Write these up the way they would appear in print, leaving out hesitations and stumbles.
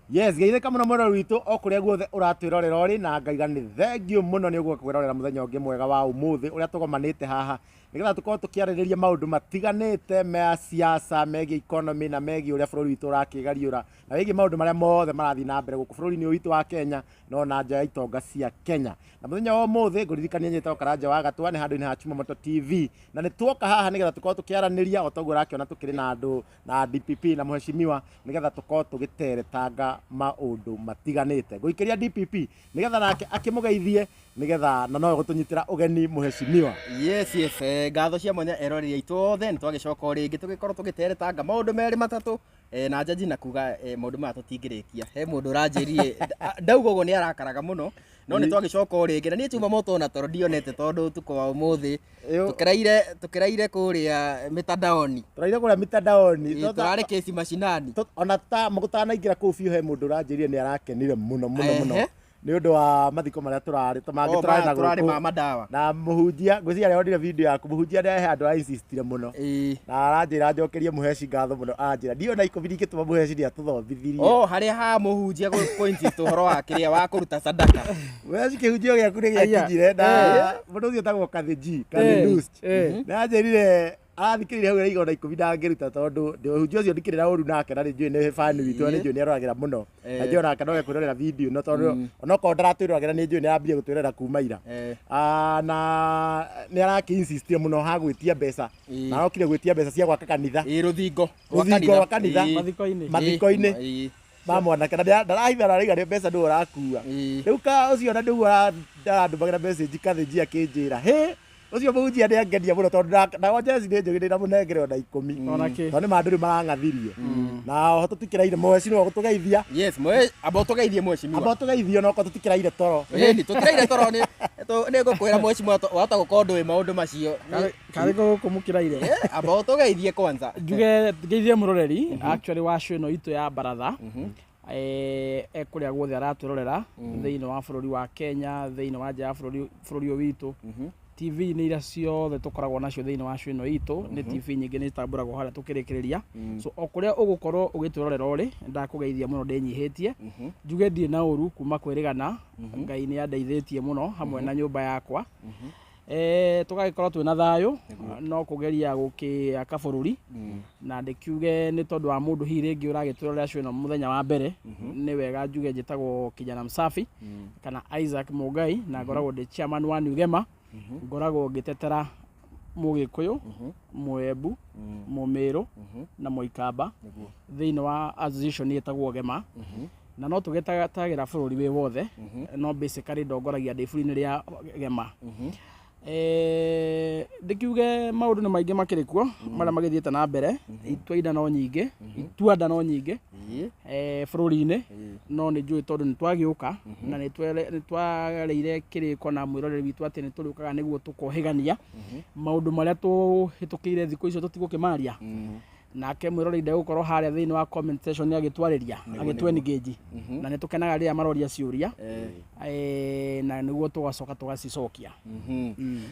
Yes, geithĩka mũno mwĩroreri witũ o kũrĩa guothe ũratwĩrorera ũrĩ, na ngaiga nĩ thengiũ mũno nĩ ũgũka kwĩrorera mũthenya ũngĩ mwega wa ũmũthĩ ũrĩa tũgomanĩte haha nĩgetha tũkorwo tũkĩarĩrĩria maũndũ matiganĩte ma siasa, megiĩ economy na megiĩ ũrĩa bũrũri witũ ũrakĩgariũra na wĩgiĩ maũndũ marĩa mothe marathiĩ na mbere gũkũ bũrũri-inĩ ũyũ witũ wa Kenya no na nja ya itonga cia Kenya. Na mũthenya wa ũmũthĩ ngũririkania nyĩtagwo Karanja wa Gatwa, nĩ handũ-inĩ ha Chumamoto TV, na nĩ tuoka haha nĩgetha tũkorwo tũkĩaranĩria o toguo ũrakĩona tũkĩrĩ na andũ na DPP na mheshimiwa nĩgetha tũkorwo tũgĩteretanga maũndũ matiganĩte. Ngũikĩria DPP nĩgetha nake akĩmũgeithie nĩgetha na nowe gũtũnyitĩra ũgeni mheshimiwa. Yes, ngatho cia mwanya eroreri aitũ othe, nĩ twagĩcoka o rĩngĩ tũgĩkorwo tũgĩteretanga maũndũ merĩ matatũ, na njaji na kuga maũndũ maya tũtingĩrĩkia. He mũndũ ũranjĩrire ndauga ũguo nĩ arakaraga mũno, no nĩ twagĩcoka o rĩngĩ na niĩ chuma moto ona toro ndionete tondũ ũtukũ wa ũmũthĩ tũkĩraire kũrĩa mitandaoni. Tũraire kũrĩa mitandaoni. Tũrarĩ kesi mashinani. Ona ta mũtanaingĩra kũu biũ he mũndũ ũranjĩrire nĩ arakenire mũno mũno mũno nĩ ũndũ wa mathiko marĩa tũrarĩ mangĩ tũrarĩ na tũrarĩ gũkũ. Ma madawa. Na mũhunjia ngwĩciria arĩa onire video yaku, mũhunjia nĩ he handũ insistire mũno na aranjĩra njokerie mũheci ngatho mũno, aranjĩra ndiĩ ona 10 ndingĩtũma mũheci nĩ atũthomithirie. Oh, harĩa ha mũhunjia kũ insist ũhoro wa kĩrĩa wa kũruta sadaka. Mũheci, kĩhunjio gĩaku nĩ gĩakinyire na mũndũ ũcio etagwo Kathĩnji Kathĩndust nĩ anjĩrire arathikĩrĩria hau araiga ona 10 ndangĩruta tondũ mũhunjia ũcio ndikĩrĩ na ũru nake na nĩ njũĩ nĩ fan witũ na nĩ njũĩ nĩ aroragĩra mũno na njũĩ onake no ekwĩrorera video ĩno tondũ onokorwo ndaratwĩroragĩra nĩ njũĩ nĩ arambirie gũtwĩrorera kuma ira. Na nĩ arakĩ insist mũno ha gwĩtia mbeca na arokire gwĩtia mbeca cia gwaka kanitha. Rũthingo rwa Rũthingo rwa kanitha. Mathiko-inĩ. Mathiko-inĩ ma mwanake na ndarahitha araiga nĩ mbeca nĩwe ũrakua. Rĩu ka ũcio na nĩguo arandũmagĩra message Kathĩnji akĩnjĩra hĩ ũcio mũhunjia nĩ angenia mũno tondũ nao Jesi nĩ njũgĩ ndĩramũnengere ona 10 Ona kĩ. tondũ nĩ ma andũ rĩu marang'athirie na oho tũtikĩraire mũheci nĩwe ũgũtũgeithia. Yes, amba ũtũgeithie mheshimiwa. Amba ũtũgeithie onokorwo tũtikĩraire toro. Ĩni tũtiraire toro nĩ nĩ ngũkwĩra mheshimiwa wahota gũkorwo ndũĩ maũndũ macio. Karĩ gũkũ mũkĩraire. Amba ũtũgeithie kwanza. Njuge ngeithie mũroreri actually wa show ĩno itũ ya baratha kũrĩa guothe aratwĩrorera thĩinĩ wa bũrũri wa Kenya, thĩinĩ wa nja ya bũrũri bũrũri ũyũ witũ, TV-inĩ iria ciothe tũkoragwo nacio thĩinĩ wa show ĩno itũ, nĩ TV nyingĩ nĩ itambũragwo harĩa tũkĩrĩkĩrĩria. So o kũrĩa ũgũkorwo ũgĩtwĩrorera ũrĩ, ndakũgeithia mũno ndĩnyihĩtie, njuge ndirĩ na ũru kuma kwĩrĩgana. Ngai nĩ andeithĩtie mũno hamwe na nyũmba yakwa, tũgagĩkorwo twĩna thayũ no kũgeria gũkĩaka bũrũri. Na ndĩkiuge nĩ tondũ wa mũndũ hihi rĩngĩ ũragĩtwĩrorera show ĩno mũthenya wa mbere, nĩ wega njuge njĩtagwo Kijana Msafi kana Isaac Mũngai, na ngoragwo ndĩ chairman wa New Gema. Ngoragwo ngĩtetera Mũgĩkũyũ, Mũembu, Mũmĩrũ na Mũikamba thĩinĩ wa association ĩtagwo Gema, na no tũgĩtagĩra bũrũri wĩ wothe, no basically ndongoragia ndĩ bũrũri-inĩ rĩa Gema. Ndĩkiuge maũndũ nĩ maingĩ makĩrĩ kuo marĩa magĩthiĩte na mbere, itua no nyingĩ, ituanda no nyingĩ bũrũri-inĩ, no nĩ njũĩ tondũ nĩ twagĩũka na nĩ twarĩire kĩrĩko na mwĩroreri witũ atĩ nĩ tũrĩũkaga nĩguo tũkohĩgania maũndũ marĩa tũhĩtũkĩire thikũ icio tũtigũkĩmaria, nake mwĩroreri ndegũkorwo harĩa thĩinĩ wa comment section agĩtwarĩria agĩtũ engage, na nĩ tũkenaga rĩrĩa maroria ciũria, na nĩguo tũgacoka tũgacicokia.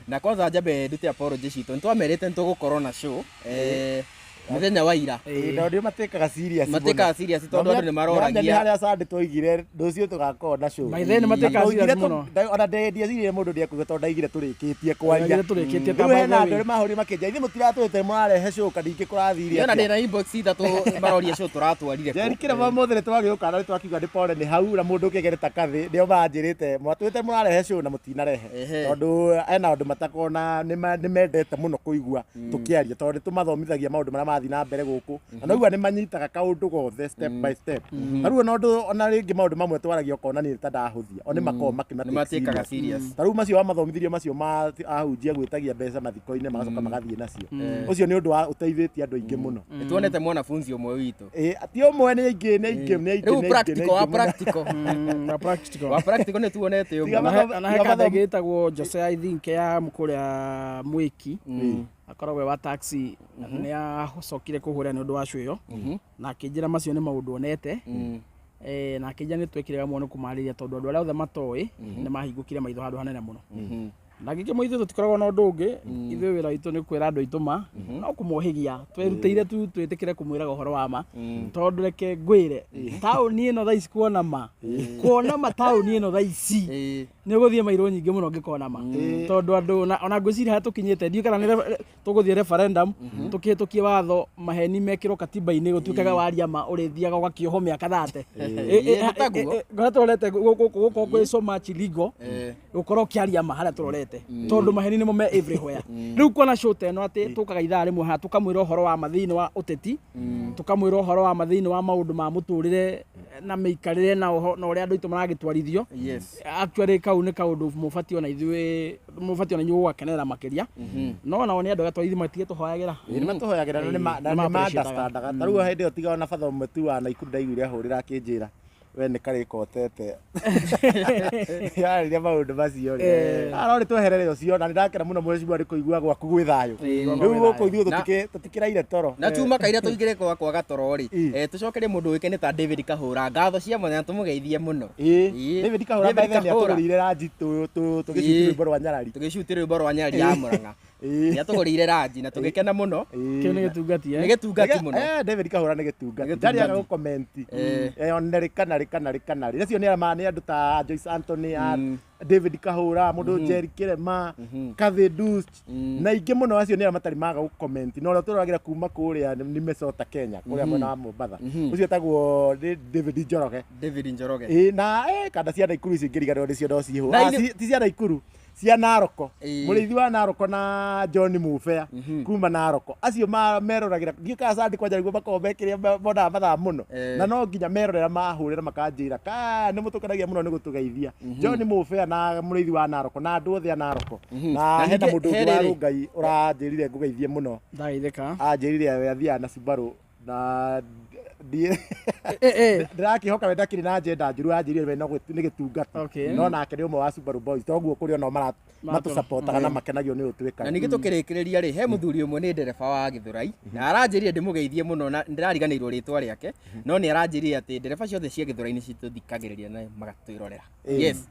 Na kwanza njambe ndute apology citũ, nĩ twamerĩte nĩ tũgũkorwo na show mũthenya wa ira. Nao ndio matĩkaga serious mũno. Matĩkaga serious tondũ andũ nĩ maroragia. Nĩ harĩa Sunday twoigire rũciũ tũgakorwo na show. By then nĩ matĩkaga Twoigire serious mũno. Ona ndieciririe mũndũ ndĩekuga tondũ ndaigire tũrĩkĩtie kwaria. Ndaigire tũrĩkĩtie ta Rĩu by hena the andũ way. arĩa mahũrire makĩnjĩra ithuĩ mũtiratwĩte mũrarehe show kana ingĩ kũrathire Niona atĩa. ndĩna inbox ithatũ maroria show tũratwarire kũ. Njeri kĩra mũthĩ nĩ twagĩũka na nĩ twakiuga nĩ pole nĩ hau na mũndũ ũkĩgereta kathĩ nĩo maranjĩrĩte mwatwĩte mũrarehe show na mũtinarehe tondũ hena andũ matakoragwo na nĩ mendete mũno kũigua tũkĩaria tondũ nĩ tũmathomithagia maũndũ marĩa marathiĩ na mbere gũkũ na naigua nĩ manyitaga kaũndũ gothe step by step. Ta rĩu ona ũndũ ona rĩngĩ maũndũ mamwe twaragia ũkona niĩ ta ndahũthia o nĩ makoragwo Nĩ matĩkaga makĩmatake serious. Ta rĩu macio wamathomithirie macio ma ahunjia gwĩtagia mbeca mathiko-inĩ magacoka magathiĩ nacio, ũcio nĩ ũndũ wa ũteithĩtie andũ aingĩ mũno. Nĩ tuonete mwanafunzi ũmwe witũ. Ĩ, ti ũmwe, nĩ aingĩ, nĩ aingĩ, nĩ aingĩ, Rĩu nĩ aingĩ, nĩ practical wa aingĩ mũno. practical. Na practical. Wa practical nĩ tuonete Tiga ũmwe. Na he tiga kanda ĩngĩ ĩtagwo Jose, I think, ya kũrĩa Mwĩki, akoragwo e wa taxi, nĩ acokire kũhũra nĩ ũndũ wa show ĩyo na akĩnjĩra macio nĩ maũndũ onete, na akĩnjĩra nĩ twekire mũno nĩ kũmarĩria tondũ andũ arĩa othe matoĩ nĩ mahingũkire maitho handũ hanene mũno. Na gĩkĩ ithuĩ tũtikoragwo na ũndũ ũngĩ, ithuĩ wĩra witũ nĩ kwĩra andũ aitũ ma, no kũmohĩgia twerutĩire tu twĩtĩkĩre kũmwĩraga ũhoro wa ma, tondũ reke ngwĩre taũni ĩno thaa ici kuona ma, kuona ma taũni ĩno thaa ici nĩ ũgũthiĩ mairũ nyingĩ mũno ũngĩkona ma, tondũ andũ ona ngwĩciria harĩa tũkinyĩte ndiũĩ kana nĩ tũgũthiĩ referendum tũkĩhĩtũkie watho maheni mekĩrwo katiba-inĩ gũtuĩkaga waria ma ũrĩthiaga ũgakĩohwo mĩaka 30. Ngora tũrorete gũkũ kwĩ so much legal gũkorwo ũkĩaria ma harĩa tũrorete, tondũ maheni nĩmo me everywhere. Rĩu kuona show ta ĩno atĩ tũkaga ithaa rĩmwe haha tũkamwĩra ũhoro wa ma thĩinĩ wa ũteti, tũkamwĩra ũhoro wa ma thĩinĩ wa maũndũ ma mũtũrĩre na mĩikarĩre na ũrĩa andũ aitũ maragĩtwarithio. Actually kau nĩ kaũndũ mũbatiĩ ona ithuĩ mũbatiĩ ona inyuĩ gũgakenerera makĩria. No nao nĩ andũ arĩa twarithie matige tũhoyagĩra. Nĩ matũhoyagĩra na nĩ ma-understandaga. Ta rĩu hĩndĩ ĩyo tiga ona batha ũmwe tu wa Naikuru ndaiguire ahũrĩra akĩnjĩra we nĩ karĩka ũtete. Yarĩria maũndũ macio rĩ. No nĩ tweherere ũcio na nĩ ndakena mũno mheshimiwa nĩ kũigua gwaku gwĩ thayũ. Rĩu gũkũ ithuĩ tũtikĩraire toro. Na tuma kaira tũingĩre kwa kwaga toro rĩ. Tũcokerie mũndũ ũĩkaine ta David Kahũra. Ngatho cia mwanya tũmũgeithie mũno. David Kahũra by the way nĩ atũgũrĩire ranji tũgĩcuti rwĩmbo rwa Nyarari. Tũgĩcuti rwĩmbo rwa Nyarari ya Mũrang'a. Nĩ atũgũrĩire ranji na tũgĩkena mũno. Kĩu nĩ gĩtungati Nĩ gĩtungati mũno. David Kahũra nĩ gĩtungati. Ndarĩ aga gũcomment. One rĩ kana rĩ kana rĩ kana rĩ. Acio nĩ arĩa nĩ andũ ta Joyce Anthony, David Kahũra, mũndũ Jerry Kĩrema, Cathy Dust na ingĩ mũno. Acio nĩ arĩa matarĩ maga gũcomment. Na ũrĩa tũroragĩra kuma kũrĩa nĩ Mesota Kenya, kũrĩa mwena wa Mombatha. Ũcio etagwo David Njoroge. David Njoroge. Na kanda cia Naikuru icio ingĩriganĩrwo nĩcio no ciihũ. Ti cia Naikuru, cia Naroko. Mũrĩithi wa Naroko na John Mubea kuma Naroko. Acio meroragĩra ndiũĩ kana Sunday kwanja nĩguo makoragwo mekĩrĩa monaga mathaa mũno. Na no nginya merorera mahũrĩra makanjĩra ka nĩ mũtũkenagia mũno nĩ gũtũgeithia. John Mubea na mũrĩithi wa Naroko na andũ othe a Naroko. Na hena mũndũ ũngĩ wa Rũngai ũranjĩrire ngũgeithie mũno. Ndageithĩka. Anjĩrire we athiaga na Subaru na ndĩrakĩhoka we ndakĩrĩ na agenda njũru, anjĩrire we no nĩ gĩtungati. No nake nĩ ũmwe wa Subaru Boys, toguo kũrĩ onao matũsupportaga na makenagio nĩ ũtwĩkaga. Na ningĩ tũkĩrĩkĩrĩria rĩ, he mũthuri ũmwe nĩ ndereba wa Gĩthũrai na aranjĩrire ndĩmũgeithie mũno na ndĩrariganĩirwo rĩtwa rĩake, no nĩ aranjĩrire atĩ ndereba ciothe cia Gĩthũrai nĩ citũthikagĩrĩria na magatwĩrorera. Yes.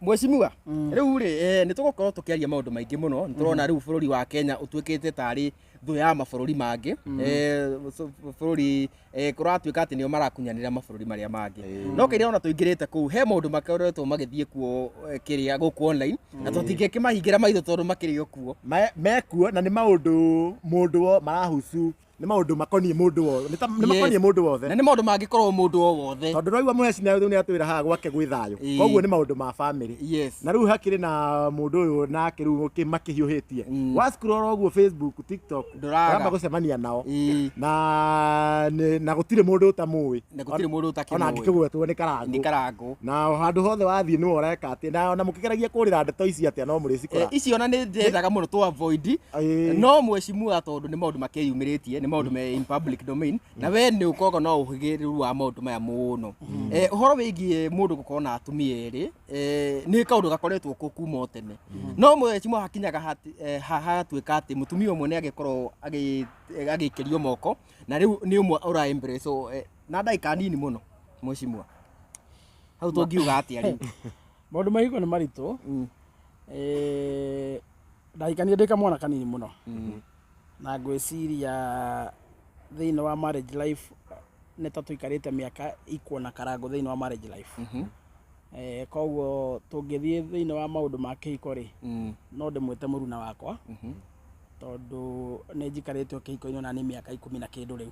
Mheshimiwa, rĩu rĩ nĩ tũgũkorwo tũkĩaria maũndũ maingĩ mũno. Nĩ tũrona rĩu bũrũri wa Kenya ũtuĩkĩte tarĩ thũ ya mabũrũri mangĩ. Bũrũri kũratuĩka atĩ nĩo marakunyanĩra mabũrũri marĩa mangĩ. No kĩrĩa ona tũingĩrĩte kũu he maũndũ makoretwo magĩthiĩ kuo kĩrĩa gũkũ online na tũtingĩkĩmahingĩra maitho tondũ makĩrĩ o kuo. Mekuo na nĩ maũndũ mũndũ marahusu, nĩ maũndũ makoniĩ mũndũ wothe, nĩ makoniĩ mũndũ wothe. Na nĩ maũndũ mangĩkorwo mũndũ o wothe. Tondũ raigua mũheci nĩ atwĩra haha gwake gwĩ thayũ. Koguo nĩ maũndũ ma family. Na rĩu hakĩrĩ na mũndũ ũyũ nake rĩu makĩhiũhĩtie. Wa scroll ũguo Facebook, TikTok, ũramba gũcemania nao. Na gũtirĩ mũndũ ũtamũĩ. Na gũtirĩ mũndũ ũtakĩmũĩ. Ona angĩkĩgwetwo nĩ Karangũ. Nĩ Karangũ. Na handũ hothe wathiĩ nĩwe ũreka atĩ na ona mũkĩgeragia kũrĩra ndeto ici atĩa no mũrĩcikora. Ici ona nĩ ndendaga mũno tũ avoid. No mheshimiwa tondũ nĩ maũndũ makĩyumĩrĩtie, nĩ maũndũ me in public domain na we nĩ ũkoragwo na ũhĩgĩrĩru wa maũndũ maya mũno. Ũhoro wĩgiĩ mũndũ gũkorwo na atumia erĩ nĩ kaũndũ gakoretwo kuo kuma o tene. No mheshimiwa hakinyaga hagatuĩka atĩ mũtumia ũmwe nĩ agĩkorwo agĩikĩrio moko na rĩu nĩ ũmwe ũra embrace na ndagĩka nini mũno mheshimiwa. Hau tũngiuga atĩa rĩu? Maũndũ ma ihiko nĩ maritũ. Ndahikania ndĩ kamwana kanini mũno. Na ngwĩciria thĩinĩ wa marriage life nĩ ta tũikarĩte mĩaka ikuona Karangũ thĩinĩ wa marriage life. Koguo tũngĩthiĩ thĩinĩ wa maũndũ ma kĩhiko rĩ, no ndĩmwĩte mũruna wakwa, tondũ nĩ njikarĩte kĩhiko-inĩ ona nĩ mĩaka 10 na kĩndũ rĩu.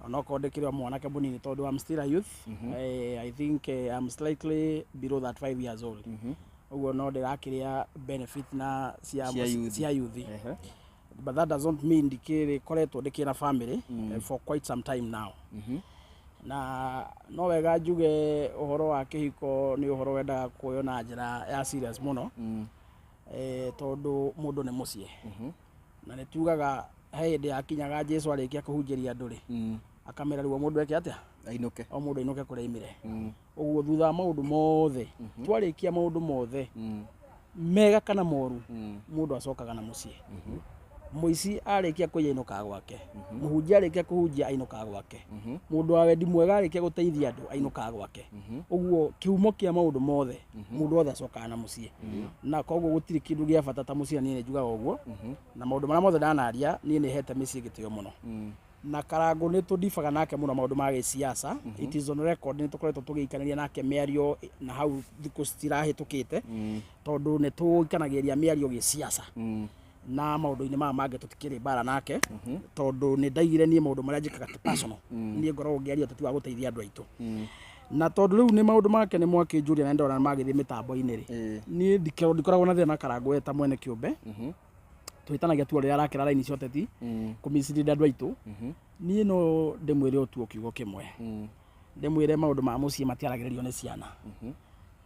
Onokorwo ndĩkĩrĩ o mwanake mũnini tondũ I'm still a youth. I think I'm slightly below that 5 years old. Ũguo no ndĩrakĩrĩa benefit na cia youth. But that doesn't mean ndikĩrĩ koretwo ndĩkĩrĩ na family for quite some time now. Na no wega njuge ũhoro wa kĩhiko nĩ ũhoro wendaga kuoywo na njĩra ya serious mũno. Tondũ mũndũ nĩ mũciĩ. Na nĩ tugaga he hĩndĩ yakinyaga Jesu arĩkia kũhunjĩria andũ rĩ, akamera rĩu o mũndũ eke atĩa? Ainũke. O mũndũ ainũke kũrĩa aimire. Ũguo thutha wa maũndũ mothe, twarĩkia maũndũ mothe, mega kana moru, mũndũ acokaga na mũciĩ. Mũici arĩkia kũiya ainũkaga gwake, mũhunjia arĩkia kũhunjia ainũkaga gwake, mũndũ wa wendi mwega arĩkia gũteithia andũ ainũkaga gwake. Ũguo kĩhumo kĩa maũndũ mothe, mũndũ wothe acokaga na mũciĩ, na koguo gũtirĩ kĩndũ gĩa bata ta mũciĩ, na niĩ nĩ njugaga ũguo. Na maũndũ marĩa mothe ndanaria, niĩ nĩ hete mĩciĩ gĩtĩo mũno. Na Karangũ nĩ tũndibaga nake mũno maũndũ ma gĩsiasa. It is on record, nĩ tũkoretwo tũgĩikanĩria nake mĩario na hau thikũ cirahĩtũkĩte, tondũ nĩ tũikanagĩria mĩario gĩsiasa na maũndũ-inĩ maya mangĩ tũtikĩrĩ mbara nake, tondũ nĩ ndaigire niĩ maũndũ marĩa njĩkaga ti personal. Niĩ ngoragwo ngĩaria ũteti wa gũteithia andũ aitũ, na tondũ rĩu nĩ maũndũ make nĩ mwakĩnjũria na ndona magĩthiĩ mĩtambo-inĩ rĩ, niĩ ndikoragwo na thĩna na Karangũ we ta mwene kĩũmbe. Tũhĩtanagia tu o rĩrĩa arakĩra raini cia ũteti kũmislead andũ aitũ. Niĩ no ndĩmwĩre o tu o kiugo kĩmwe, ndĩmwĩre maũndũ ma mũciĩ matiaragĩrĩrio nĩ ciana,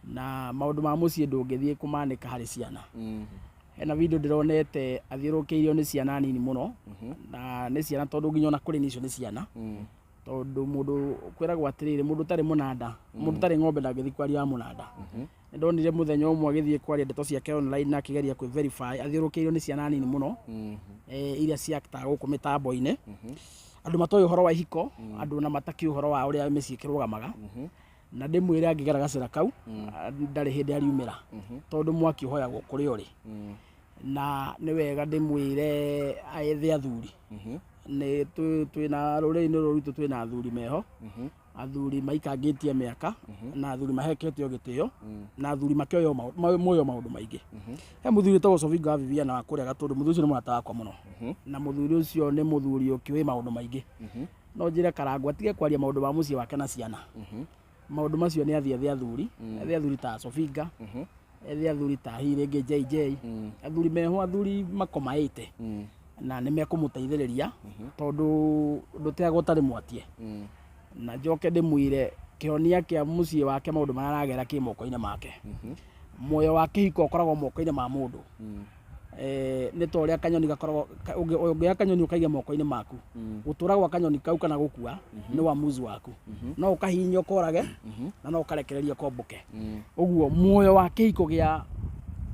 na maũndũ ma mũciĩ ndũngĩthiĩ kũmanĩka harĩ ciana. Hena video ndĩronete athiũrũrũkĩirio nĩ ciana nini mũno, na nĩ ciana tondũ nginya ona kũrĩ nicio nĩ ciana, tondũ mũndũ kwĩragwo atĩrĩrĩ, mũndũ ũtarĩ mũnanda, mũndũ ũtarĩ ng'ombe ndangĩthiĩ kwaria wa mũnanda. Nĩ ndonire mũthenya ũmwe agĩthiĩ kwaria ndeto ciake online na akĩgeria kwĩ verify athiũrũrũkĩirio nĩ ciana nini mũno, iria ciaktaga gũkũ mĩtambo-inĩ, andũ matoĩ ũhoro wa ihiko, andũ ona matakĩũĩ ũhoro wa ũrĩa mĩciĩ ĩkĩrũgamaga. Na ndĩmwĩre angĩgera gacĩra kau ndarĩ hĩndĩ ariumĩra, tondũ mwaki ũhoyagwo kũrĩa ũrĩ. Na nĩ wega ndĩmwĩre ethe athuri. Nĩ twĩna rũrĩrĩ-inĩ rũrũ rwitũ, twĩna athuri meho, athuri maikangĩtie mĩaka, na athuri maheketio gĩtĩo, na athuri makĩoyo moyo maũndũ maingĩ. He mũthuri wĩtagwo Sofinga wa Viviana wa kũrĩa Gatũndũ. Mũthuri ũcio nĩ mũrata wakwa mũno, na mũthuri ũcio nĩ mũthuri ũkĩũĩ maũndũ maingĩ. No njĩre Karangũ atige kwaria maũndũ ma mũciĩ wake na ciana. Maũndũ macio nĩ athiĩ ethe athuri, ethe athuri ta Sofinga, ethe athuri ta hihi rĩngĩ JJ, athuri meho, athuri makomaĩte na nĩ mekũmũteithĩrĩria, tondũ ndũteagwo ũtarĩ mwatie. Na njoke ndĩmwĩre kĩhonia kĩa mũciĩ wake, maũndũ marĩa aragera, kĩ moko-inĩ make. Muoyo wa kĩhiko ũkoragwo moko-inĩ ma mũndũ. Nĩ ta ũrĩa kanyoni gakoragwo ũngĩoya kanyoni ũkaige moko-inĩ maku, gũtũra gwa kanyoni kau kana gũkua nĩ wamuzi waku. No ũkahihinya ũkorage na no ũkarekereria kombũke. Ũguo muoyo wa kĩhiko gĩa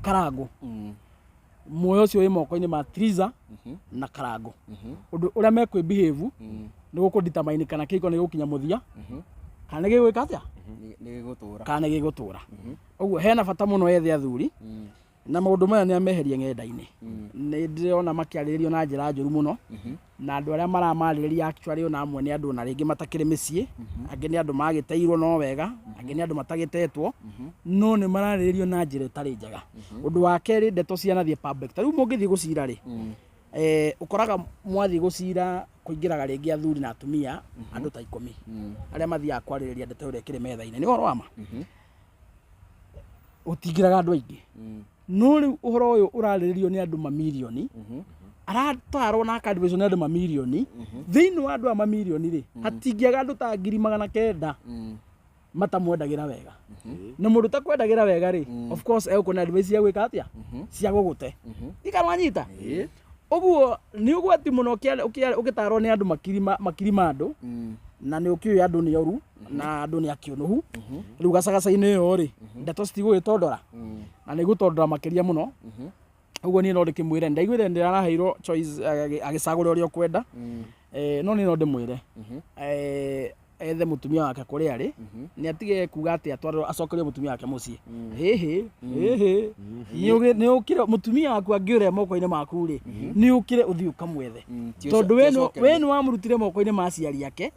Karangũ, muoyo ũcio wĩ moko-inĩ ma Triza na Karangũ. Ũndũ ũrĩa mekwĩ behave nĩ gũkũ determine kana kĩhiko nĩ gĩgũkinya mũthia kana nĩ gĩgwĩka atĩa, Nĩ gĩgũtũra. kana nĩ gĩgũtũra. Ũguo hena bata mũno ethe athuri, na maũndũ maya nĩ ameherie ng'enda-inĩ. Nĩ ndĩrona makĩarĩrĩrio na njĩra njũru mũno, na andũ arĩa maramarĩrĩria actually ona amwe nĩ andũ ona rĩngĩ matakĩrĩ mĩciĩ, angĩ nĩ andũ magĩteirwo no wega, angĩ nĩ andũ matagĩtetwo, no nĩ mararĩrĩrio na njĩra ĩtarĩ njega. Ũndũ wa kerĩ, ndeto cianathiĩ public. Ta rĩu mũngĩthiĩ gũcira rĩ, ũkoraga mwathiĩ gũcira kũingĩraga rĩngĩ athuri na atumia andũ ta 10 arĩa mathiaga kwarĩrĩria ndeto ĩrĩa ĩkĩrĩ metha-inĩ. Nĩ ũhoro wa ma gũtingĩraga andũ aingĩ, no rĩu ũhoro ũyũ ũrarĩrĩrio nĩ andũ mamirioni, aratarwo na akadivicwo nĩ andũ mamirioni. Thĩinĩ wa andũ aya mamirioni rĩ, hatingĩaga andũ ta 900,000 matamwendagĩra wega. Na mũndũ ũtakwendagĩra wega rĩ, of course egũkũna advice cia gwĩka atĩa, cia gũgũte ikarwanyita. Ũguo nĩ ũgwati mũno ũgĩtarwo nĩ andũ makiri makiri ma andũ, na nĩ ũkĩũĩ andũ nĩ oru na andũ nĩ akĩũnũhu. Rĩu gacagaca-inĩ ĩyo rĩ, ndeto citigũgĩtondora na nĩ igũtondora makĩria mũno. Ũguo niĩ no ndĩkĩmwĩre, ndaiguire nĩ araheirwo choice agĩcagũra ũrĩa ũkwenda. No niĩ no ndĩmwĩre ethe mũtumia wake kũrĩa arĩ, nĩ atige kuga atĩ atwarwo acokerio mũtumia wake mũciĩ. Hĩhĩ hĩhĩ, nĩ ũkĩre mũtumia waku angĩũrĩa moko-inĩ maku rĩ, nĩ ũkĩre ũthiĩ ũkamwethe, tondũ we nĩ wamũrutire moko-inĩ ma aciari ake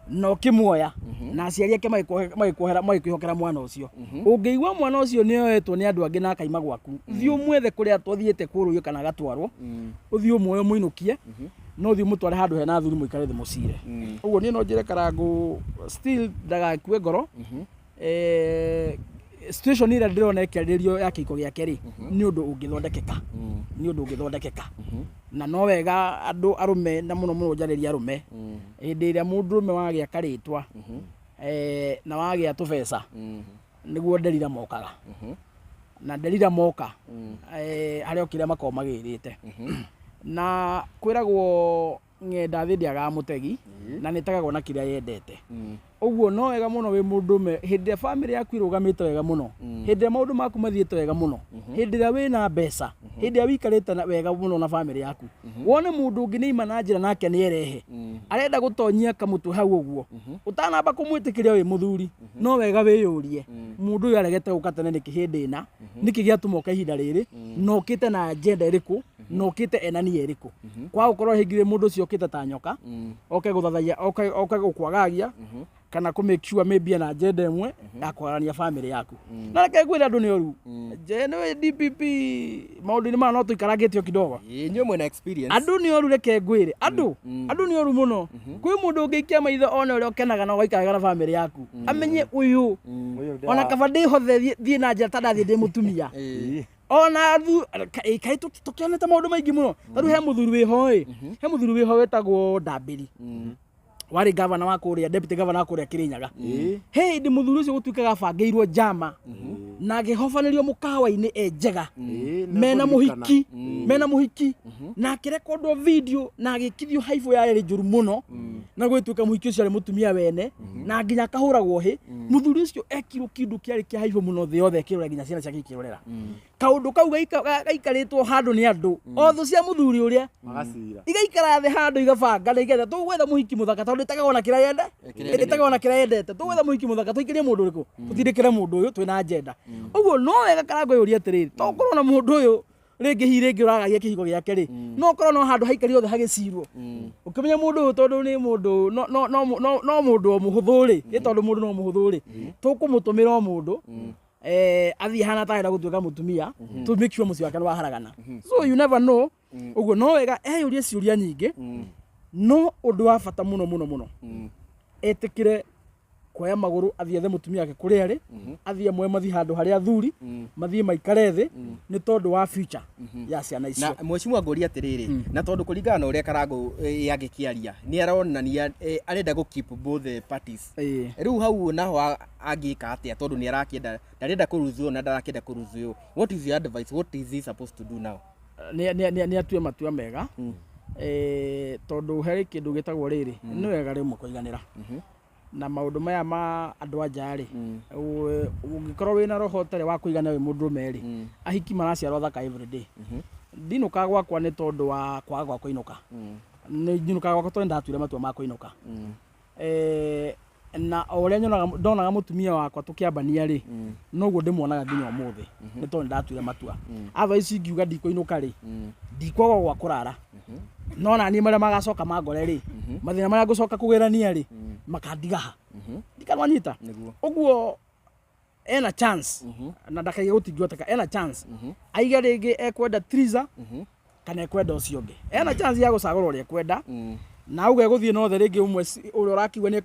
na ũkĩmuoya, na aciari ake magĩkuohera, magĩkwĩhokera mwana ũcio. Ũngĩigua mwana ũcio nĩ oetwo nĩ andũ angĩ na akaima gwaku, thiĩ ũmwethe kũrĩa twathiĩte kũrũio kana agatwarwo, ũthiĩ ũmuoye ũmũinũkie, no ũthiĩ ũmũtware handũ hena athuri mũikare thĩ mũcire. Ũguo niĩ no njĩre Karangũ still ndagakue ngoro. Situation ĩrĩa ndĩrona ĩkĩarĩrĩrio ya kĩhiko gĩake rĩ, nĩ ũndũ ũngĩthondekeka, nĩ ũndũ ũngĩthondekeka. Na no wega andũ arũme, na mũno mũno njarĩrie arũme, hĩndĩ ĩrĩa mũndũrũme wagĩa karĩtwa na wagĩa tũbeca, nĩguo nderira mokaga, na nderira moka harĩa o kĩrĩa makoragwo magĩrĩte. Na kwĩragwo ng'enda thĩ ndĩagaga mũtegi, na nĩ ĩtegagwo na kĩrĩa yendete. Ũguo no wega mũno wĩ mũndũme hĩndĩ ĩrĩa bamĩrĩ yaku ĩrũgamĩte wega mũno, hĩndĩ ĩrĩa maũndũ maku mathiĩte wega mũno, hĩndĩ ĩrĩa wĩna mbeca, hĩndĩ ĩrĩa wĩikarĩte wega mũno na bamĩrĩ yaku, wone mũndũ ũngĩ nĩaima na njĩra nake nĩerehe, arenda gũtonyia kamũtwe hau ũguo, ũtanamba kũmwĩtĩkĩria wĩ mũthuri, no wega wĩyũrie, mũndũ ũyũ aregete gũka tene nĩkĩ hĩndĩ ĩna, nĩkĩ gĩatũma oke ihinda rĩrĩ, na okĩte na agenda ĩrĩkũ, na okĩte ena nia ĩrĩkũ. Kwaga gũkorwo hĩngĩ mũndũ ũcio okĩte ta nyoka, oke gũthathaiya, oke gũkwagagia, kana kũ make sure maybe ena agenda ĩmwe ya kũharania bamĩrĩ yaku. Na reke ngwĩre andũ nĩ oru. Nĩ DPP maũndũ-inĩ maya no tũikarangĩtio kidogo. Ĩĩ, inyuĩ mwĩna experience. Andũ nĩ oru, reke ngwĩre. Andũ, andũ nĩ oru mũno. Kwĩ mũndũ ũngĩikia maitho one ũrĩa ũkenaga na ũgaikara wega na bamĩrĩ yaku. Amenye ũyũ, ona kaba ndĩhothe thiĩ na njĩra ta ndathiĩ ndĩ mũtumia. Ona kaĩ tũkĩonete maũndũ maingĩ mũno. Ta rĩu he mũthuri wĩho ĩ, he mũthuri wĩho wĩtagwo Ndambĩri. Warĩ gavana wa kũrĩa, deputy governor wa kũrĩa Kĩrĩnyaga. He hĩndĩ mũthuri ũcio gũtuĩkaga abangĩirwo njama na akĩhobanĩrio mũkawa-inĩ e njega mena mũhiki, mena mũhiki, na akĩrekondwo video na agĩkithio haibũ yarĩ njũru mũno, na gũgĩtuĩka mũhiki ũcio arĩ mũtumia wene na nginya akahũragwo hĩ. Mũthuri ũcio ekirwo kĩndũ kĩarĩ kĩa haibũ mũno thĩ yothe ĩkĩrora, nginya ciana ciake ikĩrorera. Kaũndũ kau gaikarĩtwo handũ nĩ andũ o thũ cia mũthuri ũrĩa igaikara thĩ handũ igabanga nĩgetha tũgwetha mũhiki mũthaka, tondũ ĩtagwo na kĩrĩa yende, ĩtagwo na kĩrĩa yendete. Tũgwetha mũhiki mũthaka, tũikĩrie mũndũ ũrĩkũ, tũtindĩkĩre mũndũ ũyũ twĩna agenda. Ũguo no wega Karangũ yũrie atĩrĩrĩ, to ũkorwo na mũndũ ũyũ rĩngĩ hihi rĩngĩ ũragagia kĩhiko gĩake rĩ, no ũkorwo no handũ haikario othe hagĩcirwo ũkĩmenya mũndũ ũyũ tondũ nĩ mũndũ no no no no no mũndũ o mũhũthũ rĩ, nĩ tondũ mũndũ no mũhũthũ rĩ, tũkũmũtũmĩra o mũndũ athiĩ hana tarenda gũtuĩka mũtumia to make sure mũciĩ wake nĩ waharagana. So you never know. Ũguo no wega eyũrie ciũria nyingĩ, no ũndũ wa bata mũno mũno mũno, etĩkĩre kuoya magũrũ athiĩ ethe mũtumia wake kũrĩa arĩ, athiĩ amwe mathiĩ handũ harĩa athuri mathiĩ maikare thĩ, nĩ tondũ wa future ya ciana icio. Na mheshimiwa, ngũria atĩrĩrĩ, na tondũ kũringana na ũrĩa Karangũ angĩkĩaria, nĩ aronania arenda gũ keep both the parties. Rĩu hau naho angĩka atĩa, tondũ nĩ arakĩenda, ndarenda kũruzuo na ndarakĩenda kũruzuo? What is your advice? What is he supposed to do now? Nĩ atue matua mega, tondũ harĩ kĩndũ gĩtagwo rĩrĩ, nĩ wega rĩmwe kũiganĩra na maũndũ maya ma andũ a nja rĩ. Ũngĩkorwo wĩna roho ũtarĩ wa kũiganĩra wĩ mũndũrũme rĩ, ahiki maraciarwo thaka every day. Ndinũkaga gwakwa nĩ tondũ wa kwaga gwa kũinũka, nĩ njinũkaga gwakwa tondũ ndatuire matua ma kũinũka. Na o ũrĩa nyonaga ndonaga mũtumia wakwa tũkĩambania rĩ, noguo ndĩmuonaga nginya ũmũthĩ, nĩ tondũ nĩndatuire matua. Otherwise ingiuga ndikũinũka rĩ, ndikwaga gwa kũrara, no na niĩ marĩa magacoka mangore rĩ, mathĩna marĩa ngũcoka kũgerania rĩ, makandiga ha ndikanwanyita. Ũguo ena chance na ndakaige gũtingĩhoteka. Ena chance aige rĩngĩ ekwenda Triza kana ekwenda ũcio ũngĩ. Ena chance ya gũcagũra ũrĩa ekwenda, na auge gũthiĩ nothe rĩngĩ ũmwe ũrĩa ũrakiuga nĩ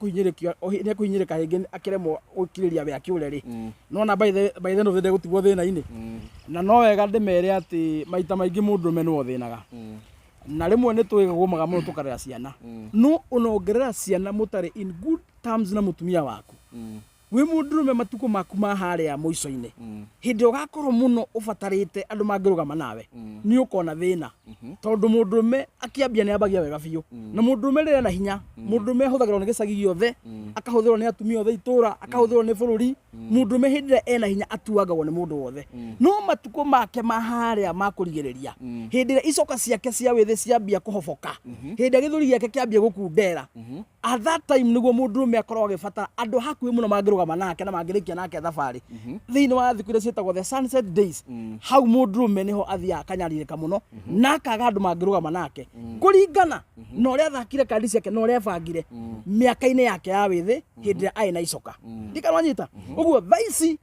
ekũhinyĩrĩka rĩngĩ akĩremwo gũkirĩria we akĩũre rĩ, nona by the end of the day gũtigwo thĩna-inĩ. Na no wega ndĩmere atĩ maita maingĩ mũndũrũme nĩwe ũthĩnaga, na rĩmwe nĩ twĩgũmaga mũno tũkarera ciana, no onongerera ciana mũtarĩ in good terms na mũtumia waku, wĩ mũndũrũme, matukũ maku ma harĩa mũico-inĩ, hĩndĩ ĩrĩa ũgakorwo mũno ũbatarĩte andũ mangĩrũgama nawe, nĩ ũkona thĩna, tondũ mũndũrũme akĩambia nĩ ambagia wega biũ, na mũndũrũme rĩrĩa ena hinya, mũndũrũme ahũthagĩrwo nĩ gĩcagi gĩothe, akahũthĩrwo nĩ atumia othe itũra, akahũthĩrwo nĩ bũrũri. Mũndũrũme hĩndĩ ĩrĩa ena hinya atuangagwo nĩ mũndũ wothe, no matukũ make ma harĩa ma kũrigĩrĩria, hĩndĩ ĩrĩa icoka ciake cia wĩthĩ ciambia kũhoboka, hĩndĩ ĩrĩa gĩthũri gĩake kĩambia gũkundera, at that time nĩguo mũndũrũme akoragwo agĩbatara andũ hakuhĩ mũno mangĩrũgama nake na mangĩrĩkia nake thabarĩ thĩinĩ wa thikũ iria ciĩtagwo the sunset days. Hau mũndũrũme nĩho athiaga akanyarirĩka mũno na akaga andũ mangĩrũgama nake kũringana na ũrĩa athakire kandi ciake na ũrĩa ebangire mĩaka-inĩ yake ya wĩthĩ, hĩndĩ ĩrĩa arĩ na icoka. Ndikanwanyita ũguo thaa ici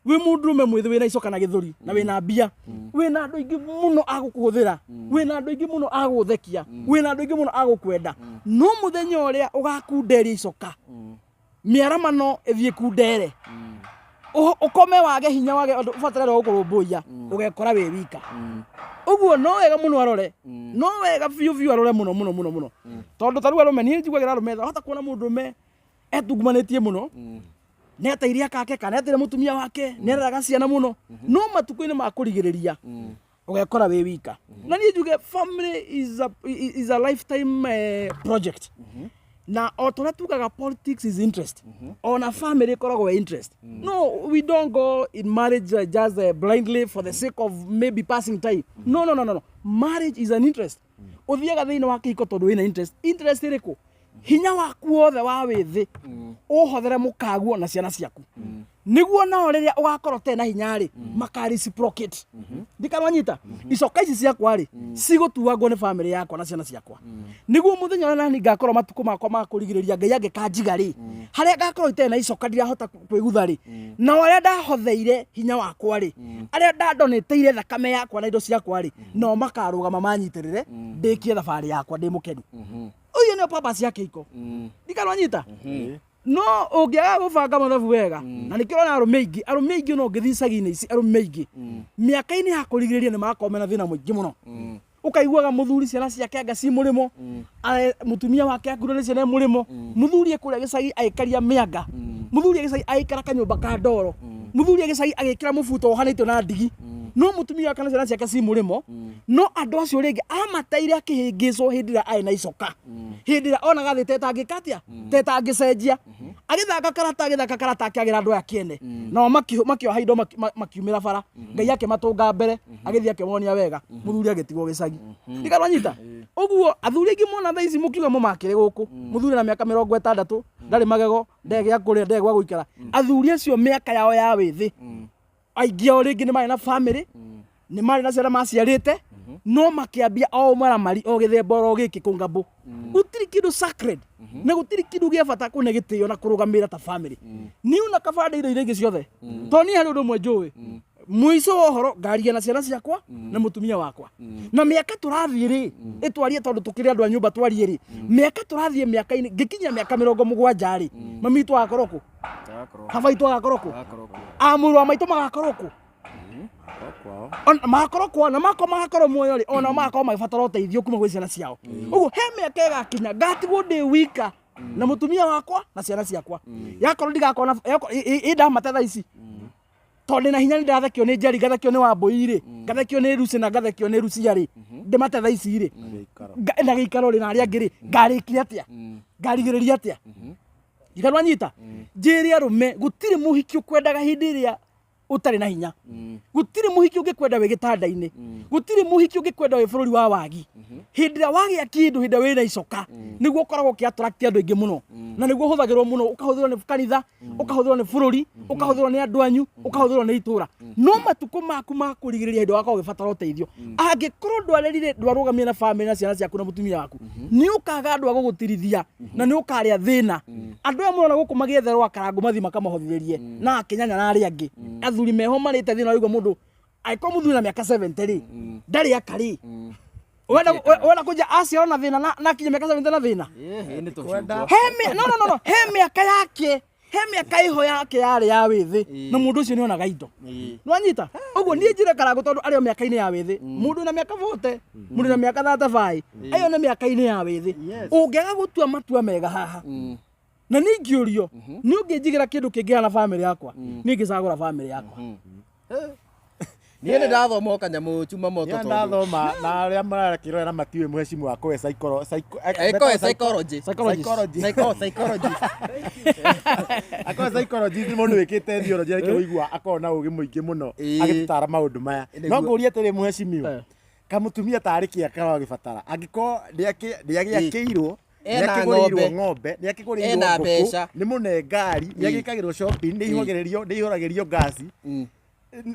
wĩ mũndũrũme mwĩthĩ wĩna icoka na gĩthũri na wĩna mbia, wĩna andũ aingĩ mũno a gũkũhũthĩra, wĩna andũ aingĩ mũno a gũgũthekia, wĩna andũ aingĩ mũno a gũkwenda, no mũthenya ũrĩa ũgakunderia icoka, mĩaramano ĩthiĩ kundere, ũkome wage hinya, wage ũndũ ũbatare wa gũkũrũmbũiya, ũgekora wĩ wika. Ũguo no wega mũno arore, no wega biũ biũ arore mũno mũno mũno mũno, tondũ ta rĩu arũme, niĩ njiguagĩra arũme tha. Hota kuona mũndũrũme etungumanĩtie mũno, nĩ ateire akake kana nĩ ateire mũtumia wake, nĩ areraga ciana mũno, no matukũ-inĩ ma kũrigĩrĩria ũgekora wĩ wika. Na niĩ njuge family is a lifetime project. Na o ta ũrĩa tugaga politics is interest, ona family ĩkoragwo ĩ interest. No, we don't go in marriage just blindly for the sake of maybe passing time. No, no, no, no, no. Marriage is an interest. Ũthiaga thĩinĩ wa kĩhiko tondũ wĩna interest. Interest ĩrĩkũ? Hinya waku wothe wa wĩthĩ ũhothere mũkaguo na ciana ciaku, nĩguo nao rĩrĩa ũgakorwo ũtarĩ na hinya rĩ, maka reciprocate. Ndikanwanyita icoka ici ciakwa rĩ, cigũtuangwo nĩ family yakwa na ciana ciakwa, nĩguo mũthenya ũrĩa nani ngakorwo matukũ makwa ma kũrigĩrĩria, Ngai angĩkanjiga rĩ, harĩa ngakorwo itarĩ na icoka, ndirahota kwĩgutha rĩ, nao arĩa ndahotheire hinya wakwa rĩ, arĩa ndandonĩteire thakame yakwa na indo ciakwa rĩ, nao makarũgama manyitĩrĩre ndĩkie thabarĩ yakwa ndĩ mũkenu. Ũyũ nĩyo purpose ya kĩhiko. Ndikanwanyita. No ũngĩaga gũbanga mathabu wega, na nĩkĩo ũrona arũme aingĩ no ũngĩthiĩ icagi-inĩ ici, arũme aingĩ mĩaka-inĩ ya kũrigĩrĩria nĩ marakorwo mena thĩna mũingĩ mũno. Ũkaiguaga mũthuri ciana ciake anga ci mũrĩmo, mũtumia wake akuire nĩ ciana mũrĩmo, mũthuri e kũrĩa gĩcagi agĩkaria mĩanga, mũthuri e gĩcagi agĩikara kanyũmba ka ndoro, mũthuri e gĩcagi agĩkĩra mũbuto wohanĩtio na ndigi, no mũtumia wake na ciana ciake ci mũrĩmo. No andũ acio rĩngĩ amateire akĩhĩngĩcwo hĩndĩ ĩrĩa arĩ na icoka, hĩndĩ ĩrĩa onaga thĩ tetangĩka atĩa, tetangĩcenjia, agĩthaka karata akĩagĩra andũ aya kĩene, nao makĩoha indo makiumĩra bara. Ngai akĩmatũnga mbere, agĩthiĩ akĩmonia wega, mũthuri agĩtigwo gĩcagi. Ndikanwanyita ũguo. Athuri aingĩ mona thaa ici mũkiuga mũmakĩre gũkũ, mũthuri na mĩaka 60 ndarĩ magego, ndarĩ gĩa kũrĩa, ndarĩ gwa gũikara. Athuri acio mĩaka yao ya wĩthĩ, aingĩ ao rĩngĩ nĩ marĩ na family, nĩ marĩ na ciana maciarĩte, no makĩambia o maramari o gĩthemba oro gĩkĩ kũngambũ. Gũtirĩ kĩndũ sacred na gũtirĩ kĩndũ gĩa bata kũne gĩtĩo na kũrũgamĩrĩra ta family niĩ na kabanda indo iria ingĩ ciothe, tondũ niĩ harĩ ũndũ ũmwe njũĩ, mũico wa ũhoro ngaria na ciana ciakwa na mũtumia wakwa. Na mĩaka tũrathiĩ rĩ, ĩtwarie tondũ tũkĩrĩ andũ a nyũmba, twarie rĩ, mĩaka tũrathiĩ mĩaka-inĩ ngĩkinyia mĩaka 70 rĩ, mami witũ agakorwo kũ? Baba witũ agakorwo kũ? A mũrũ wa maitũ magakorwo kũ? Kwao. Magakorwo kwao, na makorwo magakorwo muoyo rĩ, ona magakorwo magĩbatara ũteithio kuma gwĩ ciana ciao. Ũguo he mĩaka ĩgakinya ngatigwo ndĩ wika na mũtumia wakwa na ciana ciakwa. Yakorwo ndigakorwo na ĩ ndamate thaa ici tondũ ndĩna hinya, nĩ ndathekio nĩ Njeri, ngathekio nĩ Wambũi rĩ, ngathekio nĩ Lucy na ngathekio nĩ Lucia rĩ, ndĩmate thaa ici rĩ. Gĩikaro. Na gĩikaro rĩ, na arĩa angĩ rĩ, ngarĩkia atĩa? Ngarigĩrĩria atĩa? Ndikanwanyita njĩre arũme, gũtirĩ mũhiki ũkwendaga hĩndĩ ĩrĩa ũtarĩ na hinya, gũtirĩ mũhiki ũngĩkwenda wĩ gĩtanda-inĩ, gũtirĩ mũhiki ũngĩkwenda wĩ bũrũri wa wagi. Hĩndĩ ĩrĩa wagĩa kĩndũ, hĩndĩ ĩrĩa wĩna icoka, nĩguo ũkoragwo ũkĩ-attract andũ aingĩ mũno, na nĩguo ũhũthagĩrwo mũno, ũkahũthĩrwo nĩ kanitha, ũkahũthĩrwo nĩ bũrũri, ũkahũthĩrwo nĩ andũ anyu, ũkahũthĩrwo nĩ itũra. No matukũ maku ma kũrigĩrĩria, hĩndĩ wakorwo ũgĩbatara ũteithio, angĩkorwo ndwarerire, ndwarũgamire na family na ciana ciaku na mũtumia waku, nĩ ũkaga andũ a gũgũtirithia na nĩ ũkarĩa thĩna. Andũ aya mũrona gũkũ magĩetherwo akarangũ mathiĩ makamahothithĩrie na akĩnyanya na arĩa angĩ athuri meho marĩte thĩna. Waigua mũndũ angĩkorwo mũthuri na mĩaka 70 rĩ, ndarĩ aka rĩ, wenda kũnja aciarwo na thĩna na akinya mĩaka 70 na thĩna. Nĩ tũcungwa. No, no, no, no. He mĩaka yake, he mĩaka ĩho yake yarĩ ya wĩthĩ, na mũndũ ũcio nĩ onaga indo. Nwanyita ũguo niĩ njĩre Karangũ, tondũ arĩ o mĩaka-inĩ ya wĩthĩ, mũndũ na mĩaka 40, mũndũ na mĩaka 35, ayo nĩ mĩaka-inĩ ya wĩthĩ. Ũngĩaga gũtua matua mega haha, na niĩ ingĩũrio nĩ ũngĩnjigĩra kĩndũ kĩngĩhana family yakwa, niĩ ingĩcagũra family yakwa. Niĩ nĩ ndathoma o kanyamũ chuma moto. Niĩ tondũ ndathoma na arĩa marakĩrora matiũĩ mũhecimu wa kũwe Eko psychology. Psychologist. Psychology. Psychology. Akorwo psychologist nĩ mũndũ wĩkĩte theology, arĩkia kũigua akorwo na ũgĩ mũingĩ mũno agĩtũtara maũndũ maya. No ngũrie atĩrĩ, mũhecimiwa, kamũtumia tarĩ kĩa karagĩbatara angĩkorwo nĩagĩakĩirwo, Ena nĩakĩgũrĩirwo ng'ombe. ng'ombe, nĩakĩgũrĩirwo Ena ngũkũ, mbeca. nĩ mũne ngari, nĩagĩkagĩrwo shopping, nĩihũragĩrio nĩihũragĩrio ngasi,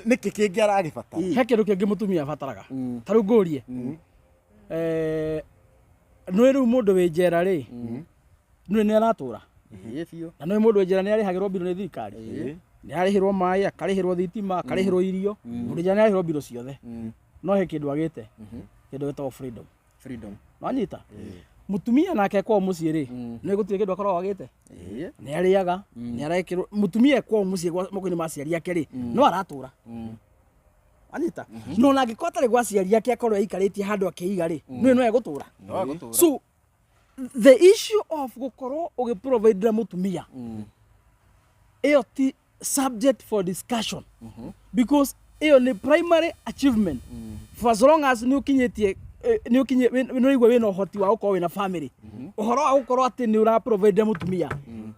nĩkĩ kĩngĩ aragĩbatara? He kĩndũ kĩngĩ mũtumia abataraga. Ta rĩu ngũrie, nĩ rĩu mũndũ wĩ njera rĩ, nĩ nĩ aratũra? Ĩĩ, biũ. Na nĩ mũndũ wĩ njera nĩ arĩhagĩrwo mbirũ nĩ thirikari, nĩ arĩhĩrwo maĩ, akarĩhĩrwo thitima, akarĩhĩrwo irio. Mũndũ njera nĩ arĩhĩrwo mbirũ ciothe, no he kĩndũ agĩte, kĩndũ gĩtagwo freedom. Freedom. Wanyita mũtumia nake kwao mũciĩ rĩ, nĩ gũtirĩ kĩndũ akoragwo agĩte. Nĩ arĩaga, nĩ arekĩrwo. Mũtumia kwao mũciĩ moko-inĩ ma aciari ake rĩ, no aratũra. Wanyita? No ona angĩkorwo atarĩ gwa aciari ake, akorwo aikarĩtie handũ akĩiga rĩ, nĩ no egũtũra. No agũtũra. So the issue of gũkorwo ũgĩprovidera mũtumia, ĩyo ti subject for discussion, because ĩyo nĩ primary achievement for as long as nĩ ũkinyĩtie Nĩ ũkinye nĩ ũraigua wĩna ũhoti wa gũkorwo wĩna family, ũhoro wa gũkorwo atĩ nĩ ũra provide mũtumia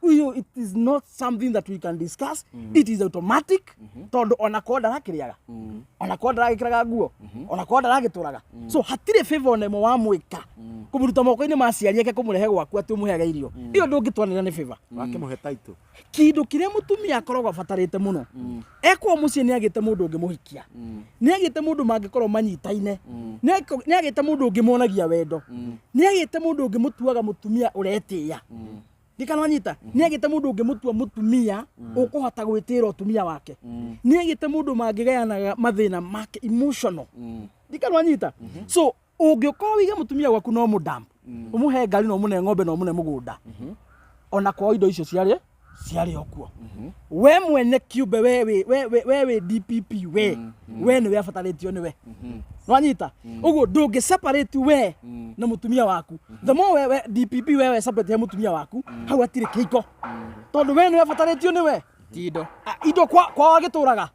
ũyũ, it is not something that we can discuss, it is automatic, tondũ ona korwo ndarakĩrĩaga, ona korwo ndaragĩkĩraga nguo, ona korwo ndaragĩtũraga, so hatirĩ favor ona ĩmwe wamwĩka kũmũruta moko-inĩ ma aciari ake kũmũrehe gwaku atĩ ũmũheage irio, ĩyo ndũngĩtwanĩra nĩ favor. Wakĩmũhe taitũ. Kĩndũ kĩrĩa mũtumia akoragwo abatarĩte mũno ekwao mũciĩ, nĩ agĩte mũndũ ũngĩmũhikia, nĩ agĩte mũndũ mangĩkorwo manyitaine, nĩ agĩte mũndũ ũngĩmuonagia wendo, nĩ agĩte mũndũ ũngĩmũtuaga mũtumia ũretĩĩa, ndikana wanyita, nĩ agĩte mũndũ ũngĩmũtua mũtumia ũkũhota gwĩtĩĩra ũtumia wake, nĩ agĩte mũndũ mangĩgayanaga mathĩna make emotional, ndikana wanyita. So ũngĩkorwo wĩige mũtumia gwaku no mũdamp, ũmũhe ngari na ũmũne ng'ombe na ũmũne mũgũnda, ona kwao indo icio ciarĩ o kuo, we mwene kiumbe, we wĩ DPP, we nĩwe abatarĩtio nĩwe, nwanyita ũguo ndũngĩ separate we na mũtumia waku. The more we DPP we separate he mũtumia waku, hau hatirĩ kĩhiko, tondũ we nĩwe abatarĩtio nĩwe. Ti indo. Ah, indo kwao agĩtũraga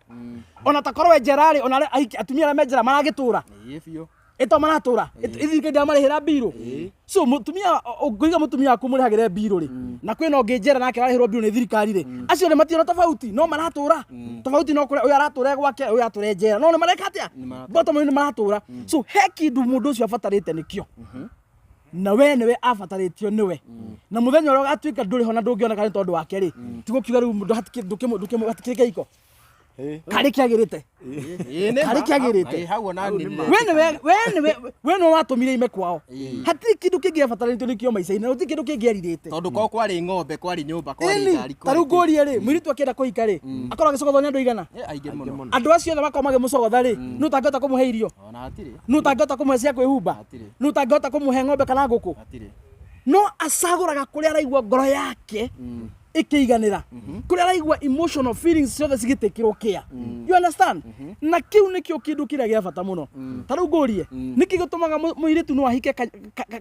ona takorwo we njera rĩ, ona arĩa atumia arĩa me njera maragĩtũra. Ĩĩ biũ. Ĩto maratũra ithirikari ndĩramarĩhĩra mbirũ. So mũtumia ũngĩiga mũtumia waku mũrĩhagĩre mbirũ rĩ, na kwĩna ũngĩ njera nake ararĩhĩrwo mbirũ nĩ thirikari rĩ, acio nĩ mationa tofauti, no maratũra tofauti, no kũrĩa ũyũ aratũra e gwake, ũyũ aratũra e njera, no nĩ mareka atĩa? Nĩ maratũra. Bottom line nĩ maratũra. So he kĩndũ mũndũ ũcio abatarĩte nĩkĩo, na we nĩwe abatarĩtio nĩwe, na mũthenya ũrĩa ũgatuĩka ndũrĩ ho na ndũngĩoneka nĩ tondũ wake rĩ, tigũkiuga rĩu mũndũ hatikĩrĩ kĩhiko karĩ kĩagĩrĩte. Ĩĩ nĩ Karĩ ma. kĩagĩrĩte. Ĩĩ, hau ona nĩ We nĩwe, we nĩwe, we nĩwe watũmire ime kwao. Hatirĩ kĩndũ kĩngĩ abatarĩtio nĩkĩo maica-inĩ, na gũtirĩ kĩndũ kĩngĩ erirĩte. Tondũ kwao kwarĩ ng'ombe, kwarĩ nyũmba, kwarĩ Ĩni, ngari. ta rĩu ngũrie rĩ, mũirĩtu akĩenda kũhika rĩ, akorwo agĩcogothwo nĩ andũ aigana? Ĩ, aingĩ mũno. Andũ acio othe makorwo magĩmũcogotha rĩ, nũ ũtangĩhota kũmũhe irio? Ona hatirĩ. Nũ ũtangĩhota kũmũhe cia kwĩhumba? Hatirĩ. Nũ ũtangĩhota kũmũhe ng'ombe kana ngũkũ? Hatirĩ. No acagũraga kũrĩa araigua ngoro yake ĩkĩiganĩra, kũrĩa araigua emotional feelings ciothe cigĩtĩkĩrwo kĩa, you understand? Na kĩu nĩkĩo kĩndũ kĩrĩa gĩa bata mũno. Ta rĩu ngũrie, nĩkĩ gĩtũmaga mũirĩtu no ahike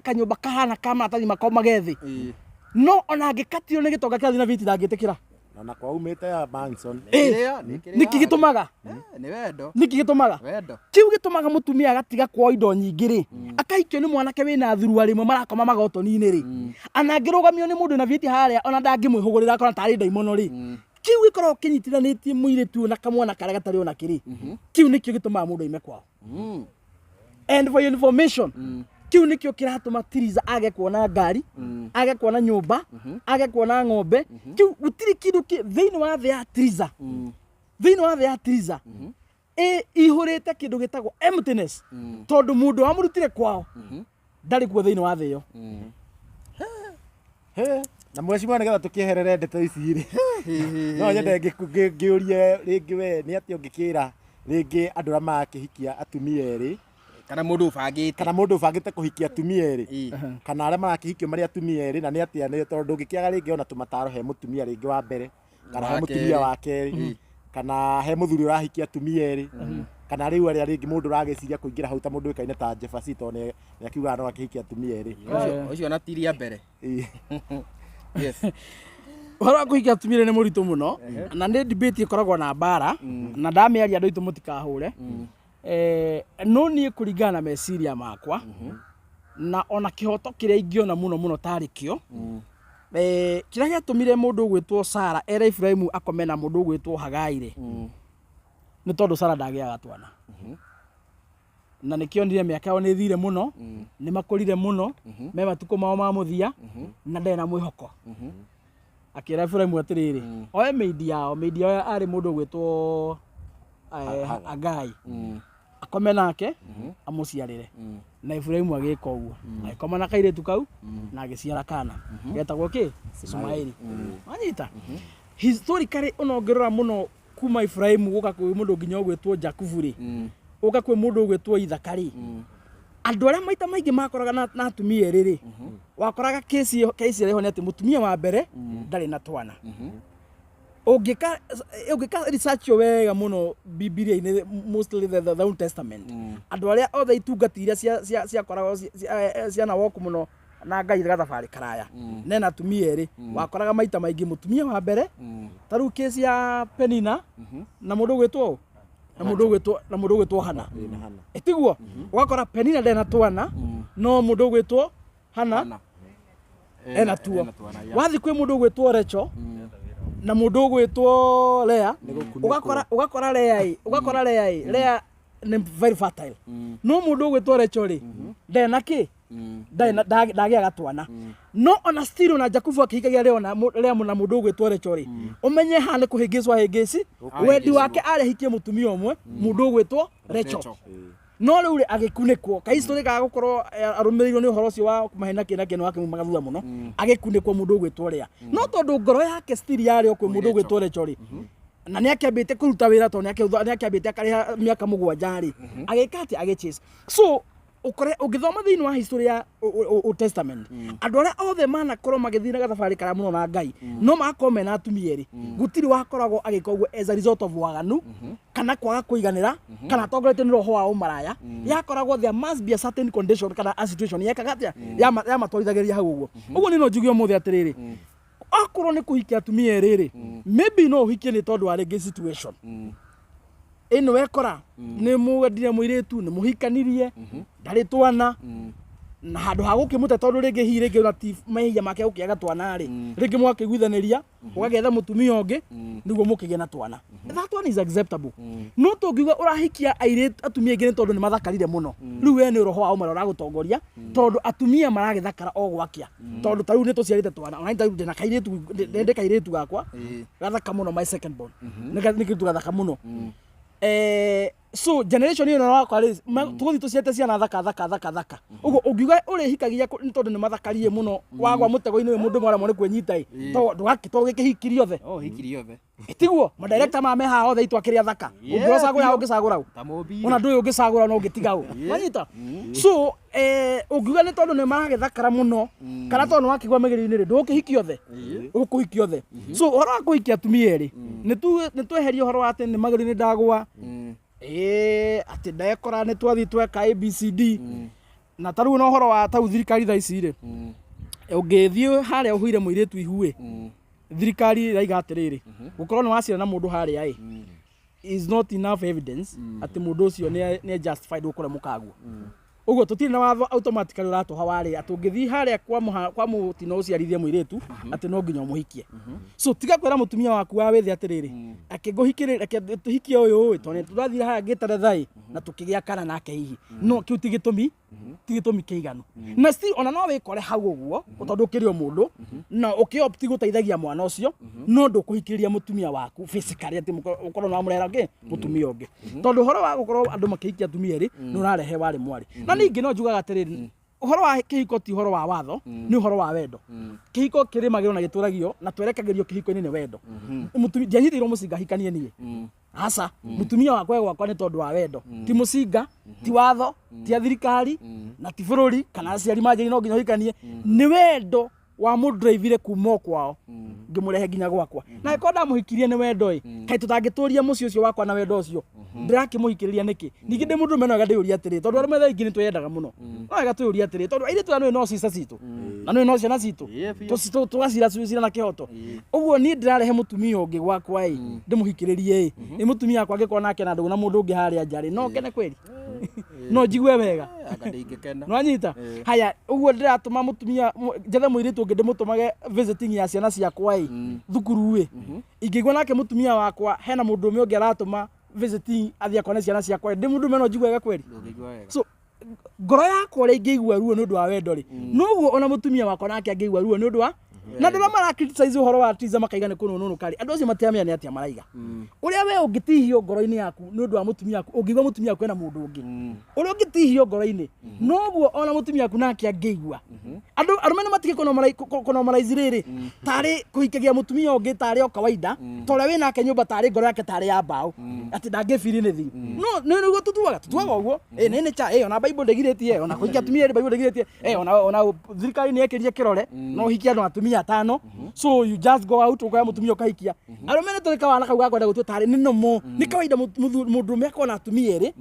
kanyũmba kahana ka maratathi makomage thĩ, Ĩĩ. no ona angĩkatio nĩ gĩtonga kĩrathiĩ na viti ndangĩtĩkĩra? Na kwa umĩte ya Manson. Ĩ, Kĩrĩa, nĩ kĩrĩa. Nĩkĩ gĩtũmaga? Eh, nĩ wendo. Nĩkĩ gĩtũmaga? Wendo. Kĩu gĩtũmaga mũtumia agatiga kwao indo nyingĩ rĩ, akahikio nĩ mwanake wĩna thurua rĩmwe marakoma magotoni-inĩ rĩ, ana angĩrũgamio nĩ mũndũ na viti harĩa ona ndangĩmwĩhũgũrĩra akona tarĩ ndaimono rĩ, kĩu gĩkoragwo kĩnyitithanĩtie mũirĩtu ũyũ na kamwana karĩa gatarĩ ona kĩrĩ, kĩu nĩkĩo gĩtũmaga mũndũ aime kwao. And for your information, kĩu nĩkĩo kĩratũma Tiriza age kuona ngari, age kuona nyũmba, age kuona ng'ombe. Kĩu gũtirĩ kĩndũ thĩinĩ wa thĩ ya Tiriza, thĩinĩ wa thĩ ya Tiriza ĩ ihũrĩte kĩndũ gĩtagwo emptiness, tondũ mũndũ wamũrutire kwao ndarĩ kuo thĩinĩ wa thĩ ĩyo. He, na mheshimiwa, nĩgetha tũkĩeherere ndeto ici rĩ, no nyende ngĩũrie rĩngĩ, we nĩ atĩa ũngĩkĩra rĩngĩ andũ arĩa marakĩhikia atumia erĩ? Kana mũndũ ũbangĩte. Kana mũndũ ũbangĩte kũhikia atumia erĩ, Ĩĩ. kana arĩa marakĩhikio marĩ atumia erĩ, na nĩ atĩa, nĩ tondũ ndũngĩkĩaga rĩngĩ ona tũmataro he mũtumia rĩngĩ wa mbere kana he Wa mũtumia kerĩ. wa kerĩ, kana he mũthuri ũrahikia atumia erĩ, kana rĩu arĩa rĩngĩ mũndũ ũragĩciria kũingĩra hau ta mũndũ ũĩkaine ta Jefferson, tondũ nĩ akiugaga no akĩhikia atumia erĩ. Ũcio na tiria mbere. Ĩĩ. Yes. Ũhoro wa kũhikia atumia nĩ mũritũ mũno, na nĩ debate ĩkoragwo na mbara, na ndamĩaria andũ aitũ mũtikahũre. No niĩ kũringana na meciria makwa na ona kĩhoto kĩrĩa ingĩona mũno mũno tarĩ kĩo, kĩrĩa gĩatũmire mũndũ ũgwĩtwo Sara ere Ibrahimu akome na mũndũ ũgwĩtwo Hagai rĩ, nĩ tondũ Sara ndagĩaga twana, na nĩkĩonire mĩaka yao nĩ ĩthire mũno, nĩ makũrire mũno, me matukũ mao ma mũthia, na ndarĩ na mwĩhoko. Akĩra Ibrahimu atĩrĩrĩ, oe maid yao, maid yao arĩ mũndũ ũgwĩtwo Agai, akome nake amũciarĩre. Na Ibrahimu agĩka ũguo, agĩkoma na kairĩtu kau na agĩciara kana getagwo kĩ? Ismaili. Wanyita? Historically, ona ũngĩrora mũno kuma Ibrahimu gũka kwĩ mũndũ nginya ũgwĩtwo Jakubu rĩ, ũka kwĩ mũndũ ũgwĩtwo Ithaka rĩ, andũ arĩa maita maingĩ makoraga na atumia erĩ rĩ, wakoraga kesi kesi ĩrĩa ĩho nĩ atĩ mũtumia wa mbere ndarĩ na twana. Ũngĩka research ĩyo wega mũno Bibilia-inĩ, mostly the Old Testament, andũ arĩa othe itungati iria ciakoragwo ciana woku mũno na Ngai gathabarĩ karaya nena atumia erĩ, wakoraga maita maingĩ mũtumia wa mbere, ta rĩu kesi ya Penina na mũndũ ũgwĩtwo ũ? Na mũndũ ũgwĩtwo na mũndũ ũgwĩtwo Hana. Na Hana. Ĩtiguo ũgakora Penina ndarĩ na twana, no mũndũ ũgwĩtwo Hana Hana. ena tuo. Ena twana, yeah. Wathiĩ kwĩ mũndũ ũgwĩtwo Rachel na mũndũ ũgwĩtwo Lea, gũkunĩkwo. ũgakora Lea ĩ, ũgakora Lea ĩ, Lea nĩ very fertile, no mũndũ ũgwĩtwo Rachel rĩ, ndarĩ na kĩ, ndarĩ na- ndagĩaga twana. No ona still ona Jakubu akĩhikagia Lea Lea na mũndũ ũgwĩtwo Rachel rĩ, ũmenye haha nĩ kũhĩngĩcwo ahĩngĩci wendi wake, arĩ ahikie mũtumia ũmwe, mũndũ ũgwĩtwo Rachel. Rachel. No rĩu rĩ, agĩkunĩkwo kahistory ga gũkorwo arũmĩrĩirwo nĩ ũhoro ũcio wa mahena kĩ na kĩ, nĩ wakiumaga thutha mũno, agĩkunĩkwo mũndũ ũgwĩtwo Lea. No tondũ ngoro yake still yarĩ o kwĩ mũndũ ũgwĩtwo Rachel rĩ, na nĩ akĩambĩte kũruta wĩra, tondũ nĩ akĩambĩte akarĩha mĩaka 7 rĩ, agĩka atĩ agĩchase. So ũkore ũngĩthoma thĩinĩ wa history ya Old Testament, andũ arĩa othe manakorwo magĩthiĩ na gathabarĩ karaya mũno na Ngai, no magakorwo mena atumia erĩ, gũtirĩ wakoragwo agĩka ũguo as a result of waganu kana kwaga kũiganĩra kana atongoretio nĩ roho wa ũmaraya. Yakoragwo there must be a certain condition kana a situation yekaga atĩa yamatwarithagĩria hau ũguo. Ũguo niĩ no njuge ũmũthĩ atĩrĩrĩ, akorwo nĩ kũhikia atumia erĩ rĩ, maybe no ũhikie nĩ tondũ wa rĩngĩ situation ĩno wekora nĩ mũwendire mũirĩtu, nĩ mũhikanirie, ndarĩ twana, na handũ ha gũkĩmũte tondũ rĩngĩ hihi rĩngĩ ona ti mehia make gũkĩaga twana rĩ, rĩngĩ mwakĩiguithanĩria ũgagĩetha mũtumia ũngĩ nĩguo mũkĩgĩe na twana. That one is acceptable. No tũngiuga ũrahikia airĩtu atumia aingĩ nĩ tondũ nĩ mathakarire mũno, rĩu we nĩ roho wa ũmara ũragũtongoria, tondũ atumia maragĩthakara o gwakĩa, tondũ ta rĩu nĩ tũciarĩte twana, ona ta rĩu ndĩna kairĩtu, ndĩ kairĩtu gakwa gathaka mũno, my second born nĩ kairĩtu gathaka mũno. So generation ĩno wakwa rĩ, tũgũthiĩ tũciarĩte ciana thaka thaka thaka thaka ũguo. Ũngiuga ũrĩhikagia nĩ tondũ nĩ mathakarie mũno, wagwa mũtego-inĩ ũyũ, mũndũ mwaremwo nĩ kwĩnyita ĩ, to ndũgakĩhikirie othe. Oh, hikirie othe. Tiguo madirector maya me haha othe itũ akĩrĩa thaka, ũngĩrocagũra ũngĩcagũra ũ? Ta mũmbi. Ona ndũĩ ũngĩcagũra no ũngĩtiga ũ, wanyita? So ũngiuga nĩ tondũ nĩ maragĩthakara mũno kana tondũ nĩ wakĩgwa mĩgerio-inĩ rĩ, ndũgũkĩhikia othe, ũkũhikia othe. So ũhoro wa kũhikia atumia erĩ, nĩ tweherie ũhoro wa atĩ nĩ magerio-inĩ ndagwa, ĩĩ, atĩ ndekora nĩ twathiĩ tweka ABCD. Na ta rĩu na ũhoro wa tau thirikari thaa ici rĩ, ũngĩthiĩ harĩa ũhuire mũirĩtu ihu ĩ, thirikari ĩraiga atĩrĩrĩ, gũkorwo nĩ waciara na mũndũ harĩa ĩ is not enough evidence atĩ mũndũ ũcio nĩ justified gũkũre mũkaguo. Ũguo tũtirĩ na watho automatically ũratũha warĩ atĩ ũngĩthiĩ harĩa kwa mũtino ũciarithie mũirĩtu atĩ no nginya ũmũhikie. So tiga kwĩra mũtumia waku wa wĩthĩ atĩrĩrĩ, akĩngũhikĩrĩ, reke tũhikie ũyũ ĩ, tondũ tũrathire harĩa ngĩtere ĩ na tũkĩgĩa kana nake hihi. No kĩu ti gĩtũmi kĩiganu. Na still ona no wĩkore hau ũguo tondũ ũkĩrĩ o mũndũ na ũkĩopt gũteithagia mwana ũcio, no ndũkũhikĩrĩria mũtumia waku physically atĩ ũkorwo nĩ wamũrehera ngĩ mũtumia ũngĩ, tondũ ũhoro wa gũkorwo andũ makĩhikia atumia erĩ nĩ ũrarehe warĩ mwarĩ. Na ningĩ no njugaga atĩrĩrĩ, ũhoro wa kĩhiko ti ũhoro wa watho, nĩ ũhoro wa wendo. Kĩhiko kĩrĩmagĩrwo na gĩtũragio na twerekagĩrio kĩhiko-inĩ nĩ wendo. Mũtumia ndianyitĩirwo mũcinga hikanie niĩ, aca. Mũtumia wakwa e gwakwa nĩ tondũ wa wendo, ti mũcinga, ti watho, ti a thirikari na ti bũrũri kana aciari manjĩri no nginya ũhikanie. Nĩ wendo wa mũndũraivire kuma o kwao ngĩmũrehe nginya gwakwa, na angĩkorwo ndamũhikirie nĩ wendo ĩ, kaĩ tũtangĩtũria mũciĩ ũcio wakwa na wendo ũcio? Ndĩrakĩmũhikĩrĩria nĩkĩ? Ningĩ ndĩ mũndũrũme no wega ndĩyũrie atĩrĩ, tondũ arũme thaa ingĩ nĩ twĩyendaga mũno, no wega twĩyũrie atĩrĩ, tondũ airĩtu aya nĩũĩ no cica citũ na nĩũĩ no ciana citũ. Ĩĩ, biũ. Tũgacira cira na kĩhoto ũguo. Niĩ ndĩrarehe mũtumia ũngĩ gwakwa ĩ, ndĩmũhikĩrĩrie ĩ, ĩ mũtumia wakwa angĩkorwo nake na ndũgũ na mũndũ ũngĩ harĩa nja rĩ, no ngene kweri? No njigue wega? Anga ndingĩkena. Nwanyita haya ũguo ndĩratũma mũtumia njethe mũirĩtu ũngĩ ndĩmũtũmage visiting ya ciana ciakwa ĩ thukuru ĩ, ingĩigua nake mũtumia wakwa hena mũndũ ũmwe ũngĩ aratũma visiting athiĩ akone ciana ciakwa ĩ, ndĩ mũndũ no njigue wega kweri? Ndũngĩigua wega. So ngoro yakwa ũrĩa ingĩigua ruo nĩ ũndũ wa wendo rĩ, noguo ona mũtumia wakwa nake angĩigua ruo nĩ ũndũ wa na andũ arĩa mara criticize ũhoro wa Triza makaiga nĩ kũnũnũnũka rĩ, andũ acio matiramenya nĩ atĩa maraiga. Ũrĩa we ũngĩtihio ngoro-inĩ yaku nĩ ũndũ wa mũtumia waku, ũngĩigua mũtumia waku ena mũndũ ũngĩ, ũrĩa ũngĩtihio ngoro-inĩ noguo ona mũtumia waku nake angĩigua. Andũ arũme nĩ matige kũnormalize rĩrĩ tarĩ kũhikagia mũtumia ũngĩ tarĩ o kawaida, ta ũrĩa wĩ nake nyũmba, tarĩ ngoro yake tarĩ ya mbaũ atĩ ndangĩbiri anything. No nĩ nĩguo tutuaga ũguo ĩ nĩ cha ĩ, ona Bible ndĩgirĩtie ona kũhikia atumia erĩ, Bible ndĩgirĩtie ĩ, ona thirikari nĩ yekĩrire kĩrore no ũhikie andũ atumia atano. So you just go out ũkoya mũtumia ũkahikia. Arũme nĩ tũrĩ kawana kau gakwenda gũtua tarĩ nĩ normal, nĩ kawaida mũndũrũme akona atumia erĩ.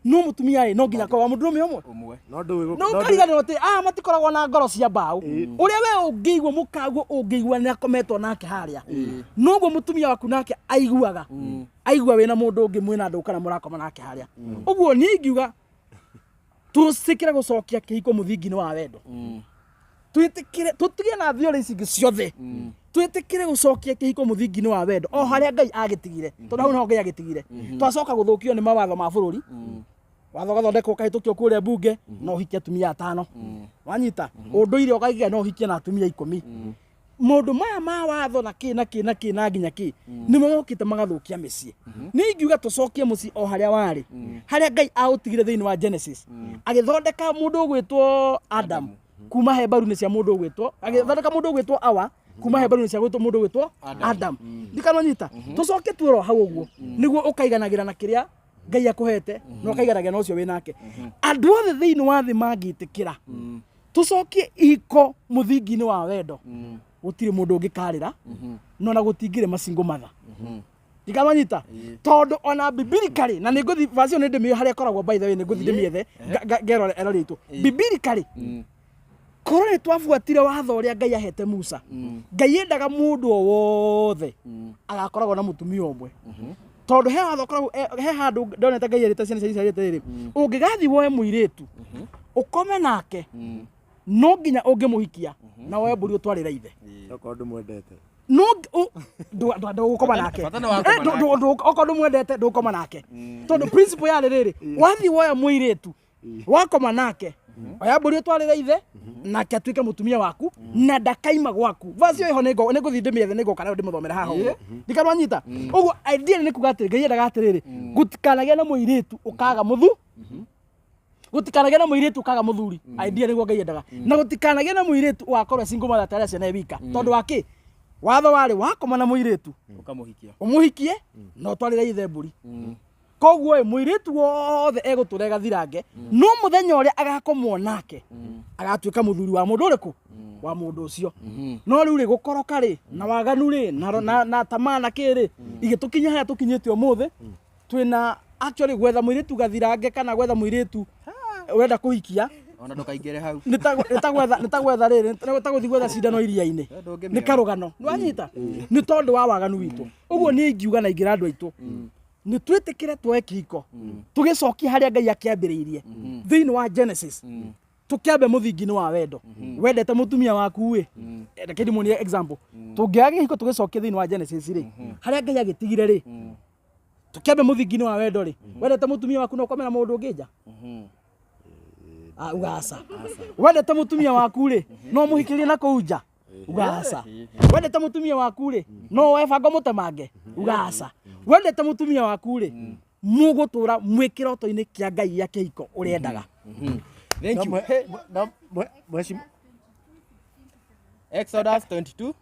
No mũtumia ĩ no nginya akorwo wa mũndũrũme ũmwe. Ũmwe. No ndũĩ No ũkariganĩrwo atĩ aya matikoragwo na ngoro cia mbaũ. Ũrĩa we ũngĩigua mũkaguo ũngĩigua nĩ akometwo nake harĩa, noguo mũtumia waku nake aiguaga aigua wĩna mũndũ ũngĩ mwĩna ndũ kana mũrakoma nake harĩa. Ũguo niĩ ingiuga tũcikĩre gũcokia kĩhiko mũthingi-inĩ wa wendo, twĩtĩkĩre tũtige na theory ici ingĩ ciothe, twĩtĩkĩre gũcokia kĩhiko mũthingi-inĩ wa wendo o harĩa Ngai agĩtigire, tondũ hau niho Ngai agĩtigire. Twacoka gũthũkio nĩ mawatho ma bũrũri, watho ũgathondekwo ũkahĩtũkio kũrĩa mbunge, no ũhikie atumia atano, wanyita ũndũire ũkaiga no ũhikie na atumia 10. Maũndũ maya ma watho na kĩ na kĩ na kĩ na nginya kĩ nĩmo mokĩte magathũkia mĩciĩ. Nĩ ingiuga tũcokie mũciĩ o harĩa warĩ, harĩa Ngai aũtigire thĩinĩ wa Genesis, agĩthondeka mũndũ ũgwĩtwo Adam kuma he mbaru-inĩ cia mũndũ ũgwĩtwo, agĩthondeka mũndũ ũgwĩtwo Awa kuma he mbaru-inĩ cia gwĩtwo mũndũ ũgwĩtwo Adam. Ndikanonyita tũcoke tuoro hau ũguo nĩguo ũkaiganagĩra na kĩrĩa Ngai akũhete na ũkaiganagĩra na ũcio wĩ nake. Andũ othe thĩinĩ wa thĩ mangĩtĩkĩra tũcokie ihiko mũthingi-inĩ wa wendo, gũtirĩ mũndũ ũngĩkarĩra, no na gũtingĩrĩ macingo matha. Ndikamanyita tondũ ona biblically, na nĩngũthi verse ĩyo nĩ ndĩmĩũĩ harĩa ĩkoragwo, by the way, nĩngũthi ndĩmĩethe ngerore error itũ. Biblically, korwo nĩ twabuatire watho ũrĩa Ngai ahete Musa, Ngai endaga mũndũ o wothe agakoragwo na mũtumia ũmwe, tondũ he watho ũkoragwo he handũ ndonete Ngai erĩte ciana cia Isiraeli atĩrĩrĩ, ũngĩgathiĩ woe mũirĩtu ũkome nake, no nginya ũngĩmũhikia na woe mbũri ũtwarĩre ithe. Okorwo ndũmwendete. No ndũgũkoma nake. Bata nĩ wakoma nake. Okorwo ndũmwendete ndũgũkoma nake, tondũ principle yarĩ rĩrĩ, wathiĩ woya mũirĩtu wakoma nake, oya mbũri ũtwarĩre ithe nake atuĩke mũtumia waku na ndakaima gwaku. Verse ĩyo ĩho nĩngũthiĩ ndĩmĩethe, nĩngũka nayo ndĩmũthomere haha ũguo. Ndikanwanyita ũguo idea nĩ kuga atĩrĩ, Ngai endaga atĩrĩrĩ, gũtikanagĩe na mũirĩtu ũkaga mũthu gũtikanagĩe na mũirĩtu ũkaga mũthuri. Idea nĩguo Ngai endaga, na gũtikanagĩe na mũirĩtu ũgakorwo single mother atarĩ ciana e wika, tondũ wa kĩ? Watho warĩ wakoma na mũirĩtu Ũkamũhikia. Ũmũhikie na ũtwarĩre ithe mbũri. Koguo ĩ mũirĩtu wothe egũtũra gathirange, no mũthenya ũrĩa agakomwo nake agatuĩka mũthuri wa mũndũ ũrĩkũ, wa mũndũ ũcio. No rĩu rĩ, gũkoroka rĩ na waganu rĩ na tamaa na kĩ rĩ, igĩtũkinyia harĩa tũkinyĩte ũmũthĩ. Twĩna actually gwetha mũirĩtu gathirange kana gwetha mũirĩtu ũrenda kũhikia Ona ndũkaingĩre hau. Nĩ ta gwetha rĩrĩ, nĩ ta gũthiĩ gwetha cindano iria-inĩ. Ndũngĩmĩona. Nĩ karũgano nĩwanyita, nĩ tondũ wa waganu witũ. Ũguo niĩ ingiuga na ingĩra andũ aitũ nĩ twĩtĩkĩre tuoe kĩhiko tũgĩcokie harĩa Ngai akĩambĩrĩirie thĩinĩ wa Genesis, tũkĩambe mũthingi-inĩ wa wendo. Wendete mũtumia waku ĩ, reke ndĩmuonie example. Tũngĩoya kĩhiko tũgĩcokie thĩinĩ wa Genesis rĩ, harĩa Ngai agĩtigire rĩ, tũkĩambe mũthingi-inĩ wa wendo rĩ, wendete mũtumia waku no ũkome na mũndũ ũngĩ nja? Ah, uga aca. Wendete mũtumia waku rĩ, no mũhikĩrie na kũu nja? Uga aca. Wendete mũtumia waku rĩ, no woe bango mũtemange? Uga aca. Wendete mũtumia waku rĩ, mũgũtũra mwĩ kĩroto-inĩ kĩa Ngai gĩa kĩhiko ũrĩendaga. Thank you. No mheshimiwa. Exodus 22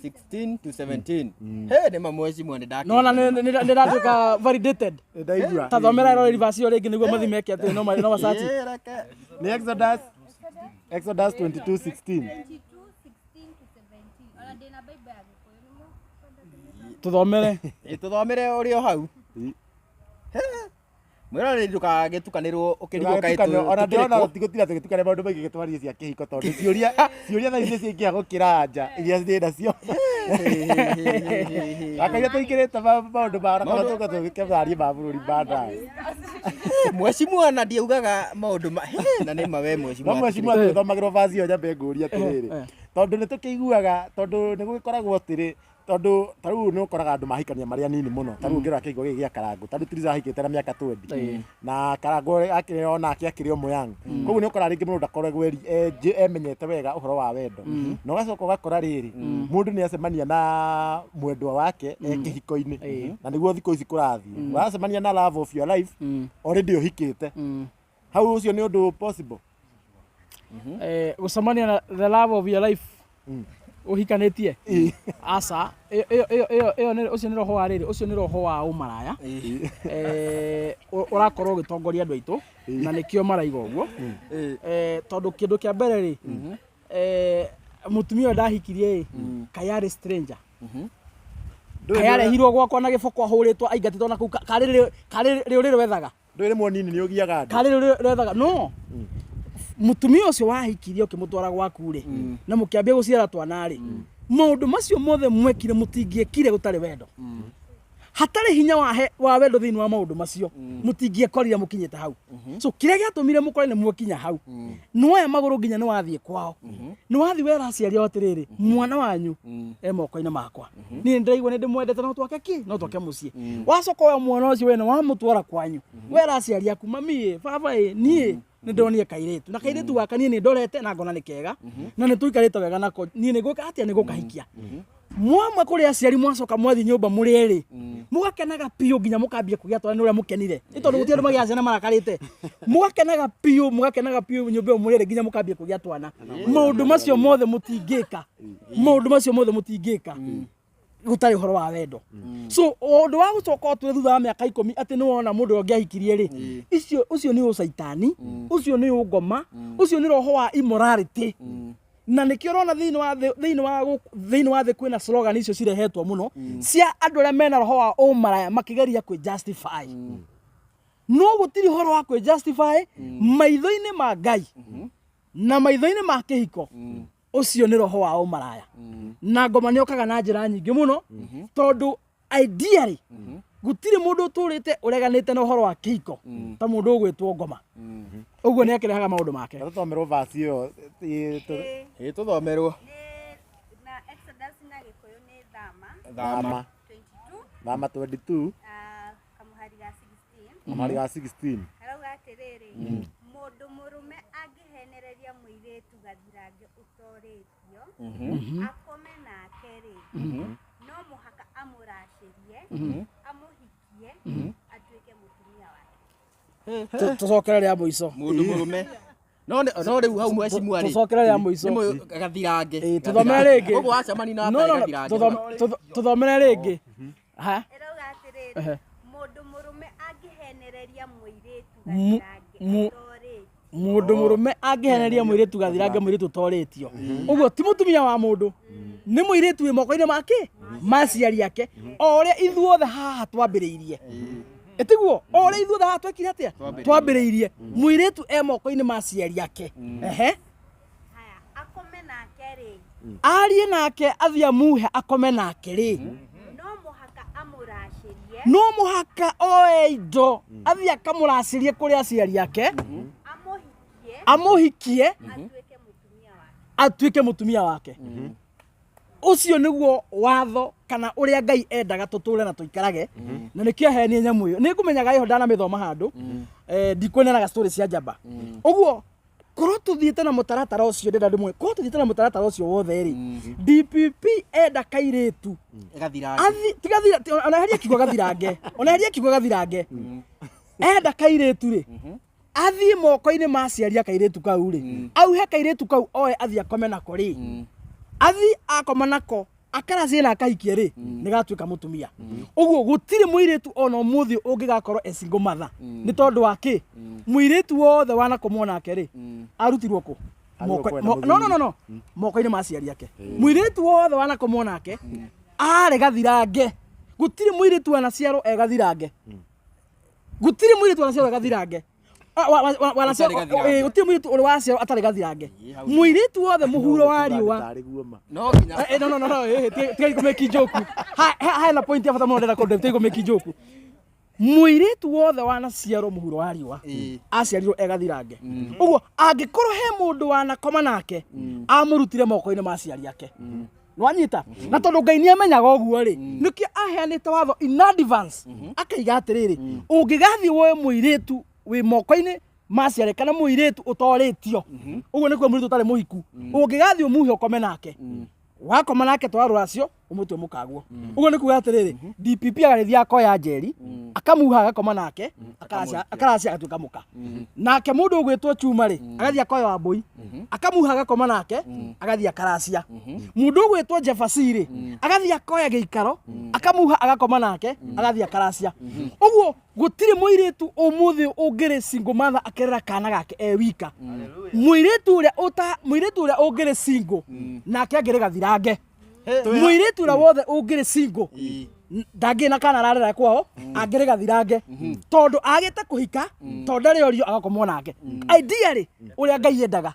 16 to 17. Hey, nĩ ma mheshimiwa nĩ ndakĩ. Nona nĩ ndatuĩka validated. Ndaigua. Ta thomera ĩroreri verse ĩyo rĩngĩ nĩguo mathi meke atĩ no macaci. Ĩĩ, reke. Nĩ Exodus 22:16. 22, 16 to 17. Ona ndĩna Bible ya Gĩkũyũ nĩ mũkwenda? Tũthomere. Ĩ, tũthomere ũrĩ o hau. Mwĩroreri ndũkagĩtukanĩrwo ũkĩrigwo kaĩ Ona ndĩrona tũkĩrĩ kũ. tigũtinda tũgĩtukania maũndũ maingĩ gĩtwarie cia kĩhiko, tondũ ciũria thaa ici nĩ ciaingĩha gũkĩra anja iria ndĩ nacio. Wakaira tũingĩrĩte maũndũ ma kana tũka tũgĩkĩarie ma bũrũri baadaye. Mheshimiwa na ndiaugaga maũndũ ma Hey, na nĩ ma we No mheshimiwa. mheshimiwa, tũgĩthomagĩrwo verse ĩyo nyambe ngũrie atĩrĩrĩ, tondũ nĩ tũkĩiguaga, tondũ nĩ gũgĩkoragwo atĩrĩ, tondũ ta rĩu nĩ ũkoraga andũ mahikania marĩ anini mũno. Ta rĩu ũngĩrora kĩhiko gĩkĩ gĩa Karangũ, ta rĩu Tiriza ahikĩte na mĩaka 20 na Karangũ akĩrĩ onake akĩrĩ o mũyang. Koguo nĩ ũkoraga rĩngĩ mũndũ ndakoragwo emenyete wega ũhoro wa wendo, na ũgacoka ũgakora rĩrĩ mũndũ nĩ acemania na mwendwa wake e kĩhiko-inĩ, na nĩguo thikũ ici kũrathiĩ, wacemania na love of your life already ũhikĩte hau, ũcio nĩ ũndũ possible? Gũcemania na the love of your life ũhikanĩtie, aca. Ĩyo ũcio nĩ roho wa rĩrĩ, ũcio nĩ roho wa ũmaraya ũrakorwo ũgĩtongoria andũ aitũ, na nĩkĩo maraiga ũguo. Tondũ kĩndũ kĩa mbere rĩ, mũtumia ũyũ ndahikirie ĩ, kaĩ arĩ stranger, kaĩ arehirwo gwakwa na gĩboko ahũrĩtwo aingatĩtwo na kũu, karĩ rĩũrĩrĩ wethaga. Ndũĩ rĩmwe nini nĩ ũgiaga andũ. Karĩ rwethaga no mutumia ũcio wahikirie ũkĩmũtwara gwaku rĩ, na mũkĩambia gũciara twana rĩ, maũndũ macio mothe mwekire mũtingĩekire gũtarĩ wendo, hatarĩ hinya wa wendo thĩinĩ wa maũndũ macio, mũtingĩekorire mũkinyĩte hau. So kĩrĩa gĩatũmire mũkore nĩ mwakinya hau, nĩwoya magũrũ nginya nĩ wathiĩ kwao, nĩ wathiĩ wera aciari ao atĩrĩrĩ, mwana wanyu e moko-inĩ makwa, niĩ nĩ ndĩraigua nĩ ndĩmwendete, no twake kĩ no twake mũciĩ. Wacoka oya mwana ũcio wena wamũtwara kwanyu, wera aciari aku, mami ĩ, baba ĩ, niĩ nĩ ndonire kairĩtu, na kairĩtu gaka niĩ nĩ ndorete na ngona nĩ kega na nĩ tũikarĩte wega nako, niĩ nĩ ngwĩka atĩa, nĩ ngũkahikia. Mwamwe kũrĩ aciari, mwacoka mwathiĩ nyũmba mũrĩ erĩ, mũgakenaga biũ nginya mũkambia kũgĩa twana nĩ ũrĩa mũkenire, nĩ tondũ gũtirĩ andũ magĩaga ciana marakarĩte. Mũgakenaga biũ, mũgakenaga biũ nyũmba ĩyo mũrĩ erĩ nginya mũkambia kũgĩa twana. Maũndũ macio mothe mũtingĩka, maũndũ macio mothe mũtingĩka gũtarĩ ũhoro wa wendo. So ũndũ wa gũcoka ũtwĩre thutha wa mĩaka 10 atĩ nĩ wona mũndũ ũrĩa ũngĩahikirie rĩ, icio ũcio nĩ ũcaitani, ũcio nĩ ũngoma, ũcio nĩ roho wa immorality. Na nĩkĩo ũrona thĩinĩ wa thĩ kwĩna slogan icio cirehetwo mũno cia andũ arĩa mena roho wa ũmaraya makĩgeria kwĩ justify. No gũtirĩ ũhoro wa kwĩ justify maitho-inĩ ma Ngai na maitho-inĩ ma kĩhiko. Ũcio nĩ roho wa ũmaraya, na ngoma nĩ okaga na njĩra nyingĩ mũno, tondũ ideally gũtirĩ mũndũ ũtũrĩte ũreganĩte na ũhoro wa kĩhiko ta mũndũ ũgwĩtwo ngoma. Ũguo nĩ akĩrehaga maũndũ make. Tũthomerwo verse ĩyo. Ĩ, tũthomerwo. Nĩ na Exodus na Gĩkũyũ nĩ Thama. Thama. 22. Thama 22. Kamũhari ga 16. Kamũhari ga 16. Harauga atĩrĩrĩ, mũndũ mũrũme angĩhenereria mũirĩtu gathirange ũtorĩtio akome nake rĩ, no mũhaka amũracĩrie, amũhikie, atuĩke mũtumia wake. Tũcokere rĩa mũico. Mũndũ mũrũme no rĩu hau mwecimua rĩ, Tũcokere rĩa mũico. nĩ gathirange. Ĩ, tũthomere rĩngĩ. Koguo wacemania na No, no, no, gathirange. tũthomere rĩngĩ. Ha? Ĩrauga atĩrĩrĩ, mũndũ mũrũme angĩhenereria mũirĩtu gathirange ũtorĩtio. Mũndũ mũrũme angĩheneria mũirĩtu gathirange, mũirĩtu ũtorĩtio, ũguo ti mũtumia wa mũndũ, nĩ mũirĩtu wĩ moko-inĩ make ma aciari ake, o ũrĩa ithuothe haha twambĩrĩirie. Ĩtiguo o ũrĩa ithuothe haha twekire atĩa, twambĩrĩirie, mũirĩtu e moko-inĩ ma aciari ake. Ehe. Haya, akome nake rĩ, Arie nake, athiĩ amuhe akome nake rĩ, no mũhaka amũracĩrie, no mũhaka oe indo athiĩ akamũracĩrie kũrĩ aciari ake, amũhikie, amũhikie, atuĩke mũtumia wake. Atuĩke mũtumia wake. Ũcio nĩguo watho kana ũrĩa Ngai endaga tũtũre na tũikarage, na nĩkĩo aheanie nyamũ ĩyo. Nĩ ngũmenyaga ĩho ndanamĩthoma handũ, ndikũnenaga story cia njamba. Ũguo korwo tũthiĩte na mũtaratara ũcio, ndĩrenda ndĩmwe, korwo tũthiĩte na mũtaratara ũcio wothe rĩ, DPP enda kairĩtu Gathirange. Athi tigathira, ona heria kiugo gathirange, ona heria kiugo gathirange. Enda kairĩtu rĩ, athiĩ moko-inĩ ma aciari a kairĩtu kau rĩ, auhe kairĩtu kau oe athiĩ akome nako rĩ, athiĩ akoma nako akaracie na akahikie rĩ, nĩ gatuĩka mũtumia. Ũguo gũtirĩ mũirĩtu ona ũmũthĩ ũngĩgakorwo e single mother. Nĩ tondũ wa kĩ? Mũirĩtu wothe wanakomwo nake rĩ, arutirwo kũ? Arutirwo kwena No, no, no, no, moko-inĩ ma aciari ake. Mũirĩtu wothe wanakomwo nake arĩ gathirange, gũtirĩ mũirĩtu wanaciarwo e gathirange, gũtirĩ mũirĩtu wanaciarwo e gathirange. Ũtarĩ gathirange. Gũtirĩ mũirĩtu ũrĩ waciarwo atarĩ gathirange. Mũirĩtu wothe mũhuro wa riũa. Tarĩ guo ma. No nginya. No, no, no, no, tigai kũmĩki joke. Hena point ya bata mũno ndĩrenda kũndũ, tigai kũmĩki joke. Mũirĩtu wothe wanaciarwo mũhuro wa riũa aciarirwo e gathirange. Ũguo angĩkorwo he mũndũ wanakoma nake, amũrutire moko-inĩ ma aciari ake. Nwanyita? Na tondũ Ngai nĩ amenyaga ũguo rĩ, nĩkĩo aheanĩte watho in advance, akaiga atĩrĩrĩ, ũngĩgathiĩ woe mũirĩtu wĩ moko-inĩ ma aciari kana mũirĩtu ũtorĩtio, ũguo nĩkuo mũirĩtu ũtarĩ mũhiku, ũngĩgathiĩ ũmuhe ũkome nake, wakoma nake twara rũracio ũmũtue mũkaguo. Ũguo nĩ kuga atĩrĩrĩ, DPP agagĩthiĩ akoya njeri, akamuha, agakoma nake, akaracia, agatuĩka mũka. Nake mũndũ ũgwĩtwo Chuma rĩ, agathiĩ akoya Wambũi, akamuha, agakoma nake, agathiĩ akaracia. Mũndũ ũgwĩtwo Jefasi rĩ, agathiĩ akoya gĩikaro, akamuha, agakoma nake, agathiĩ akaracia. Ũguo gũtirĩ mũirĩtu ũmũthĩ ũngĩrĩ single mother akerera kana gake e wika. Mũirĩtu ũrĩa ũta mũirĩtu ũrĩa ũngĩrĩ single nake angĩrĩ gathirange, mũirĩtu ũrĩa wothe ũngĩrĩ single. Ndangĩ na kana ararera kwao angĩrĩ gathirange tondũ agĩte kũhika tondũ ndarĩ orio agakomwo nake ideally ũrĩa Ngai endaga.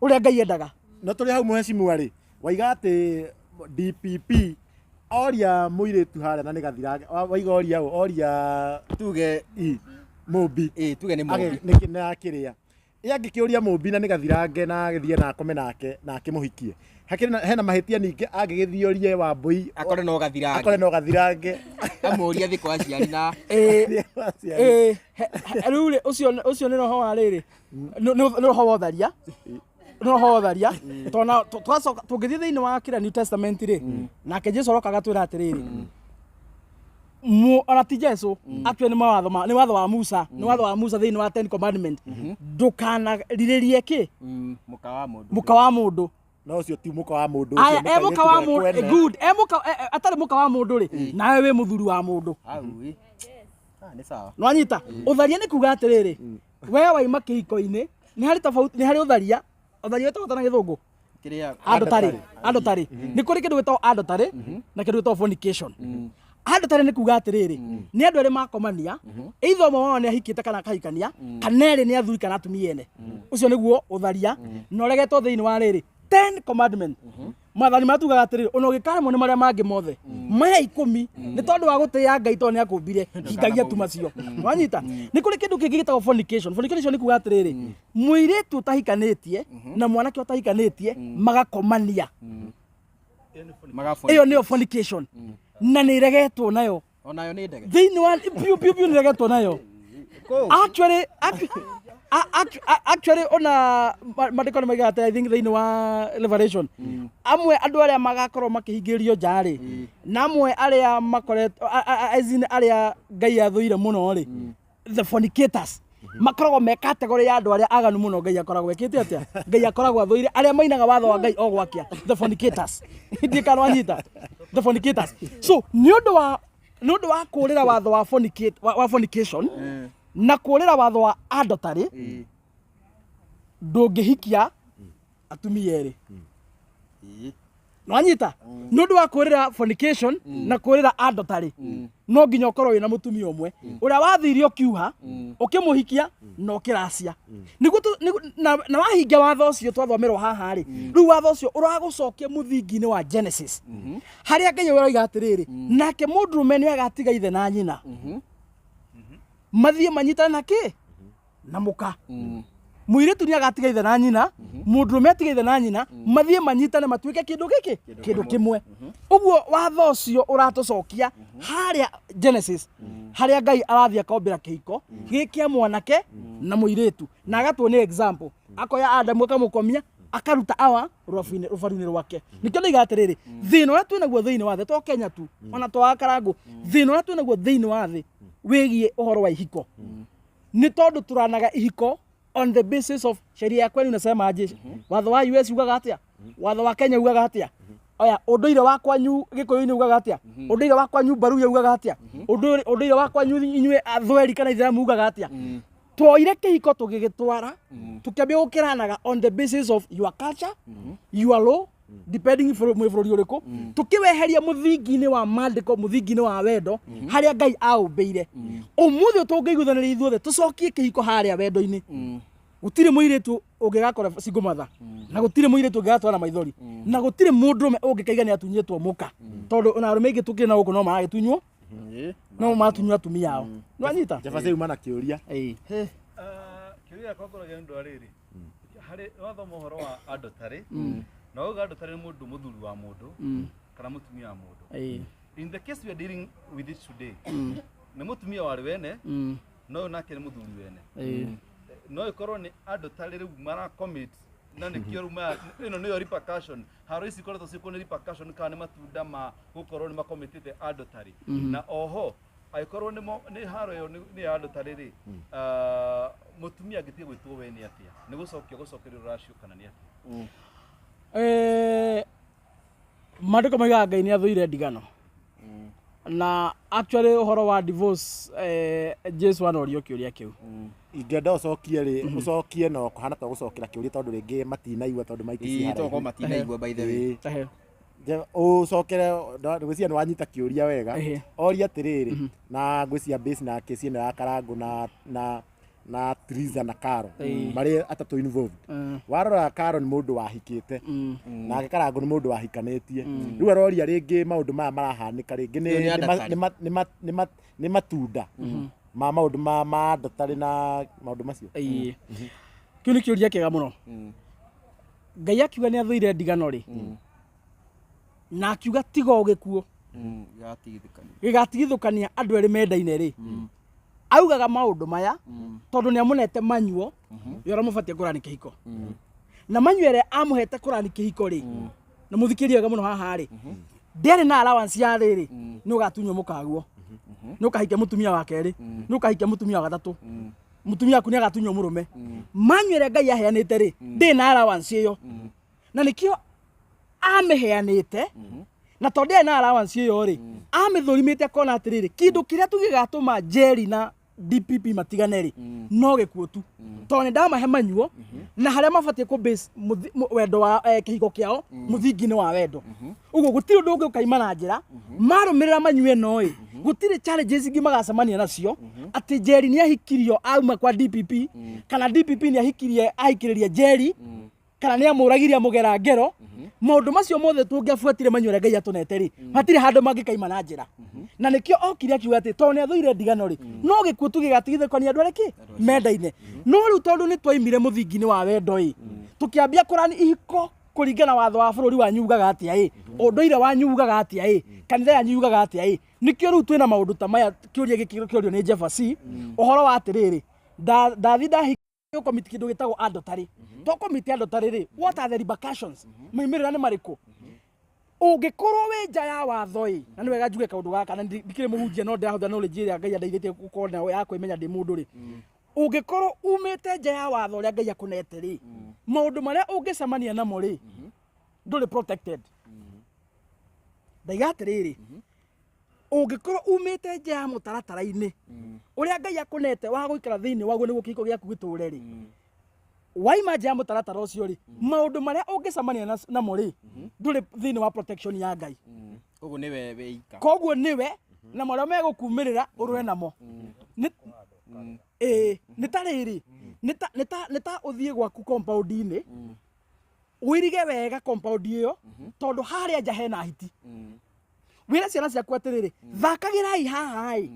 Ũrĩa Ngai endaga. No tũrĩ hau mũhecimiwa rĩ, waiga atĩ DPP oria mũirĩtu harĩa na nĩ gathirange, waiga oria ũ, oria tuge i Mũmbi. Ĩ, tuge nĩ Mũmbi. Nĩkĩ nĩ akĩrĩa ĩ angĩkĩũria Mũmbi na nĩ gathirange na agĩthiĩ na akome nake na akĩmũhikie, hakĩrĩ na hena mahĩtia ningĩ angĩgĩthiĩ orie Wambũi akore no gathirange, akore no gathirange, amũrie thĩ kwa aciari na Ĩ. Aciari. Ĩ, rĩu rĩ, ũcio nĩ roho wa rĩrĩ, nĩ roho wa ũtharia, nĩ roho wa ũtharia, tondũ na twacoka tũngĩthiĩ thĩinĩ wa kĩrĩa New Testament rĩ, nake Jesu aroka agatwĩra atĩrĩrĩ, ona ti Jesu actually, nĩ mawatho nĩ watho wa Musa, nĩ watho wa Musa thĩinĩ wa Ten Commandment, ndũkanarirĩrie kĩ? Mũka wa mũndũ. Mũka wa mũndũ. No ũcio ti mũka wa mũndũ. Aya ũcio e mũka wa mũkairĩtu mũndũ we kwene. Good, e mũka atarĩ mũka wa mũndũ rĩ, nawe wĩ mũthuri wa mũndũ. Au ĩ. Ah, nĩ sawa. Nwanyita ũtharia nĩ kuga atĩrĩrĩ, we waima kĩhiko-inĩ, nĩ harĩ tofauti, nĩ harĩ ũtharia, ũtharia wĩtagwo na gĩthũngũ Kĩrĩa adultery. Adultery nĩ kũrĩ kĩndũ gĩtagwo adultery na kĩndũ gĩtagwo fornication. Adultery nĩ kuga atĩrĩrĩ, nĩ andũ erĩ makomania, either ũmwe wao nĩ ahikĩte kana akahikania, kana erĩ nĩ athuri kana atumia ene. Ũcio nĩguo ũtharia na ũregetwo thĩinĩ wa rĩrĩ Ten Commandment, maathani marĩa tugaga atĩrĩrĩ, ona ũgĩkaremwo nĩ marĩa mangĩ mothe, maya 10, nĩ tondũ wa gũtĩĩa Ngai tondũ nĩ akũmbire, hingagia tu macio. Wanyita, nĩ kũrĩ kĩndũ kĩngĩ gĩtagwo fornication. Fornication nĩ kuga atĩrĩrĩ, mũirĩtu ũtahikanĩtie na mwanake ũtahikanĩtie magakomania. Ĩyo nĩyo fornication na nĩ ĩregetwo nayo. Onayo nĩ ndege. Thĩinĩ wa piũ piũ piũ nĩ ĩregetwo nayo. Actually ona maandĩko nĩ maigaga atĩ, I think thĩinĩ wa Revelation, amwe andũ arĩa magakorwo makĩhingĩrĩrio nja rĩ, na amwe arĩa makoretwo as in arĩa Ngai athũire mũno rĩ, the fornicators, makoragwo me category ya andũ arĩa aganu mũno. Ngai akoragwo ekĩte atĩa? Ngai akoragwo athũire arĩa mainaga watho wa Ngai o gwakia, the fornicators. Ndiĩ kana wanyita, the fornicators. So nĩ ũndũ wa kũrĩra watho wa fornicate, wa fornication na kũrĩra watho wa adultery, ndũngĩhikia atumia erĩ. Nwanyita, nĩ ũndũ wa kũrĩra fornication na kũrĩra adultery, no nginya ũkorwo wĩna mũtumia ũmwe ũrĩa wathire ũkiuha ũkĩmũhikia na ũkĩracia nĩguo na wahingia watho ũcio twathomerwo haha rĩ. Rĩu watho ũcio ũragũcokia mũthingi-inĩ wa Genesis, harĩa Ngai ũroiga atĩrĩrĩ, nake mũndũrũme nĩ agatiga ithe na nyina, mathiĩ manyitane na kĩ? Na mũka. Mũirĩtu nĩ agatiga ithe na nyina, mũndũrũme atiga ithe na nyina, mathiĩ manyitane matuĩke kĩndũ gĩkĩ, kĩndũ kĩmwe. Ũguo watho ũcio ũratũcokia harĩa Genesis, harĩa Ngai arathiĩ akombĩra kĩhiko gĩ kĩa mwanake na mũirĩtu, na agatuonia example, akoya Adamu akamũkomia, akaruta awa rũbaru-inĩ rwake. Nĩkĩo ndaiga atĩrĩrĩ, thĩna ũrĩa twĩnaguo thĩinĩ wa thĩ, to Kenya tu, ona to Akarangũ, thĩna ũrĩa twĩnaguo thĩinĩ wa thĩ wĩgiĩ ũhoro wa ihiko nĩ tondũ tũranaga ihiko on the basis of sheria ya kwenu inasema aje, watho wa US ugaga atĩa, watho wa Kenya ugaga atĩa, oya ũndũire wa kwanyu Gĩkũyũ-inĩ ugaga atĩa, ũndũire wa kwanyu Mbaruya ugaga atĩa, ũndũire wa kwanyu inyuĩ Athweri kana Ithĩramu ugaga atĩa. Twoire kĩhiko tũgĩgĩtwara, tũkĩambia gũkĩranaga on the basis of your culture, your law, depending mwĩ bũrũri ũrĩkũ, tũkĩweheria mũthingi-inĩ wa maandĩko, mũthingi-inĩ wa wendo harĩa Ngai aũmbĩire. Ũmũthĩ tũngĩiguithanĩria ithuothe tũcokie kĩhiko harĩa wendo-inĩ, gũtirĩ mũirĩtu ũngĩgakora single mother, na gũtirĩ mũirĩtu ũngĩgatwara maithori, na gũtirĩ mũndũrũme ũngĩkaiga nĩ atunyĩtwo mũka, tondũ ona arũme aingĩ tũkĩrĩ na gũkũ no maragĩtunywo, no maratunywo atumia ao. Nĩwanyita? Jabacĩ uma na kĩũria. Ĩĩ. Kĩũria gĩakwa ngoragio nĩ ũndũ wa rĩrĩ, harĩ wathoma ũhoro wa adultery, na wauga adultery nĩ mũndũ mũthuri wa mũndũ kana mũtumia wa mũndũ. In the case we are dealing with it today, nĩ mũtumia warĩ wene, no ũyũ nake nĩ mũthuri wene. No ĩkorwo nĩ adultery rĩu mara commit, na nĩkĩo rĩu ĩno nĩyo repercussion, haro ici ikoretwo ciĩkuo nĩ repercussion kana nĩ matunda ma gũkorwo nĩ makomitĩte adultery. Na oho angĩkorwo nĩ haro ĩyo nĩ ya adultery rĩ, mũtumia angĩtiga gwĩtwo we nĩ atĩa? Nĩ gũcokia gũcokerio rũracio kana nĩ atĩa? Maandĩko maigaga Ngai nĩ athũire ndigano, na actually ũhoro wa divorce, Jesu anorio kĩũria kĩu. Ingĩenda ũcokie rĩ, ũcokie no kũhana ta gũcokera kĩũria, tondũ rĩngĩ matinaigua, tondũ maiki ci Ĩĩ, tokorwo haraihu. matinaigua, by the way. Ĩĩ. Ehe. Ũcokere, ngwĩciria nĩ wanyita kĩũria wega. Ehe. Oria atĩrĩrĩ, na ngwĩciria base na kesi ĩno ya Karangũ na Triza na Karo marĩ atatũ involved. Warora, Karo nĩ mũndũ wahikĩte, nake Karangũ nĩ mũndũ wahikanĩtie. Rĩu aroria rĩngĩ maũndũ maya marahanĩka rĩngĩ Nĩ nĩ ma- nĩ matunda ma maũndũ ma ndotarĩ na maũndũ macio. Ĩĩ. Kĩu nĩ kĩũria kĩega mũno. Ngai akiuga nĩ athũire ndigano rĩ, na akiuga tiga o gĩkuũ Gatigithũkania. Gĩgatigithũkania andũ erĩ mendaine rĩ, augaga maũndũ maya tondũ nĩ amũnete manyuo yo ũrĩa mũbatiĩ kũrani kĩhiko, na manyuo ĩrĩa amũhete kũrani kĩhiko rĩ, na mũthikĩrie wega mũno haha rĩ, ndĩarĩ na allowance ya rĩrĩ nĩ ũgatunywo mũkaguo, nĩ ũkahikia mũtumia wa kerĩ, nĩ ũkahikia mũtumia wa gatatũ, mũtumia waku nĩ agatunywo mũrũme. Manyuo ĩrĩa Ngai aheanĩte rĩ, ndĩrĩ na allowance ĩyo, na nĩkĩo amĩheanĩte. Na tondũ ndĩarĩ na allowance ĩyo rĩ, amĩthũrimĩte akona atĩrĩrĩ, kĩndũ kĩrĩa tu gĩgatũma Jerry na DPP matigane rĩ, no gĩkuũ tu, tondũ nĩ ndamahe manyuo na harĩa mabatiĩ kũ base wendo wa kĩhiko kĩao mũthingi-inĩ wa wendo. Ũguo gũtirĩ ũndũ ũngĩ ũkaima na njĩra marũmĩrĩra manyuo ĩno ĩ, gũtirĩ challenges ingĩ magacemania nacio, atĩ Jerry nĩ ahikirio auma kwa DPP, kana DPP nĩ ahikirie ahikĩrĩria Jerry, kana nĩ amũragirie amũgera ngero. Maũndũ macio mothe tũngĩabuatire manyuo ũrĩa Ngai atũnete rĩ, hatirĩ handũ mangĩkaima na njĩra. Na nĩkĩo okire akiuga atĩ tondũ nĩ athũire ndigano rĩ, no gĩkuũ tu gĩgatigithũkania andũ arĩa kĩ mendaine. No rĩu tondũ nĩ twaimire mũthingi-inĩ wa wendo ĩ, tũkĩambia kũrani ihiko kũringana watho wa bũrũri wanyu ugaga atĩa ĩ, ũndũire wanyu ugaga atĩa ĩ, kanitha yanyu yugaga atĩa ĩ, nĩkĩo rĩu twĩna maũndũ ta maya. Kĩũria gĩkĩ kĩũrio nĩ Jefferson ũhoro wa atĩrĩrĩ, ndathi ndahi commit kĩndũ gĩtagwo adultery. To commit adultery rĩ, what are the repercussions? Maumĩrĩra nĩ marĩkũ ũngĩkorwo wĩ nja ya watho ĩ? Na nĩ wega njuge kaũndũ gaka, na ndikĩrĩ mũhunjia, no ndĩrahũthĩra knowledge ĩrĩa Ngai andeithĩtie gũkorwo nayo ya kwĩmenya ndĩ mũndũ rĩ. Ũngĩkorwo umĩte nja ya watho ũrĩa Ngai akũnete rĩ, maũndũ marĩa ũngĩcemania namo rĩ, ndũrĩ protected. Ndaiga atĩrĩrĩ, ũngĩkorwo umĩte nja ya mũtaratara-inĩ ũrĩa Ngai akũnete wa gũikara thĩinĩ waguo nĩguo kĩhiko gĩaku gĩtũre rĩ, waima nja ya mũtaratara ũcio rĩ, maũndũ marĩa ũngĩcemania namo rĩ, ndũrĩ thĩinĩ wa protection ya Ngai. Koguo nĩwe wĩika. Koguo nĩwe na marĩa megũkumĩrĩra ũrũe namo. Ĩĩ, nĩ ta rĩrĩ, nĩ ta ũthiĩ gwaku compound-inĩ, ũirige wega compound ĩyo, tondũ harĩa nja hena hiti. Wĩre ciana ciaku atĩrĩrĩ, thakagĩrai haha ĩ,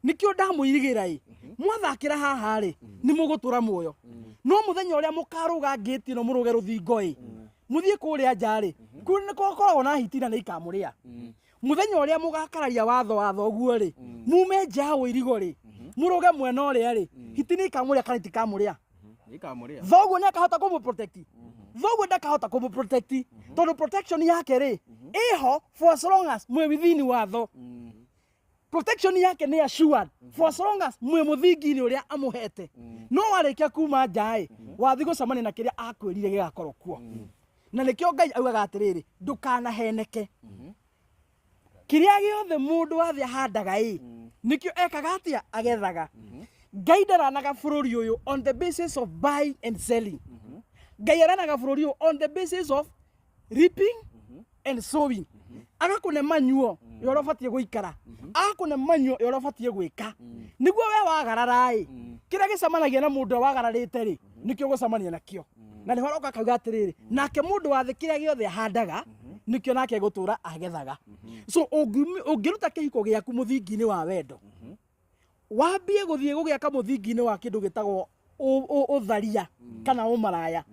nĩkĩo ndamũirigĩra ĩ, mwathakĩra haha rĩ, nĩ mũgũtũra muoyo. No mũthenya ũrĩa mũkarũga ngĩti ĩno, mũrũge rũthingo ĩ, mũthiĩ kũrĩa nja rĩ, kũu nĩ gũkoragwo na hiti na nĩ ikamũrĩa. Mũthenya ũrĩa mũgakararia watho wa thoguo rĩ, mume nja ya ũirigo rĩ, mũrũge mwena ũrĩa rĩ, hiti nĩ ikamũrĩa kana itikamũrĩa? Ikamũrĩa. Thoguo nĩ akahota kũmũ protect? Thoguo ndakahota kũmũ protect, tondũ protection yake rĩ, ĩho for as long as mwĩ within watho. Protection yake nĩ assured for as long as mwĩ mũthingi-inĩ ũrĩa amũhete. No warĩkia kuma nja ĩ, wathi gũcemania na kĩrĩa akwĩrire gĩgakorwo kuo. Na nĩkĩo Ngai augaga atĩrĩrĩ, ndũkanaheneke, kĩrĩa gĩothe mũndũ wa thĩ ahandaga ĩ, nĩkĩo ekaga atĩa? Agethaga. Ngai ndaranaga bũrũri ũyũ on the basis of buying and selling. Ngai aranaga bũrũri ũyũ on the basis of reaping and sowing. Agakũne manyuo ya ũrĩa ũbatiĩ gũikara, agakũne manyuo ya ũrĩa ũbatiĩ gwĩka, nĩguo we wagarara ĩ, kĩrĩa gĩcemanagia na mũndũ ũrĩa wagararĩte rĩ, nĩkĩo gũcemania nakĩo. Na nĩho aroka akauga atĩrĩrĩ, nake mũndũ wa thĩ kĩrĩa gĩothe ahandaga, nĩkĩo nake gũtũra agethaga. So ũngĩruta kĩhiko gĩaku mũthingi-inĩ wa wendo, wambie gũthiĩ gũgĩaka mũthingi-inĩ wa kĩndũ gĩtagwo ũtharia kana ũmaraya,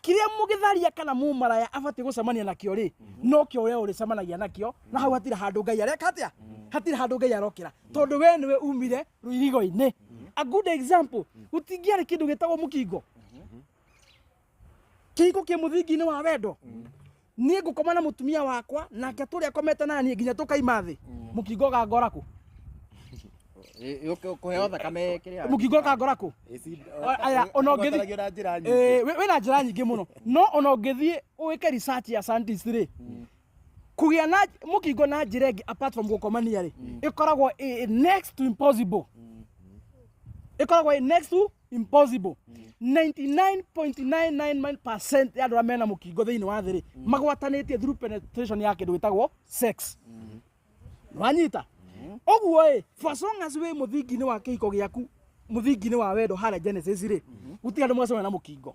kĩrĩa mũgĩtharia kana mũmaraya abatiĩ gũcemania nakĩo rĩ, nokĩo we ũrĩcemanagia nakĩo. Na hau hatirĩ handũ Ngai areka atĩa, hatirĩ handũ Ngai arokĩra, tondũ we nĩwe umire rũirigo-inĩ. A good example, gũtingĩarĩ kĩndũ gĩtagwo mũkingo kĩhiko kĩ mũthingi-inĩ wa wendo. Niĩ ngũkoma na mũtumia wakwa, nake tũrĩa akomete na niĩ nginya tũkaima thĩ, mũkingo ũgangora kũ? Kũheo thakame kĩrĩa. Mũkingo ũkangora kũ? Aya, ona ũngĩthiĩ Ũgwatanagio na njĩra nyingĩ. Wĩna njĩra nyingĩ mũno, no ona ũngĩthiĩ wĩke research ya scientist rĩ, kũgĩa na mũkingo na njĩra ĩngĩ apart from gũkomania rĩ, ĩkoragwo ĩ next to impossible, ĩkoragwo ĩ next to. Impossible. 99.999% ya andũ arĩa mena mũkingo thĩinĩ wa thĩ rĩ, magwatanĩtie through penetration ya kĩndũ gĩtagwo sex. Wanyita ũguo ĩ, for as long as wĩ mũthingi-inĩ wa kĩhiko gĩaku, mũthingi-inĩ wa wendo harĩa Genesis rĩ, gũtirĩ andũ mũgacemania na mũkingo.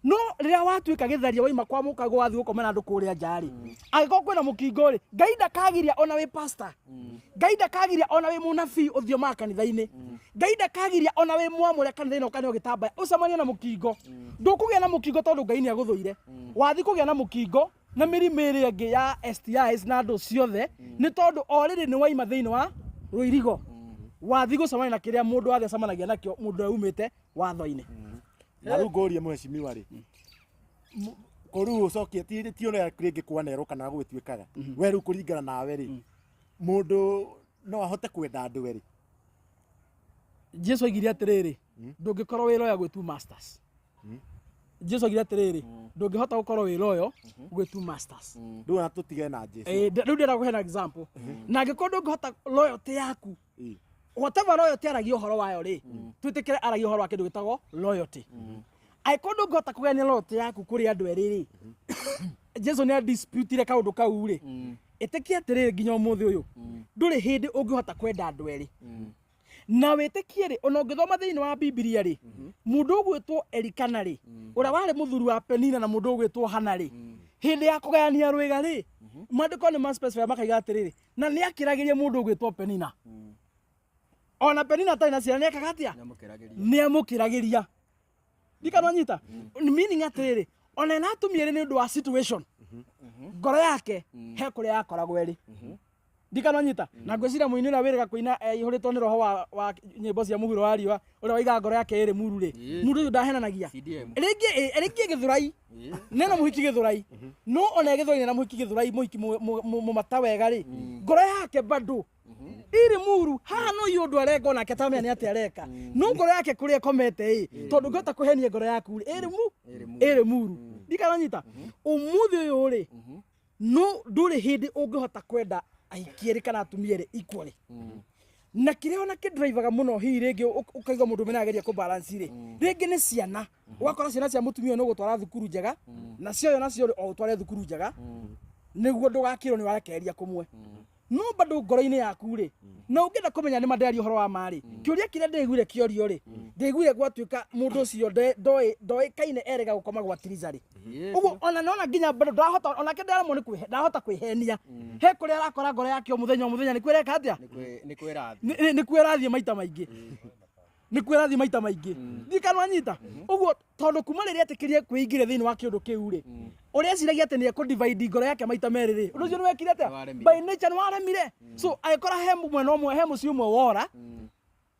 No rĩrĩa watuĩka gĩtharia, waima kwa mũkago, wathiĩ gũkoma na andũ kũrĩa nja rĩ, angĩkorwo kwĩna mũkingo rĩ, Ngai ndakagiria ona wĩ pastor, Ngai ndakagiria ona wĩ mũnabii ũthiomaga kanitha-inĩ, Ngai ndakagiria ona wĩ mwamũre kanitha-inĩ ũkaneo gĩtambaya ũcemanie na mũkingo. Ndũkũgĩa na mũkingo tondũ Ngai nĩ agũthũire. Wathiĩ kũgĩa na mũkingo na mĩrimũ ĩrĩa ĩngĩ ya STIs na andũ ciothe nĩ tondũ o rĩrĩ nĩ waima thĩinĩ wa rũirigo, wathiĩ gũcemania na kĩrĩa mũndũ wathiĩ acemanagia nakĩo, mũndũ ũrĩa umĩte watho-inĩ. Na rĩu ngũrie mheshimiwa rĩ, ko rĩu ũcokie ti ũrĩa rĩngĩ kwanerwo kana gũgĩtuĩkaga, we rĩu kũringana nawe rĩ, mũndũ no ahote kwenda andũ erĩ? Jesu oigire atĩrĩrĩ, ndũngĩkorwo wĩ loyal gwĩ two masters. Jesu oigire atĩrĩrĩ, ndũngĩhota gũkorwo wĩ loyal gwĩ two masters. Rĩu ona tũtige na Jesu. Rĩu ndĩrenda kũheana example, na angĩkorwo ndũngĩhota loyalty yaku, whatever loyalty aragia ũhoro wayo rĩ, twĩtĩkĩre aragia ũhoro wa kĩndũ gĩtagwo loyalty, angĩkorwo ndũngĩhota kũgayania loyalty yaku kũrĩ andũ erĩ rĩ, Jesu nĩ adisputire kaũndũ kau rĩ, ĩtĩkia atĩrĩrĩ, nginya ũmũthĩ ũyũ ndũrĩ hĩndĩ ũngĩhota kwenda andũ erĩ. Na wĩtĩkie rĩ, ona ũngĩthoma thĩinĩ wa Bibilia rĩ, mũndũ ũgwĩtwo Elikana rĩ, ũrĩa warĩ mũthuri wa Penina, na mũndũ ũgwĩtwo Hana rĩ, hĩndĩ ya kũgayania rwĩga rĩ, maandĩko nĩ ma-specify makaiga atĩrĩrĩ, na nĩ akĩragĩria mũndũ ũgwĩtwo Penina. Ona Penina atarĩ na ciana, nĩ ekaga atĩa? Nĩamũkĩragĩria. Nĩ amũkĩragĩria. Ndikanwanyita meaning atĩrĩrĩ, ona ena atumia erĩ nĩ ũndũ wa situation, ngoro yake he kũrĩa yakoragwo ĩrĩ. Ndikanwanyita na ngwĩciria mũini ũrĩa wĩrĩga kũina aihũrĩtwo nĩ roho wa nyĩmbo cia mũhuro wa riũa, ũrĩa waigaga ngoro yake ĩrĩ muru rĩ, mũndũ ũcio ndahenanagia. CDM. Rĩngĩ Gĩthũrai nena mũhiki Gĩthũrai, no ona Gĩthũrai na mũhiki Gĩthũrai, mũhiki mũmata wega rĩ, ngoro yake bado iri muru haha. No iyo ũndũ areka onake atamenya nĩ atĩa areka, no ngoro yake kũrĩa ĩkomete ĩ, tondũ ũngĩhota kũhenia ngoro yaku rĩ, ĩrĩ mu ĩrĩ muru. Ndikananyita ũmũthĩ ũyũ rĩ, no ndũrĩ hĩndĩ ũngĩhota kwenda ahiki erĩ kana atumia erĩ equally. Na kĩrĩa ona kĩndrivaga mũno, hihi rĩngĩ ũkaigua mũndũ ũmwe ageria kũbalance rĩ, rĩngĩ nĩ ciana. Ũgakora ciana cia mũtumia ũyũ nĩ ũgũtwara thukuru njega, na cio nacio rĩ, o ũtware thukuru njega nĩguo ndũgakĩrwo nĩ warekereria kũmwe. No bado ngoro-inĩ yaku rĩ, na ũngĩenda kũmenya nĩ mandearia ũhoro wa ma rĩ, kĩũria kĩrĩa ndĩiguire kĩorio rĩ, ndĩiguire gwatuĩka mũndũ ũcio ndoĩkaine erega gũkoma gwa Tiriza rĩ, ũguo ona nona nginya bado ndahota, onake ndaremwo nĩ ndahota kwĩhenia he kũrĩa arakora ngoro yake o mũthenya o mũthenya nĩ kwĩreka atĩa? Nĩ kwĩrathi. Nĩ kwĩrathiĩ maita maingĩ, nĩ kwĩrathiĩ maita maingĩ. Ndikanwanyita ũguo, tondũ kuma rĩrĩa etĩkĩrie kwĩingĩria thĩinĩ wa kĩũndũ kĩu rĩ, ũrĩa eciragia atĩ nĩ ekũ-divide ngoro yake maita merĩ rĩ, ũndũ ũcio nĩ wekire atĩa? Nĩwaremire. By nature nĩ waremire. So agĩkora he mwena ũmwe, he mũciĩ ũmwe wora,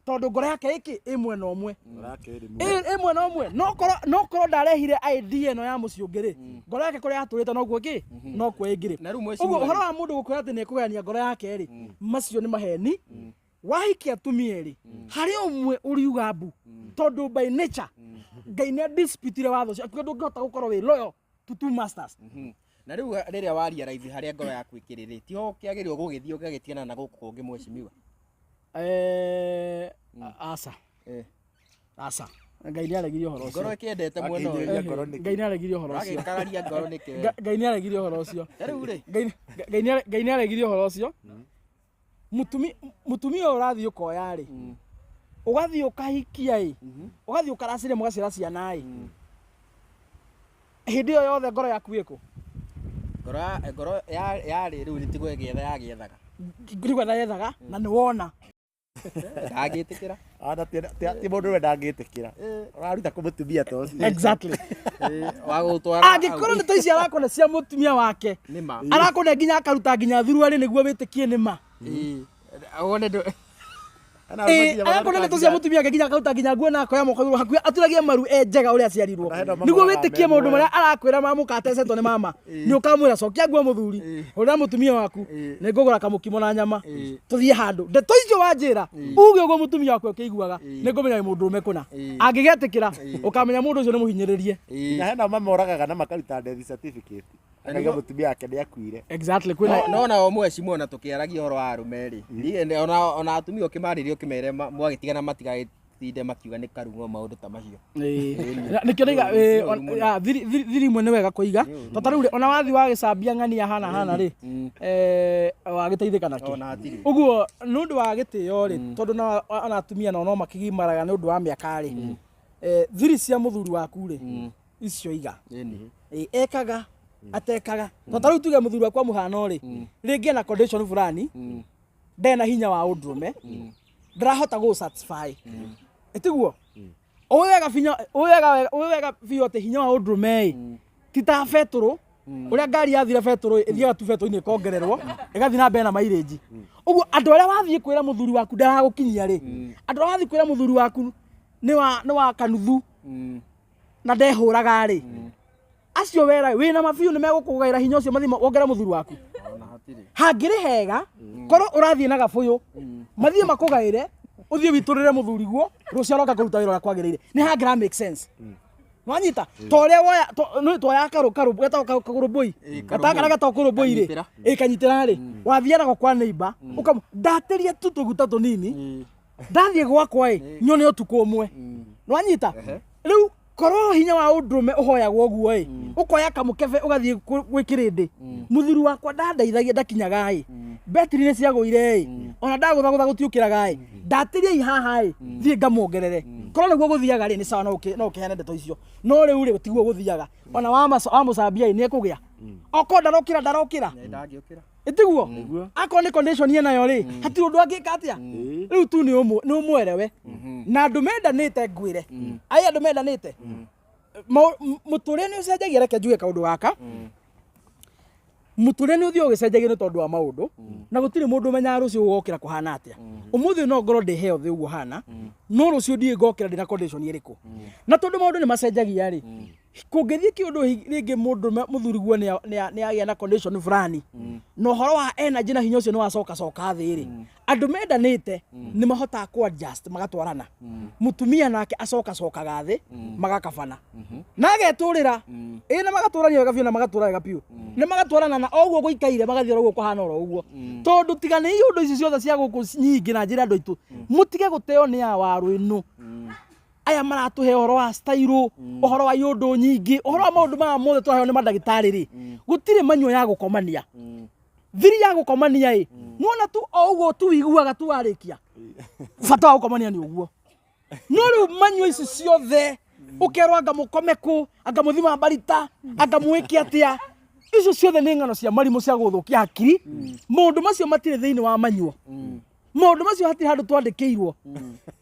tondũ ngoro yake ĩkĩ ĩ mwena ũmwe. Ngoro yake ĩrĩ mu. Ĩ mwena ũmwe, no korwo ndarehire idea ĩno ya mũciĩ ũngĩ rĩ, ngoro yake kũrĩa yatũrĩte noguo kĩ nokuo ĩngĩrĩ. Na rĩu ũguo mheshimiwa ũhoro rĩ, wa mũndũ gũkwĩra atĩ nĩ ekũgayania ngoro yake rĩ, macio nĩ maheni. Wahikia atumia erĩ, harĩ ũmwe ũriuga mbu, tondũ by nature Ngai nĩ adisputire watho ũcio, akiuga ndũngĩhota gũkorwo wĩ loyal to two masters. Na rĩu rĩrĩa waria raithi harĩa ngoro yaku ĩkĩrĩ rĩ, tiho kĩagĩrĩirwo gũgĩthiĩ ũgagĩtigana na gũkũ kũngĩ, mheshimiwa? Aca. Aca, Ngai nĩ aregirie ũhoro Ngoro ũcio. ĩkĩendete mwena ũyũ. Akĩingĩrĩria ngoro nĩkĩ? Ngai nĩ aregirie ũhoro ũcio. Ũragĩkararia ngoro nĩkĩ? Ngai nĩ aregirie ũhoro ũcio. Na rĩu rĩ, Ngai nĩ aregirie ũhoro ũcio. Mũtumia ũyũ ũrathiĩ ũkoya rĩ, ũgathiĩ ũkahikia ĩ, ũgathiĩ ũkaracĩria, mũgaciara ciana ĩ, hĩndĩ ĩyo yothe ngoro yaku ĩkũ? Ngoro yarĩ rĩu nĩtigwo ĩgĩetha yagĩethaga. Rĩu etha yethaga na nĩ wona. Ndangĩtĩkĩra. Ana ti mũndũ ũrĩa ndangĩtĩkĩra. Ũraruta kũ mũtumia ta ũcio? Exactly. Wagũtwara. Angĩkorwo nĩ ta ici arakona cia mũtumia wake, Nĩ ma. arakona nginya akaruta nginya thuruarĩ nĩguo wĩtĩkie nĩ ma. Wone ndũ Ana arũme nginya Arakona ndeto cia mũtumia wake, nginya akaruta nginya nguo na akoya moko igũrũ hakuhĩ aturagie maru e njega ũrĩa aciarirwo, Na hena mama nĩguo wa wĩtĩkie maũndũ memoya. marĩa arakwĩra ma mũkatecetwo nĩ mama. Nĩ ũkamwĩra, cokia nguo mũthuri, hũrĩra mũtumia waku, nĩ ngũgũra kamũkimo na nyama, tũthiĩ handũ. Ndeto icio wanjĩra uge ũguo mũtumia waku akĩiguaga, nĩ ngũmenya wĩ mũndũ ũrũme kũna. Angĩgetĩkĩra, ũkamenya mũndũ ũcio nĩ mũhinyĩrĩrie. Na hena mamoragaga na makaruta death certificate. Akaiga mũtumia wake nĩ akuire. Exactly, kwĩna. No nao mheshimiwa, ona tũkĩaragia ũhoro wa arũme rĩ, niĩ ona atumia ũkĩmarĩria ũkĩmere mwagĩtigana matigagĩ Magatinde makiuga nĩ karung'o maũndũ ta macio. Nĩkĩo ndaiga Nĩ ũru mũno. thiri imwe nĩ wega kũiga to ta rĩu rĩ, ona wathi wagĩcambia ng'ania hana hana rĩ, wagĩteithĩka nakĩ? Ona hatirĩ. Ũguo nĩ ũndũ wa gĩtĩo rĩ, tondũ ona atumia nao no makĩgimaraga nĩ ũndũ wa mĩaka rĩ, thiri cia mũthuri waku rĩ, icio iga. Ĩni. Ekaga atekaga to ta rĩu tuge mũthuri wakwa mũhano rĩ, rĩngĩ ena condition fulani, ndena hinya wa ũndũrũme, ndarahota gũ satisfy, ĩtiguo ũĩ wega binya ũĩ wega biũ atĩ hinya wa ũndũrũme ĩ ti ta betũrũ ũrĩa ngari yathira betũrũ ĩthiaga tu betũrũ-inĩ ĩkongererwo ĩgathiĩ na mbere na mileage. Ũguo andũ arĩa wathiĩ kwĩra mũthuri waku ndaragũkinyia rĩ, andũ arĩa wathiĩ kwĩra mũthuri waku nĩ wa kanuthu na ndehũraga rĩ, acio wera wĩna mabiũ nĩ megũkũgaĩra hinya ũcio mathiĩ wongere mũthuri waku. Ona hatirĩ. Hangĩrĩ hega korwo ũrathiĩ na gabũyũ mathiĩ makũgaĩre ũthiĩ witũrĩre mũthuri guo rũciũ aroka kũruta wĩra ũrĩa kwagĩrĩire, nĩ hangĩra make sense. Wanyita ta ũrĩa woya nĩ twoya karũ karũ getagwo kagũrũmbũi, gataka gatagwo kũrũmbũi rĩ, Kanyitĩra. ĩ kanyitĩra rĩ, wathiĩ nako kwa neighbor ũkamũ ndatĩria tu tũguta tũnini ndathiĩ gwakwa ĩ nyone ũtukũ ũmwe. Nĩwanyita rĩu korwo hinya wa ũndũrũme ũhoyagwo ũguo ĩ, ũkoya kamũkebe ũgathiĩ gwĩ kĩrĩndĩ, mũthuri wakwa ndandeithagia ndakinyaga ĩ, betiri nĩ ciagũire ĩ, ona ndagũthagũtha gũtiũkĩraga ĩ, ndatĩria i haha ĩ, thiĩ ngamuongerere. Korwo nĩguo gũthiaga rĩ, nĩ sawa, no ũkĩheane ndeto icio, no rĩu rĩ tiguo gũthiaga. Ona wamũcambia ĩ, nĩ ekũgĩa okorwo ndarokĩra ndarokĩra. Ndangĩũkĩra. Ĩtiguo akorwo nĩ condition enayo rĩ, hatirĩ ũndũ angĩka atĩa. Rĩu tu nĩ ũmwerewe na andũ mendanĩte, ngwĩre ai andũ mendanĩte mũtũrĩre nĩ ũcenjagia. Reke njuge kaũndũ gaka, mũtũrĩre nĩ ũthiaga ũgĩcenjagia nĩ tondũ wa maũndũ, na gũtirĩ mũndũ ũmenyaga rũciũ gũgokĩra kũhana atĩa. Ũmũthĩ no ngorwo ndĩ healthy ũguo hana, no rũciũ ndiũĩ ngokĩra ndĩna condition ĩrĩkũ. Na tondũ maũndũ nĩ macenjagia rĩ, kũngĩthiĩ kĩũndũ rĩngĩ mũndũ mũthuri guo nĩ agĩa na condition fulani, na ũhoro wa energy na hinya ũcio nĩ wacoka coka thĩ rĩ, andũ mendanĩte nĩ mahotaga ku adjust magatwarana. Mũtumia nake acoka cokaga thĩ magakabana na agetũrĩra ĩ, na magatũrania wega biũ, na magatũra wega biũ, nĩ magatwarana na oguo gũikaire magathiĩ oro ũguo kũhana oro ũguo. Tondũ tiga nĩ iũndũ ici ciothe cia gũkũ nyingĩ na njĩra andũ aitũ mũtige gũteo nĩ awaru ĩno aya maratũhe ũhoro wa style, ũhoro wa iũndũ nyingĩ, ũhoro wa maũndũ maya mothe tũraheo nĩ mandagĩtarĩ rĩ, gũtirĩ manyuo ya gũkomania, thiri ya gũkomania ĩ nĩwona tu o ũguo tu wiguaga tu warĩkia bata wa gũkomania nĩ ũguo. No rĩu manyuo ici ciothe ũkerwo anga mũkome kũ, anga mũthima mbarita, anga mwĩke atĩa, icio ciothe nĩ ng'ano cia marimũ cia gũthũkia hakiri. Maũndũ macio matirĩ thĩinĩ wa manyuo, maũndũ macio hatirĩ handũ twandĩkĩirwo.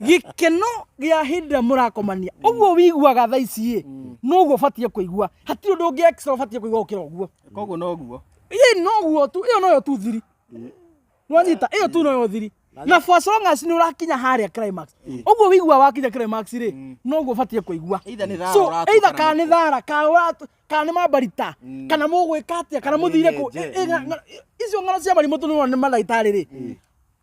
Gĩkeno gĩa hĩndĩ ĩrĩa mũrakomania ũguo wiguaga thaa ici ĩ, noguo ũbatiĩ kũigua, hatirĩ ũndũ ũngĩ extra ũbatiĩ kũigua gũkĩra ũguo. Koguo noguo. Ĩ noguo tu, ĩyo noyo tu thiri. Nwanyita ĩyo tu noyo thiri, na for as long as nĩ ũrakinya harĩa climax, ũguo wiguaga wakinya climax rĩ, noguo ũbatiĩ kũigua. Either nĩ thara So ũratua either kana kana nĩ thara, kana nĩ mambarita, kana mũgwĩka atĩa, kana mũthire kũ. nyenje. Icio ng'ano cia marimũ tũnĩona nĩ mandagĩtarĩ rĩ,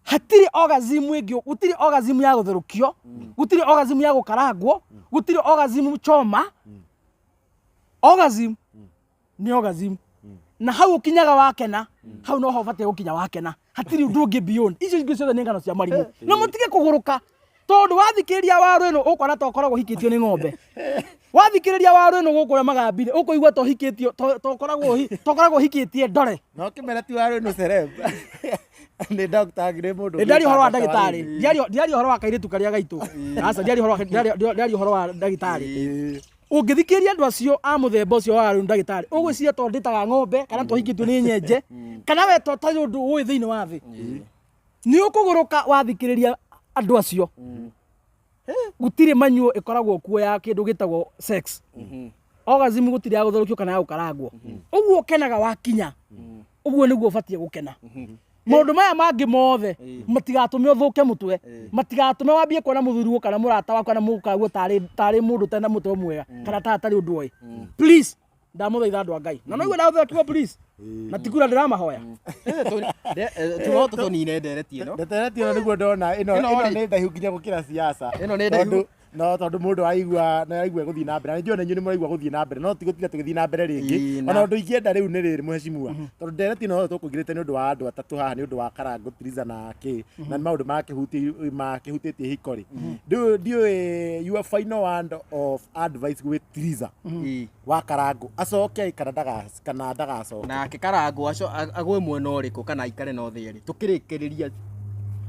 hatirĩ orgasm ĩngĩ, gũtirĩ orgasm ya gũtherũkio, gũtirĩ orgasm ya gũkarangwo, gũtirĩ orgasm choma. Orgasm nĩ orgasm, na hau ũkinyaga wakena, hau noho ũbatiĩ gũkinya wakena, hatirĩ ũndũ ũngĩ beyond. Icio ingĩ ciothe nĩ ng'ano cia marimũ, na mũtige kũgũrũka, tondũ wathikĩrĩria waru ĩno ũkona ta ũkoragwo ũhikĩtio nĩ ng'ombe. Wathikĩrĩria waru ĩno gũkũ ũrĩa magambire ũkũigua ta ũhikĩtio ta ũkoragwo ũhikĩtie ndore. No kĩmera ti warĩ no celeb nĩ doctor, nĩ mũndũ. Ndiaria ũhoro wa ndagĩtarĩ, ndiaria ũhoro wa kairĩtu karĩa gaitũ, aca, ndiaria ũhoro wa ndiaria ũhoro wa ndagĩtarĩ. Ũngĩthikĩrĩria andũ acio a mũthemba ũcio wa rĩu ndagĩtarĩ, ũgwĩciria to ndĩtaga ng'ombe, kana tũhikĩtio nĩ nyenje, kana we to tarĩ ũndũ ũĩ thĩinĩ wa thĩ. Nĩ ũkũgũrũka wathikĩrĩria andũ acio. Gũtirĩ manyuo ĩkoragwo kuo ya kĩndũ gĩtagwo sex orgasm, gũtirĩ ya gũtherũkio kana ya gũkarangwo. Ũguo ũkenaga wakinya ũguo nĩguo ũbatiĩ gũkena. Maũndũ maya mangĩ mothe matigatũme ũthũke mũtwe, matigatũme wambie kuona mũthuri kana mũrata waku kana mũkaguo tarĩ mũndũ ũtarĩ na mũtwe mwega kana ta atarĩ ũndũ oĩ. Please, ndamũthaitha andũ a Ngai, na noigua ndahũthĩra kiugo please, na ti kura ndĩramahoya. Tugo tũtũnine ndereti ĩno. Ndetereti ĩno nĩguo ndona ĩno. Ĩno ĩno rĩ. Nĩ ndaihu nginya gũkĩra siasa. Ĩno nĩ ndaihu. Tondũ No tondũ mũndũ aigua nĩ aigua gũthiĩ na mbere, na nĩnjũĩ ona inyuĩ nĩ mũraigua gũthiĩ na mbere, no ti gũtinda tũgĩthiĩ na mbere rĩngĩ. Ĩĩ, Ona ũndũ ingĩenda rĩu nĩ rĩrĩ, mheshimiwa, tondũ ndereti ĩno tũkũingĩrĩte nĩ ũndũ wa andũ atatũ haha, nĩ ũndũ wa Karangũ, Triza na kĩ, na nĩ maũndũ makĩhutĩtie ihiko rĩ. Ndiũĩ your final word of advice gwĩ Triza wa Karangũ, acoke kana ndagacoke? Nake Karangũ aco agwe mwena ũrĩkũ kana aikare na othe erĩ tũkĩrĩkĩrĩria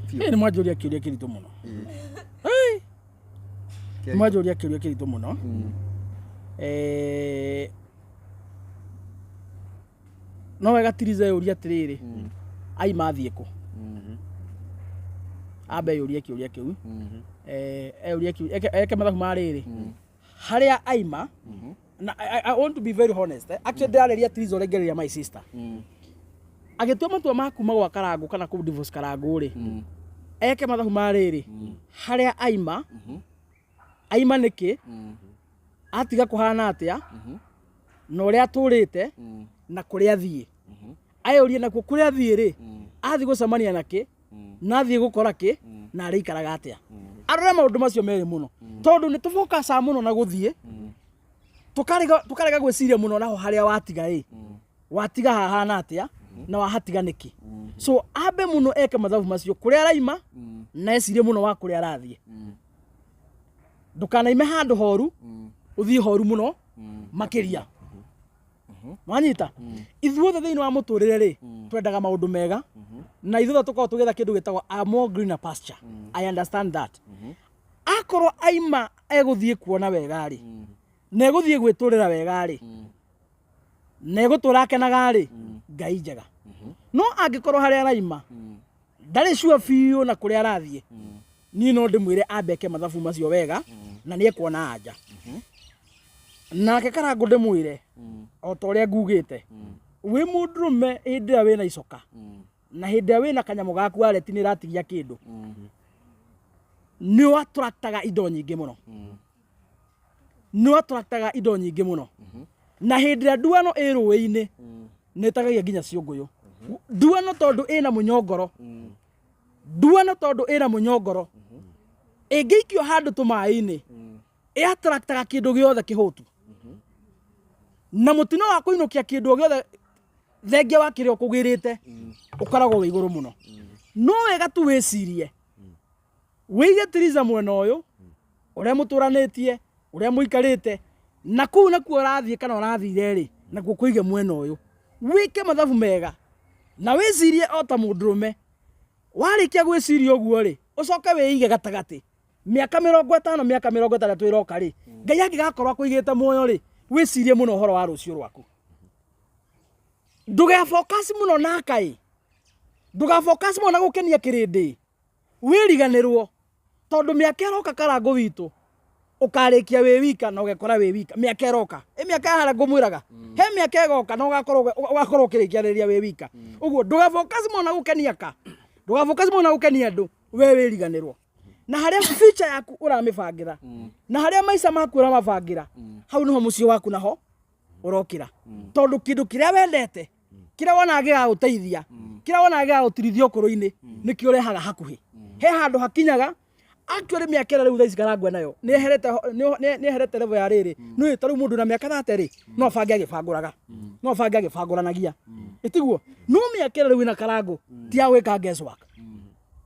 biũ. Ĩ, nĩ mwanjũria kĩũria kĩritũ mũno. Nĩ mwanjũria kĩũria kĩritũ mũno. No wega Tiriza yũria atĩrĩrĩ, aima athiĩ kũ? Ambe yũrie kĩũria kĩu. Eyũrie kĩu, eke mathabu ma rĩrĩ, harĩa aima. Na I want to be very honest, eh. Actually ndĩrarĩria Tiriza ũrĩa ingĩarĩria my sister. Agĩtua matua ma kuma gwa Karangũ kana kũ divorce Karangũ rĩ, eke mathabu ma rĩrĩ, harĩa aima, aima nĩkĩ, atiga kũhana atĩa, na ũrĩa atũrĩte, na kũrĩa athiĩ. Ayũrie nakuo kũrĩa athiĩ rĩ, athiĩ gũcemania na kĩ, na athiĩ gũkora kĩ, na arĩikaraga atĩa. Arore maũndũ macio merĩ mũno, tondũ nĩ tũbokacaga mũno na gũthiĩ, tũkarega gwĩciria mũno naho harĩa watiga ĩ, watiga hahana atĩa, na wahatiga nĩkĩ. So ambe mũno eke mathabu macio, kũrĩa araima, na ecirie mũno wa kũrĩa arathiĩ. Ndũkanaime handũ horu, ũthiĩ horu mũno makĩria. Wanyita? Ithuothe thĩinĩ wa mũtũrĩre rĩ, twendaga maũndũ mega, na ithuothe tũkoragwo tũgĩetha kĩndũ gĩtagwo a more greener pasture. I understand that. Akorwo aima egũthiĩ kuona wega rĩ, na egũthiĩ gwĩtũrĩra wega rĩ, na egũtũra akenaga rĩ, Ngai njega. No angĩkorwo harĩa araima ndarĩ sure biũ na kũrĩa arathiĩ, niĩ no ndĩmwĩre ambe eke mathabu macio wega, na nĩ ekuona anja. Nake Karangũ ndĩmwĩre o ta ũrĩa ngugĩte, wĩ mũndũrũme hĩndĩ ĩrĩa wĩna icoka, na hĩndĩ ĩrĩa wĩna kanyamũ gaku wallet nĩ ĩratigia kĩndũ, nĩ attractaga indo nyingĩ mũno. Nĩ attractaga indo nyingĩ mũno. Na hĩndĩ ĩrĩa nduano ĩ rũĩ-inĩ, nĩ ĩtagagia nginya ciũngũyũ. Nduano tondũ ĩna mũnyongoro. Nduano tondũ ĩna mũnyongoro. Ĩngĩikio handũ tũmaĩ-inĩ, ĩ attractaga kĩndũ gĩothe kĩhũtu. Na mũtino wa kũinũkia kĩndũ gĩothe thengia wa kĩrĩa ũkũgĩrĩte, ũkoragwo wĩ igũrũ mũno. No wega tu wĩcirie, wĩige Tiriza mwena ũyũ, ũrĩa mũtũranĩtie, ũrĩa mũikarĩte, na kũu nakuo ũrathiĩ kana ũrathire rĩ, nakuo kũige mwena ũyũ. Wĩke mathabu mega, na wĩcirie o ta mũndũrũme. Warĩkia gwĩciria ũguo rĩ, ũcoke wĩige gatagatĩ. Mĩaka 50, mĩaka 60 ĩroka rĩ, Ngai angĩgakorwo akũigĩte muoyo rĩ, wĩcirie mũno ũhoro wa rũciũ rwaku. Ndũga focus mũno na kaĩ. Ndũga focus mũno na gũkenia kĩrĩndĩ. Wĩriganĩrwo, tondũ mĩaka ĩroka Karangũ witũ, ũkarĩkia wĩ wika na ũgekora wĩ wika. Mĩaka ĩroka. Ĩ mĩaka ya harĩa ngũmwĩraga. He mĩaka ĩgoka na ũgakorwo ũkĩrĩkianĩria wĩ wika. Ũguo ndũga focus mũno na gũkenia ka. Ndũga focus mũno na gũkenia andũ, we wĩriganĩrwo. Na harĩa future yaku ũramĩbangĩra, na harĩa maica maku ũramabangĩra, hau nĩho mũciĩ waku naho ũrokĩra. Tondũ kĩndũ kĩrĩa wendete, kĩrĩa wonaga gĩgagũteithia, kĩrĩa wonaga gĩgagũtirithia ũkũrũ-inĩ, nĩkĩo ũrehaga hakuhĩ. He handũ hakinyaga, actually mĩaka ĩrĩa rĩu thaa ici Karangũ enayo, nĩ eherete level ya rĩrĩ. Nĩ ta rĩu mũndũ na mĩaka 30 rĩ, no abange agĩbangũraga. No abange agĩbangũranagia. Ĩtiguo? No mĩaka ĩrĩa rĩu ĩna Karangũ, ti ya gwĩka guesswork.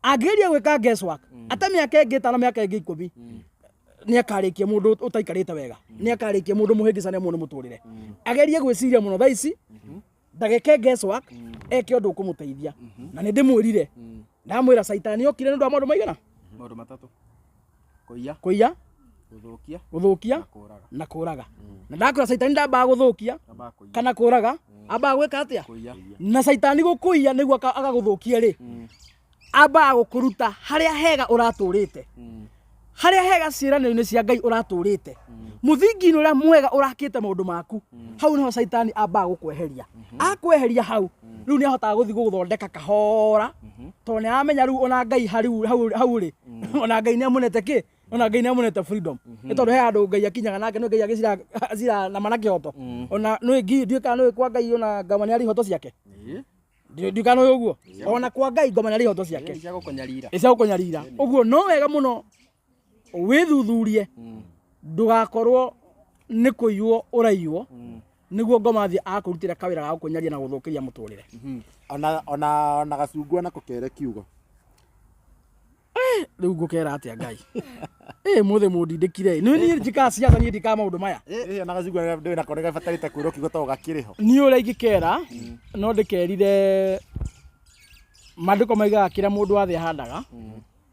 Angĩgeria gwĩka guesswork, ate mĩaka ĩngĩ 5, mĩaka ĩngĩ 10, nĩ akarĩkia mũndũ ũtaikarĩte wega, nĩ akarĩkia mũndũ mũhĩngĩcane mũno mũtũrĩre. Agerie gwĩciria mũno thaa ici, ndageke guesswork, eke ũndũ ũkũmũteithia. Na nĩ ndĩmwĩrire, ndamwĩra Caitani okire nĩ ũndũ wa maũndũ maigana? Maũndũ matatũ. Kũiya. Kũiya. Gũthũkia. Gũthũkia. Na kũraga. Na kũraga. Na ndakwĩra Caitani ndambaga gũthũkia Ambaga kũiya. kana kũraga, ambaga gwĩka atĩa? Kũiya. Na Caitani gũkũiya nĩguo agagũthũkia rĩ, ambaga gũkũruta harĩa hega ũratũrĩte. Harĩa hega ciĩranĩro-inĩ cia Ngai ũratũrĩte. Mũthingi-inĩ ũrĩa mwega ũrakĩte maũndũ maku, hau nĩho Caitani ambaga gũkweheria. Akweheria hau, rĩu nĩ ahotaga gũthiĩ gũgũthondeka kahora, tondũ nĩ aramenya rĩu ona Ngai hau rĩ, ona Ngai nĩ amũnete kĩ? Ona Ngai nĩ amũnete freedom. Nĩ tondũ he handũ Ngai akinyaga nake, nĩ Ngai agĩcira cira na mana kĩhoto. Ona nĩ ngi ndiũĩ kana nĩ kwa Ngai ona ngoma nĩ arĩ ihoto ciake. Ndiũĩ kana nĩ ũguo. Ona kwa Ngai ngoma nĩ arĩ ihoto ciake. Cia gũkũnyarira. Cia gũkũnyarira. Ũguo no wega mũno Wĩthuthurie ndũgakorwo nĩ kũiywo ũraiywo nĩguo ngomathi akũrutĩra kawĩra ga gũkũnyaria na gũthũkĩria mũtũrĩre. Ona gacungwa nako kere kiugo. Rĩu ngũkera atĩa Ngai? Ĩ mũthĩ mũndindĩkire. Nĩ niĩ njikaga ciaca, niĩ ndikaga maũndũ maya. Ĩ ona gacungwa ndĩ nako nĩ gabatarĩte kwĩrwo kiugo tondũ gakĩrĩ ho. Niĩ ũrĩa ingĩkera no ndĩkerire maandĩko maigaga kĩrĩa mũndũ wathe ahandaga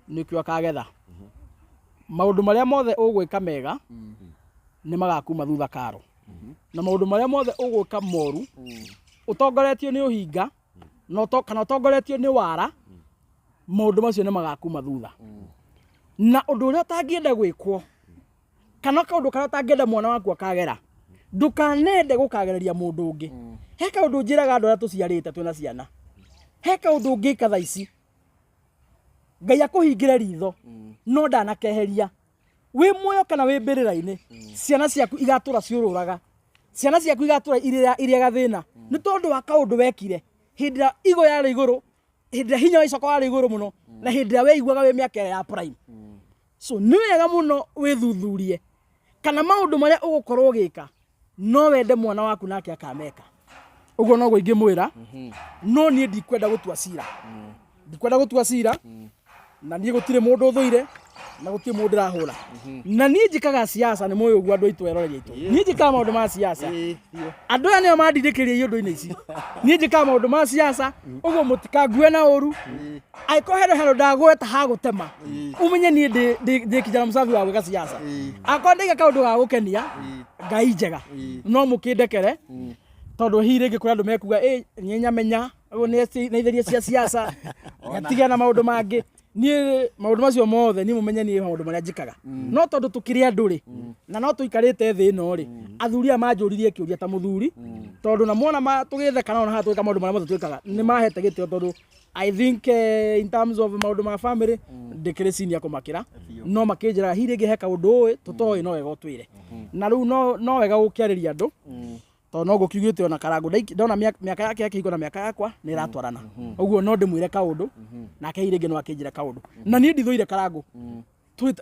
nĩkĩo akagetha. Maũndũ marĩa mothe ũgwĩka mega nĩ magakuma thutha karo, na maũndũ marĩa mothe ũgwĩka moru ũtongoretio nĩ ũhinga na kana ũtongoretio nĩ wara, maũndũ macio nĩ magakuma thutha. Na ũndũ ũrĩa ũtangĩenda gwĩkwo kana kaũndũ karĩa ũtangĩenda mwana waku akagera, ndũkanende gũkagereria mũndũ ũngĩ. He kaũndũ njĩraga andũ arĩa tũciarĩte twĩna ciana, he kaũndũ ũngĩka thaa ici Ngai akũhingĩre ritho no ndanakeheria wĩ muoyo kana wĩ mbĩrĩra-inĩ, ciana ciaku igatũra ciũrũraga, ciana ciaku igatũra irĩaga thĩna nĩ tondũ wa kaũndũ wekire hĩndĩ ĩrĩa igo yarĩ igũrũ, hĩndĩ ĩrĩa hinya wa icoka warĩ igũrũ mũno, na hĩndĩ ĩrĩa weiguaga wĩ mĩaka ĩrĩa ya prime. So nĩ wega mũno wĩthuthurie kana maũndũ marĩa ũgũkorwo ũgĩka no wende mwana waku nake akameka ũguo. Noguo ingĩmwĩra, no niĩ ndikwenda gũtua cira, ndikwenda gũtua cira, na niĩ gũtirĩ mũndũ ũthũire na gũtirĩ mũndũ ndĩrahũra, na niĩ njĩkaga siasa. Nĩ mũĩ ũguo andũ aitũ, eroreri aitũ, niĩ njĩkaga maũndũ ma siasa. Andũ aya nĩo mandindĩkĩria iũndũ-inĩ ici. Niĩ njĩkaga maũndũ ma siasa ũguo, mũtikangue na ũru. Angĩkorwo hena handũ ndagweta ha gũtema, ũmenye niĩ ndĩ kijana msafi wa gwĩka siasa. Akorwo ndaiga kaũndũ ga gũkenia Ngai njega, no mũkĩndekere, tondũ hihi rĩngĩ kũrĩ andũ mekuga ĩ niĩ nyamenya ũyũ nĩ itheria cia siasa, nĩatigana na maũndũ mangĩ. Niĩ maũndũ macio mothe, niĩ mũmenye niĩ maũndũ marĩa njĩkaga, no tondũ tũkĩrĩ andũ rĩ, na no tũikarĩte thĩ ĩno rĩ, athuri aya manjũririe kĩũria ta mũthuri, tondũ na mona tũgĩtheka nao na haha tũgĩka maũndũ marĩa mothe twĩkaga, nĩ mahete gĩtĩo, tondũ I think in terms of maũndũ ma family ndĩkĩrĩ senior kũmakĩra, no makĩnjĩraga hihi rĩngĩ he kaũndũ ũĩ tũtoĩ, no wega ũtwĩre. Na rĩu no wega gũkĩarĩria andũ, tondũ no ngũkiugĩte ona Karangũ ndona mĩaka yake ya kĩhiko na mĩaka yakwa nĩ ĩratwarana ũguo, no ndĩmwĩre kaũndũ nake hihi rĩngĩ no akĩnjĩre kaũndũ. Na niĩ ndithũire Karangũ.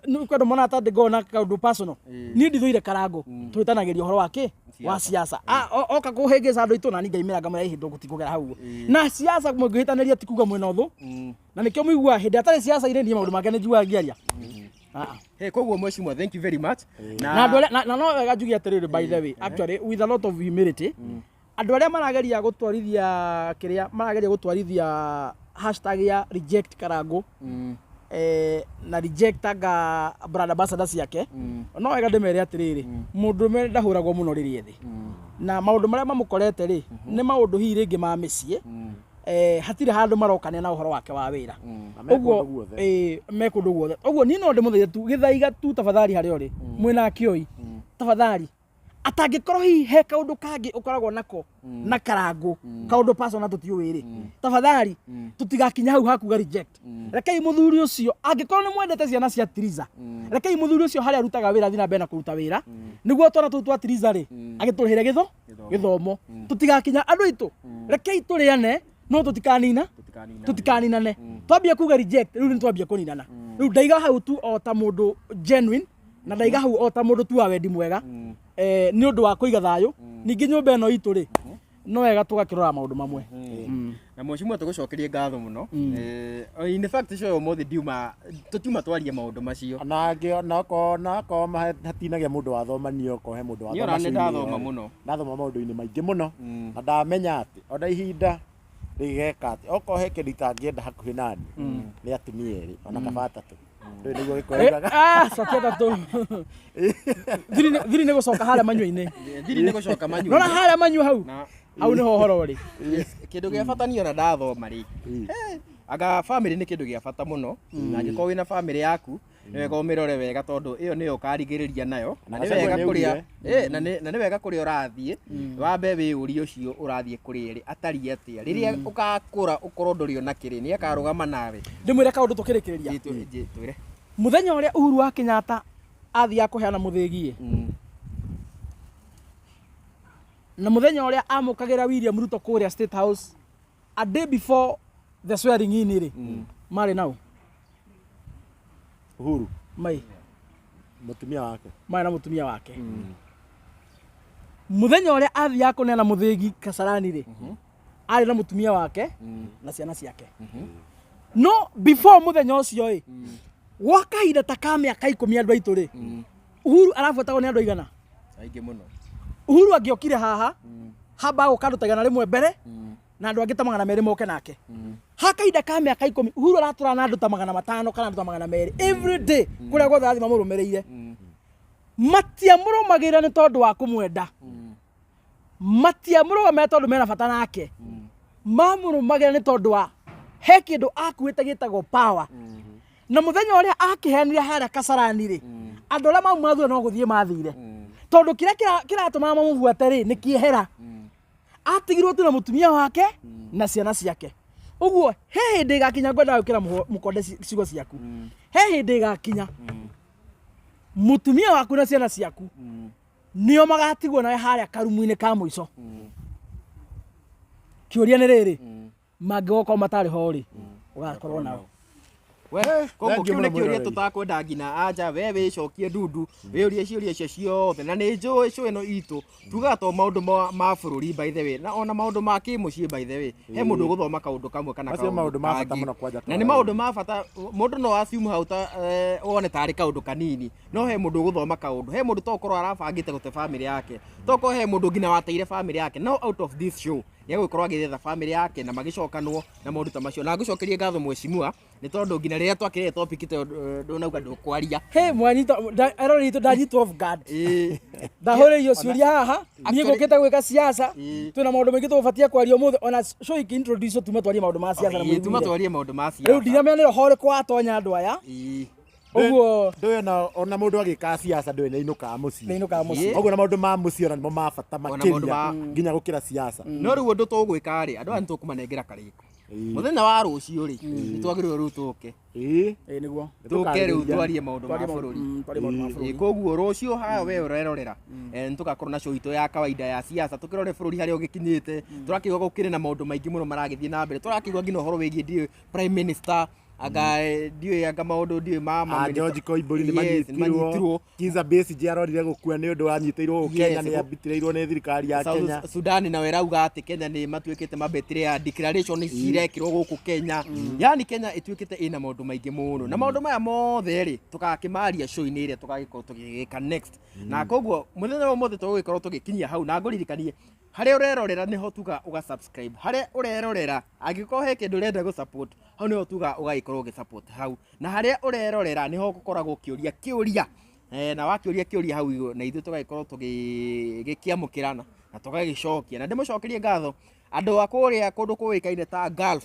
Nĩ kwenda mona ta ndĩngorwo na kaũndũ personal. Niĩ ndithũire Karangũ, twĩtanagĩria ũhoro wa kĩ wa siasa. Oka kũhĩngĩca andũ aitũ, na niĩ ngaimĩra ngamwĩra ĩhĩ ndũgũtikũgera hau ũguo na siasa. Mũngĩhĩtanĩria ti kuga mwĩna ũthũ, na nĩkĩo mũiguaga hĩndĩ atarĩ siasa-inĩ niĩ maũndũ make nĩ njiguaga ngĩaria. Ah, ah. Hey, koguo mheshimiwa, thank you very much. Na andũ arĩa na no wega njuge atĩrĩrĩ, by the way, actually with a lot of humility, andũ arĩa marageria gũtwarithia kĩrĩa marageria gũtwarithia hashtag ya reject Karangũ na reject anga brand ambassador ciake, no wega ndĩmere atĩrĩrĩ, mũndũrũme ndahũragwo mũno rĩrĩa thĩ na maũndũ marĩa mamũkorete rĩ, nĩ maũndũ hihi rĩngĩ ma mĩciĩ, hatirĩ handũ marokania na ũhoro wake wa wĩra. Na me ũguo kũndũ guothe. Me kũndũ guothe. Ũguo niĩ no ndĩmũthaithe tu gĩthaiga tu, tafadhali, harĩa ũrĩ mwĩna akĩoi, tafadhali, atangĩkorwo hihi he kaũndũ kangĩ ũkoragwo nako na Karangũ, kaũndũ personal tũtiũĩ rĩ, tafadhali tũtigakinya hau hakuga reject. Rekei mũthuri ũcio, angĩkorwo nĩ mwendete ciana cia Triza, rekei mũthuri ũcio harĩa arutaga wĩra athiĩ na mbere na kũruta wĩra, nĩguo twana tũu twa Triza rĩ agĩtũrĩhĩre gĩthomo. Tũtigakinya andũ aitũ, rekei tũrĩane no tũtikanina tũtikaninane. Twambia kuga reject rĩu nĩ twambia kũninana. Rĩu ndaiga hau tu o ta mũndũ genuine, na ndaiga hau o ta mũndũ tu wa wendi mwega, nĩ ũndũ wa kũiga thayũ. Ningĩ nyũmba ĩno itũ rĩ, no wega tũgakĩrora maũndũ mamwe. Na mheshimiwa, tũgũcokerie ngatho mũno. In fact cio ũmũthĩ ndiuma tũtiuma twarie maũndũ macio. Ona angĩ onakorwo hatinagĩa mũndũ wathoma, niĩ okorwo he mũndũ Niĩ wathoma ona nĩ cũinĩ ndathoma ĩyo rĩ, mũno. Ndathoma maũndũ-inĩ maingĩ mũno, na ndamenya atĩ ona ihinda rĩgeka atĩ okorwo he kĩndũ itangĩenda hakuhĩ nani nĩ atumia erĩ ona kaba atatũ. Ndũĩ nĩguo Gĩkũyũ augaga. Cokia atatũ. Thiri nĩ gũcoka harĩa manyua-inĩ. Thiri nĩ gũcoka manyua. Nona harĩa manyua hau, Na hau nĩho ũhoro ũrĩ. Yes, kĩndũ gĩa bata niĩ ona ndathoma rĩ, anga family nĩ kĩndũ gĩa bata mũno, na angĩkorwo wĩna family yaku nĩ wega ũmĩrore wega, tondũ ĩyo nĩyo ũkarigĩrĩria nayo, na nĩ Gachagua wega nĩ kũrĩa augire. Na nĩ wega kũrĩa ũrathiĩ wambe wĩyũrie ũcio ũrathiĩ kũrĩa rĩ atariĩ atĩa, rĩrĩa ũgakũra ũkorwo ndũrĩ ona kĩrĩ nĩ akarũgama nawe. Ndĩmwĩre kaũndũ tũkĩrĩkĩrĩria. Twĩre. Mũthenya ũrĩa Uhuru wa Kenyatta athiaga kũheana mũthĩgi, na mũthenya ũrĩa amũkagĩra William Ruto kũrĩa State House a day before the swearing in rĩ, marĩ nao Uhuru mai. Mũtumia wake. Marĩ na mũtumia wake. Mũthenya ũrĩa athiaga kũneana mũthĩgi Kasarani rĩ, arĩ na mũtumia wake na ciana ciake. No before mũthenya ũcio ĩ, gwa kahinda ta ka mĩaka 10, andũ aitũ rĩ, Uhuru arabuatagwo nĩ andũ aigana? Aingĩ mũno. Uhuru angĩokire haha, hamba gũka andũ ta 100 mbere na andũ angĩ ta 200 moke nake. Ha kahinda ka mĩaka 10, Uhuru aratũra na andũ ta 500 kana andũ ta 200 every day, kũrĩa guothe arathiĩ mamũrũmĩrĩire. Matiamũrũmagĩrĩra nĩ tondũ wa kũmwenda, matiamũrũgamĩrĩra tondũ mena bata nake, mamũrũmagĩrĩra nĩ tondũ wa he kĩndũ akuĩte gĩtagwo power. Na mũthenya ũrĩa akĩheanire harĩa Kasarani rĩ, andũ arĩa mauma thutha no gũthiĩ mathire, tondũ kĩrĩa kĩratũmaga mamũbuate rĩ, nĩ kĩehera. Atigirwo tu na mũtumia wake na ciana ciake. Ũguo he hĩndĩ ĩgakinya, ngwendaga gwĩkĩra mũkonde ciugo ciaku, he hĩndĩ ĩgakinya mũtumia waku na ciana ciaku nĩo magatigwo nawe harĩa karumu-inĩ ka mũico. Kĩũria nĩ rĩrĩ, mangĩgokorwo matarĩ ho rĩ, ũgakorwo nao? We, koguo Thank you kĩu nĩ mũno, kĩũria mwĩroreri. Tũtakwenda nginya anja we wĩcokie ndundu wĩũrie ciũria icio ciothe. Na nĩ njũĩ cũ ĩno itũ tugaga to maũndũ ma bũrũri, by the way, na ona maũndũ ma kĩmũciĩ. By the way, he mũndũ ũgũthoma kaũndũ kamwe kana Macio kaũndũ maũndũ ma bata kangĩ. Mũno kwanja Na nĩ maũndũ ma bata. Mũndũ no assume hau ta wone tarĩ kaũndũ kanini, no he mũndũ ũgũthoma kaũndũ, he mũndũ tokorwo arabangĩte gũte family yake, tokorwo he mũndũ nginya wateire family yake. No out of this show nĩ egũgĩkorwo agĩetha family yake na magĩcokanwo na maũndũ ta macio. Na ngũcokerie ngatho, mheshimiwa, nĩ tondũ nginya rĩrĩa twakĩrĩre topic ta ĩyo, ndũnauga ndũkwaria. He mwanyita erori itũ, ndanyitwo off guard. Ndahũrĩirio ciũria haha niĩ ngũkĩte gwĩka siasa. Twĩna maũndũ maingĩ tũgũbatia kwaria ũmũthĩ, ona show ikĩ-introduce tume twarie maũndũ ma siasa na Tuma mũiguire. twarie maũndũ ma siasa. Rĩu ndinamenya nĩ roho ũrĩkũ watonya andũ aya. Ũguo Ndũĩ ona mũndũ agĩkaga siasa, ndũĩ nĩ ainũkaga mũciĩ. Nĩ ainũkaga mũciĩ. Ũguo na maũndũ ma mũciĩ ona nĩmo ma bata Ona maũndũ makĩria nginya gũkĩra siasa. No rĩu ũndũ tũgwĩka rĩ, andũ aya nĩ tũkũmanengera karĩko mũthenya wa rũciũ rĩ, nĩ twagĩrĩirwo rĩu tũke. Ĩĩ, nĩguo. Tũke rĩu twarie maũndũ ma Twarie bũrũri. Twarie maũndũ ma bũrũri. Koguo rũciũ haha we ũrerorera, nĩ tũgakorwo na show itũ ya kawaida ya siasa, tũkĩrore bũrũri harĩa ũgĩkinyĩte. Tũrakĩigua gũkĩrĩ na maũndũ maingĩ mũno maragĩthiĩ na mbere. Tũrakĩigua nginya ũhoro wĩgiĩ, ndiũĩ, prime minister, anga ndiũĩ, anga maũndũ ndiũĩ ma A George Koimbũri nĩ Yes, nĩ manyitirwo. Manyitirwo. Kizza Besigye arorire gũkua nĩ ũndũ wanyitĩirwo gũkũ Kenya, nĩ abitirĩirwo nĩ thirikari ya South Kenya. Sudan nayo ĩrauga atĩ Kenya nĩ matuĩkĩte mabetire declaration cirekĩrwo gũkũ Kenya. Yani Kenya ĩtuĩkĩte ĩna maũndũ maingĩ mũno, na maũndũ maya mothe rĩ, tũgakĩmaria show-inĩ ĩrĩa tũgagĩkorwo tũgĩgĩka next. Na koguo mũthenya wa ũmũthĩ tũgũgĩkorwo tũgĩkinyia hau, na ngũririkanie harĩa ũrerorera nĩho tuga ũga subscribe. Harĩa ũrerorera, angĩkorwo he kĩndũ ũrenda gũ support hau, nĩho tuga ũgagĩkorwo ũgĩ support hau. Na harĩa ũrerorera nĩho gũkoragwo kĩũria kĩũria, na wakĩũria kĩũria hau igũrũ, na ithuĩ tũgagĩkorwo tũgĩkĩamũkĩra na tũgagĩcokia. Na ndĩmũcokerie ngatho andũ a kũrĩa kũndũ kũĩkaine ta Gulf,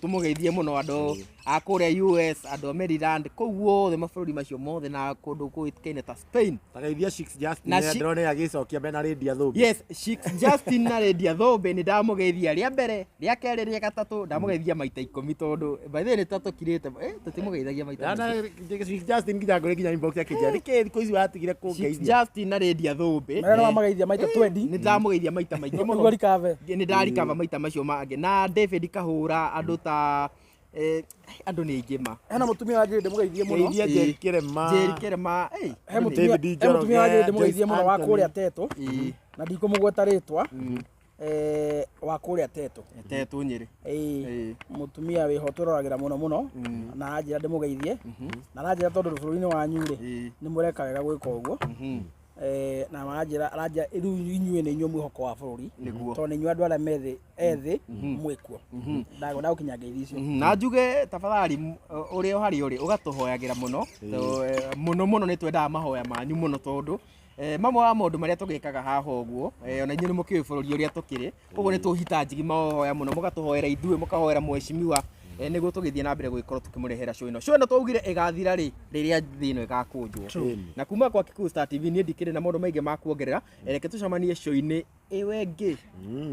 tũmũgeithie mũno, andũ a kũrĩa US, andũ a Maryland, kũu guothe mabũrũri macio mothe, na kũndũ kũĩkaine ta Spain. Tageithia Shix Justin. Na Ndĩrona agĩcokia mena Lydia Thũmbĩ. Yes, Shix Justin na Lydia Thũmbĩ, nĩ ndamũgeithia rĩa mbere, rĩa kerĩ, rĩa gatatũ, ndamũgeithia maita 10, tondũ by the way nĩ tatũkirĩte, tũtimũgeithagia maita maingĩ. Yana Shix Justin nginya ngũrĩ nginya inbox akĩnjĩra nĩkĩ thikũ ici watigire Shix kũngeithia. Justin na Lydia Thũmbĩ. Marĩa wamageithia maita 20. Nĩ ndamũgeithia maita maingĩ nĩguo mũno. rikave. Nĩ ndarikava maita macio mangĩ, na David Kahũra, andũ ta andũ nĩ aingĩ ma. Hena mũtumia wa njĩrĩ ndĩmũgeithie mũno. Geithia Jerry Kĩrema. Jerry Kĩrema, He mũtumia David he mũtumia wa njĩrĩ Njoroge, ndĩmũgeithie mũno wa Joyce kũrĩa Anthony. Tetũ, na ndikũmũgweta rĩtwa, wa kũrĩa Tetũ. Tetũ Nyĩrĩ. Ĩĩ. Mũtumia wĩho twĩroragĩra mũno mũno, na anjĩra ndĩmũgeithie, na aranjĩra tondũ bũrũri-inĩ wanyu rĩ, nĩ mũreka wega gwĩka ũguo. Na aranjĩra rĩu inyuĩ nĩ inyuĩ mwĩhoko wa bũrũri, tondũ nĩ inyuĩ andũ arĩa methĩ ethĩ mwĩkuo. Ndagwenda gũkinya ngeithi icio. Na njuge tafadhali, ũrĩa o harĩa ũrĩ ũgatũhoyagĩra mũno. Mũno mũno nĩ twendaga mahoya manyu mũno, tondũ mamwe wa maũndũ marĩa tũgĩkaga haha ũguo, ona inyuĩ nĩ mũkĩũĩ bũrũri ũrĩa tũkĩrĩ. Koguo nĩ tũhitaji mahoya mũno, mũgatũhoera ithuĩ, mũkahoera mheshimiwa, nĩguo tũgĩthiĩ na mbere gũgĩkorwo tũkĩmũrehera show ĩno. Show ĩno twaugire ĩgathira rĩ rĩrĩa thĩ ĩno ĩgakũnjwo. Na kuma kwa Kikuyu Star TV, niĩ ndikĩrĩ na maũndũ maingĩ ma kuongerera. Reke tũcemanie show-inĩ ĩyo ĩngĩ.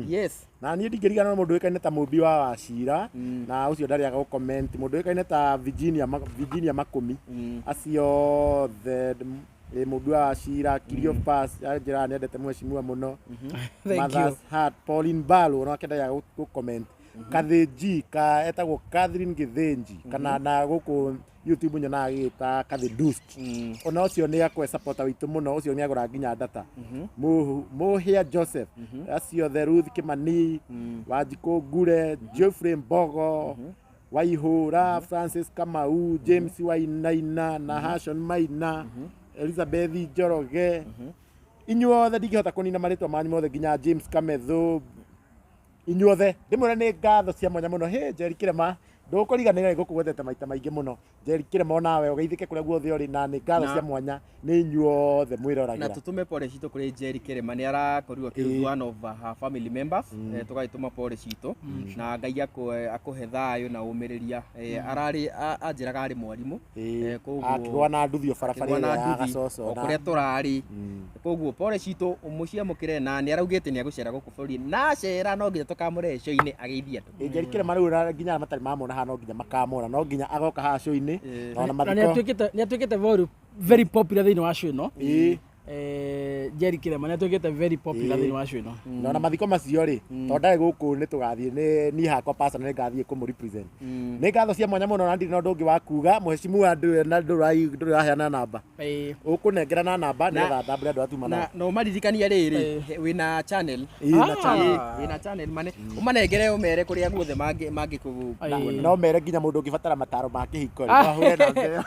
Yes. Na niĩ ndingĩriganĩrwo mũndũ ũĩkaine ta Mũmbi wa Wacira, na ũcio ndarĩaga gũ comment, mũndũ ũĩkaine ta Virginia Virginia Makũmi, acio othe, Mũmbi wa Wacira, Cleophas anjĩraga nĩendete mheshimiwa mũno. Thank you. Mother's Heart, Pauline Balo onake ndarĩaga gũ comment, Kathĩnji ka etagwo Catherine Gĩthĩnji kana na gũkũ YouTube nyonaga agĩgĩta Kathi Dust. Ona ũcio nĩ akwe supporter witũ mũno, ũcio nĩ agũra nginya data. Muhia Joseph, acio the Ruth Kimani, Wanjikũ Ngure, Geoffrey Mbogo, Waihũra, Francis Kamau, James Wainaina na Hashon Maina, Elizabeth Njoroge. Inyuothe ndingĩhota kũnina marĩtwa manyu mothe nginya James Kamethu. Inyuothe ndĩmwĩre nĩ ngatho cia mwanya mũno. Hĩ Njeri Kĩrema, ndũkũriganĩra nĩngũkũgwetete maita maingĩ mũno. Njeri Kĩrema onawe ũgeithĩke kũrĩa guothe ũrĩ, na nĩ ngatho cia mwanya nĩ inyuothe Na mwĩroragĩra. tũtũme pole citũ kũrĩ Jerry Kĩrĩma, nĩ arakorirwo akĩlose one of her family members. Tũgagĩtũma pole citũ na Ngai akũhe thayũ na ũmĩrĩria. Ararĩ anjĩraga arĩ mwarimũ. Koguo Akĩgwa na nduthi o barabara akĩgwa ĩrĩa na ya nduthi Gacoco o na kũrĩa tũrarĩ. Koguo pole citũ mũciamũkĩre, na nĩ araugĩte nĩ agũcera gũkũ bũrũri, na acera no nginya tũkamũrehe show-inĩ ageithie andũ. Ĩ, Njeri Kĩrema rĩu na nginya arĩa matarĩ mamona haha no nginya makamona, no nginya agoka haha show-inĩ na ona Na nĩ mathiko. atuĩkĩte nĩ atuĩkĩte very very popular thĩinĩ wa show ĩno. Jerry Kĩrema nĩ atuĩkĩte very popular thĩinĩ wa show ĩno. Na ona mathiko macio rĩ, tondũ ndarĩ gũkũ nĩ tũgathiĩ nĩ niĩ hakwa personally ngathiĩ kũmũ represent. Nĩ ngatho cia mwanya mũno na ndirĩ na ũndũ ũngĩ wa kuga. Mũhecimu andũ na ndũrĩ ũraheana namba. Ũkũnengera na namba nĩgetha ndambũre andũ atuma nao. Na no maririkania rĩrĩ, wĩna channel. Ĩĩ, na channel. Wĩna channel mane ũmanengere ũmere kũrĩa guothe mangĩkũkuona. No mere nginya mũndũ ũngĩbatara mataro ma kĩhiko rĩ, no ahũre namba ĩyo.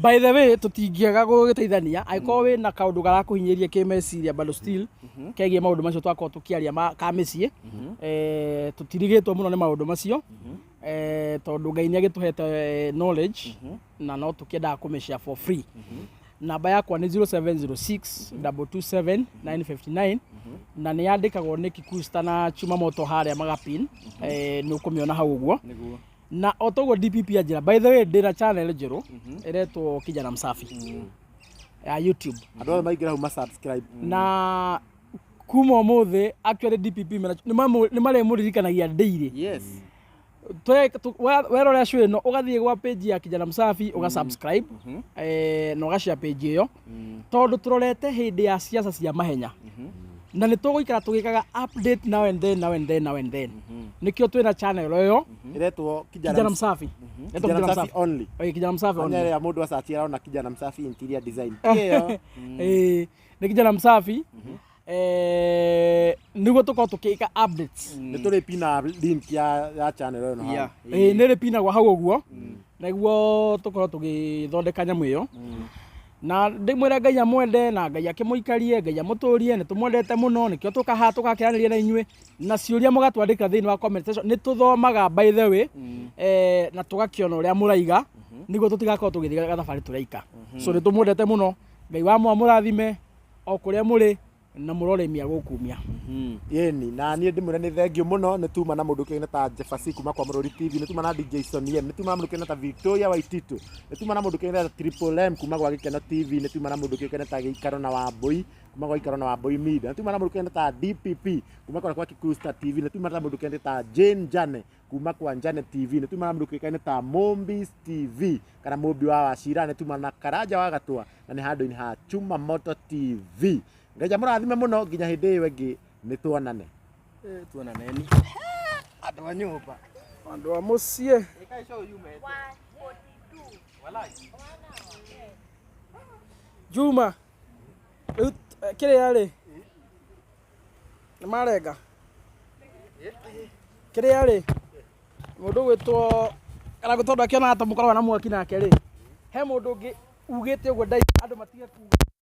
By the way, tũtingĩaga gũgĩteithania angĩkorwo wĩna kaũndũ garakũhinyĩrĩria kĩmeciria bado still kegiĩ maũndũ macio twakorwo tũkĩaria ka mĩciĩ. Tũtirigĩtwo mũno nĩ maũndũ macio, tondũ Ngai nĩ agĩtũhete knowledge na no tũkĩendaga kũmĩshare for free. Namba yakwa nĩ 0706 227 959 na nĩ yandĩkagwo nĩ Kikusta na Chuma Moto harĩa magapin, nĩ ũkũmĩona hau ũguo. Nĩguo. Na o toguo DPP anjĩra, by the way, ndĩna channel njerũ ĩretwo Kijana Msafi ya YouTube. Andũ othe maingĩra hau ma subscribe. Na kuma ũmũthĩ actually DPP nĩ marĩmũririkanagia daily. Yes. Werorera show ĩno ũgathiĩ gwa page ya Kijana Msafi ũga subscribe, na ũgashare page ĩyo, tondũ tũrorete hĩndĩ ya siasa cia mahenya na nĩ tũgũikara tũgĩkaga update now and then, now and then, now and then. Nĩkĩo twĩna channel ĩyo Ĩretwo Kijana Kijana Msafi. Ĩretwo Kijana Msafi only. Ĩĩ, Kijana Msafi only. Onyere ya mũndũ acaci arona Kijana Msafi interior design. Ĩyo. Ĩĩ, nĩ Kijana Msafi. Nĩguo tũkorwo tũkĩka updates. Nĩ tũrĩpina link ya channel ĩyo hau. Ĩĩ, nĩ rĩpinagwo hau ũguo nĩguo tũkorwo tũgĩthondeka nyamũ ĩyo. Na ndĩmwĩre Ngai amwende na Ngai akĩmũikarie, Ngai amũtũrie, nĩ tũmwendete mũno, nĩkĩo tũkaha tũgakĩranĩria na inyuĩ na ciũria mũgatwandĩkĩra thĩinĩ wa comment section. Nĩ tũthomaga by the way, na tũgakĩona ũrĩa mũraiga nĩguo tũtigakorwo tũgĩthiĩ gathabarĩ tũraika. So nĩ tũmwendete mũno, Ngai wa mũrathime o kũrĩa mũrĩ na mũrorĩmia gũkumia. Yeni na niĩ ndĩmwĩre nĩ thank you mũno. Nĩ tuma na mũndũ ũkĩoine ta Jefasi kuma kwa Mũrũri TV, nĩ tuma na DJ Soniem, nĩ tuma na mũndũ ũkĩoine ta Victoria Waititu, nĩ tuma na mũndũ ũkĩoine ta Triple M kuma gwa Gĩkeno TV, nĩ tuma na mũndũ ũkĩoine ta Gĩikaro na Wambũi kuma gwa Gĩikaro na Wambũi Media, nĩ tuma na mũndũ ũkĩoine ta DPP kuma kwa Kikusta TV, nĩ tuma na mũndũ ũkĩoine ta Jane Jane kuma kwa Njane TV, nĩ tuma na mũndũ ũkĩoine ta Mombis TV kana Mũmbi wa Wacira, nĩ tuma na Karanja wa Gatua na nĩ handũ-inĩ ha Chuma Moto TV. Ngai amũrathime mũno nginya hĩndĩ ĩyo ĩngĩ nĩ tuonane. Tuonaneni. Andũ a nyũmba. Andũ a mũciĩ. Ĩkai show yumete. 142. Juma rĩu kĩrĩa rĩ nĩ marenga kĩrĩa rĩ mũndũ ũgwĩtwo kana tondũ akĩonaga ta mũkoragwo na mwaki nake rĩ, he mũndũ ũngĩ ugĩte ũguo ndai andũ matige kuga.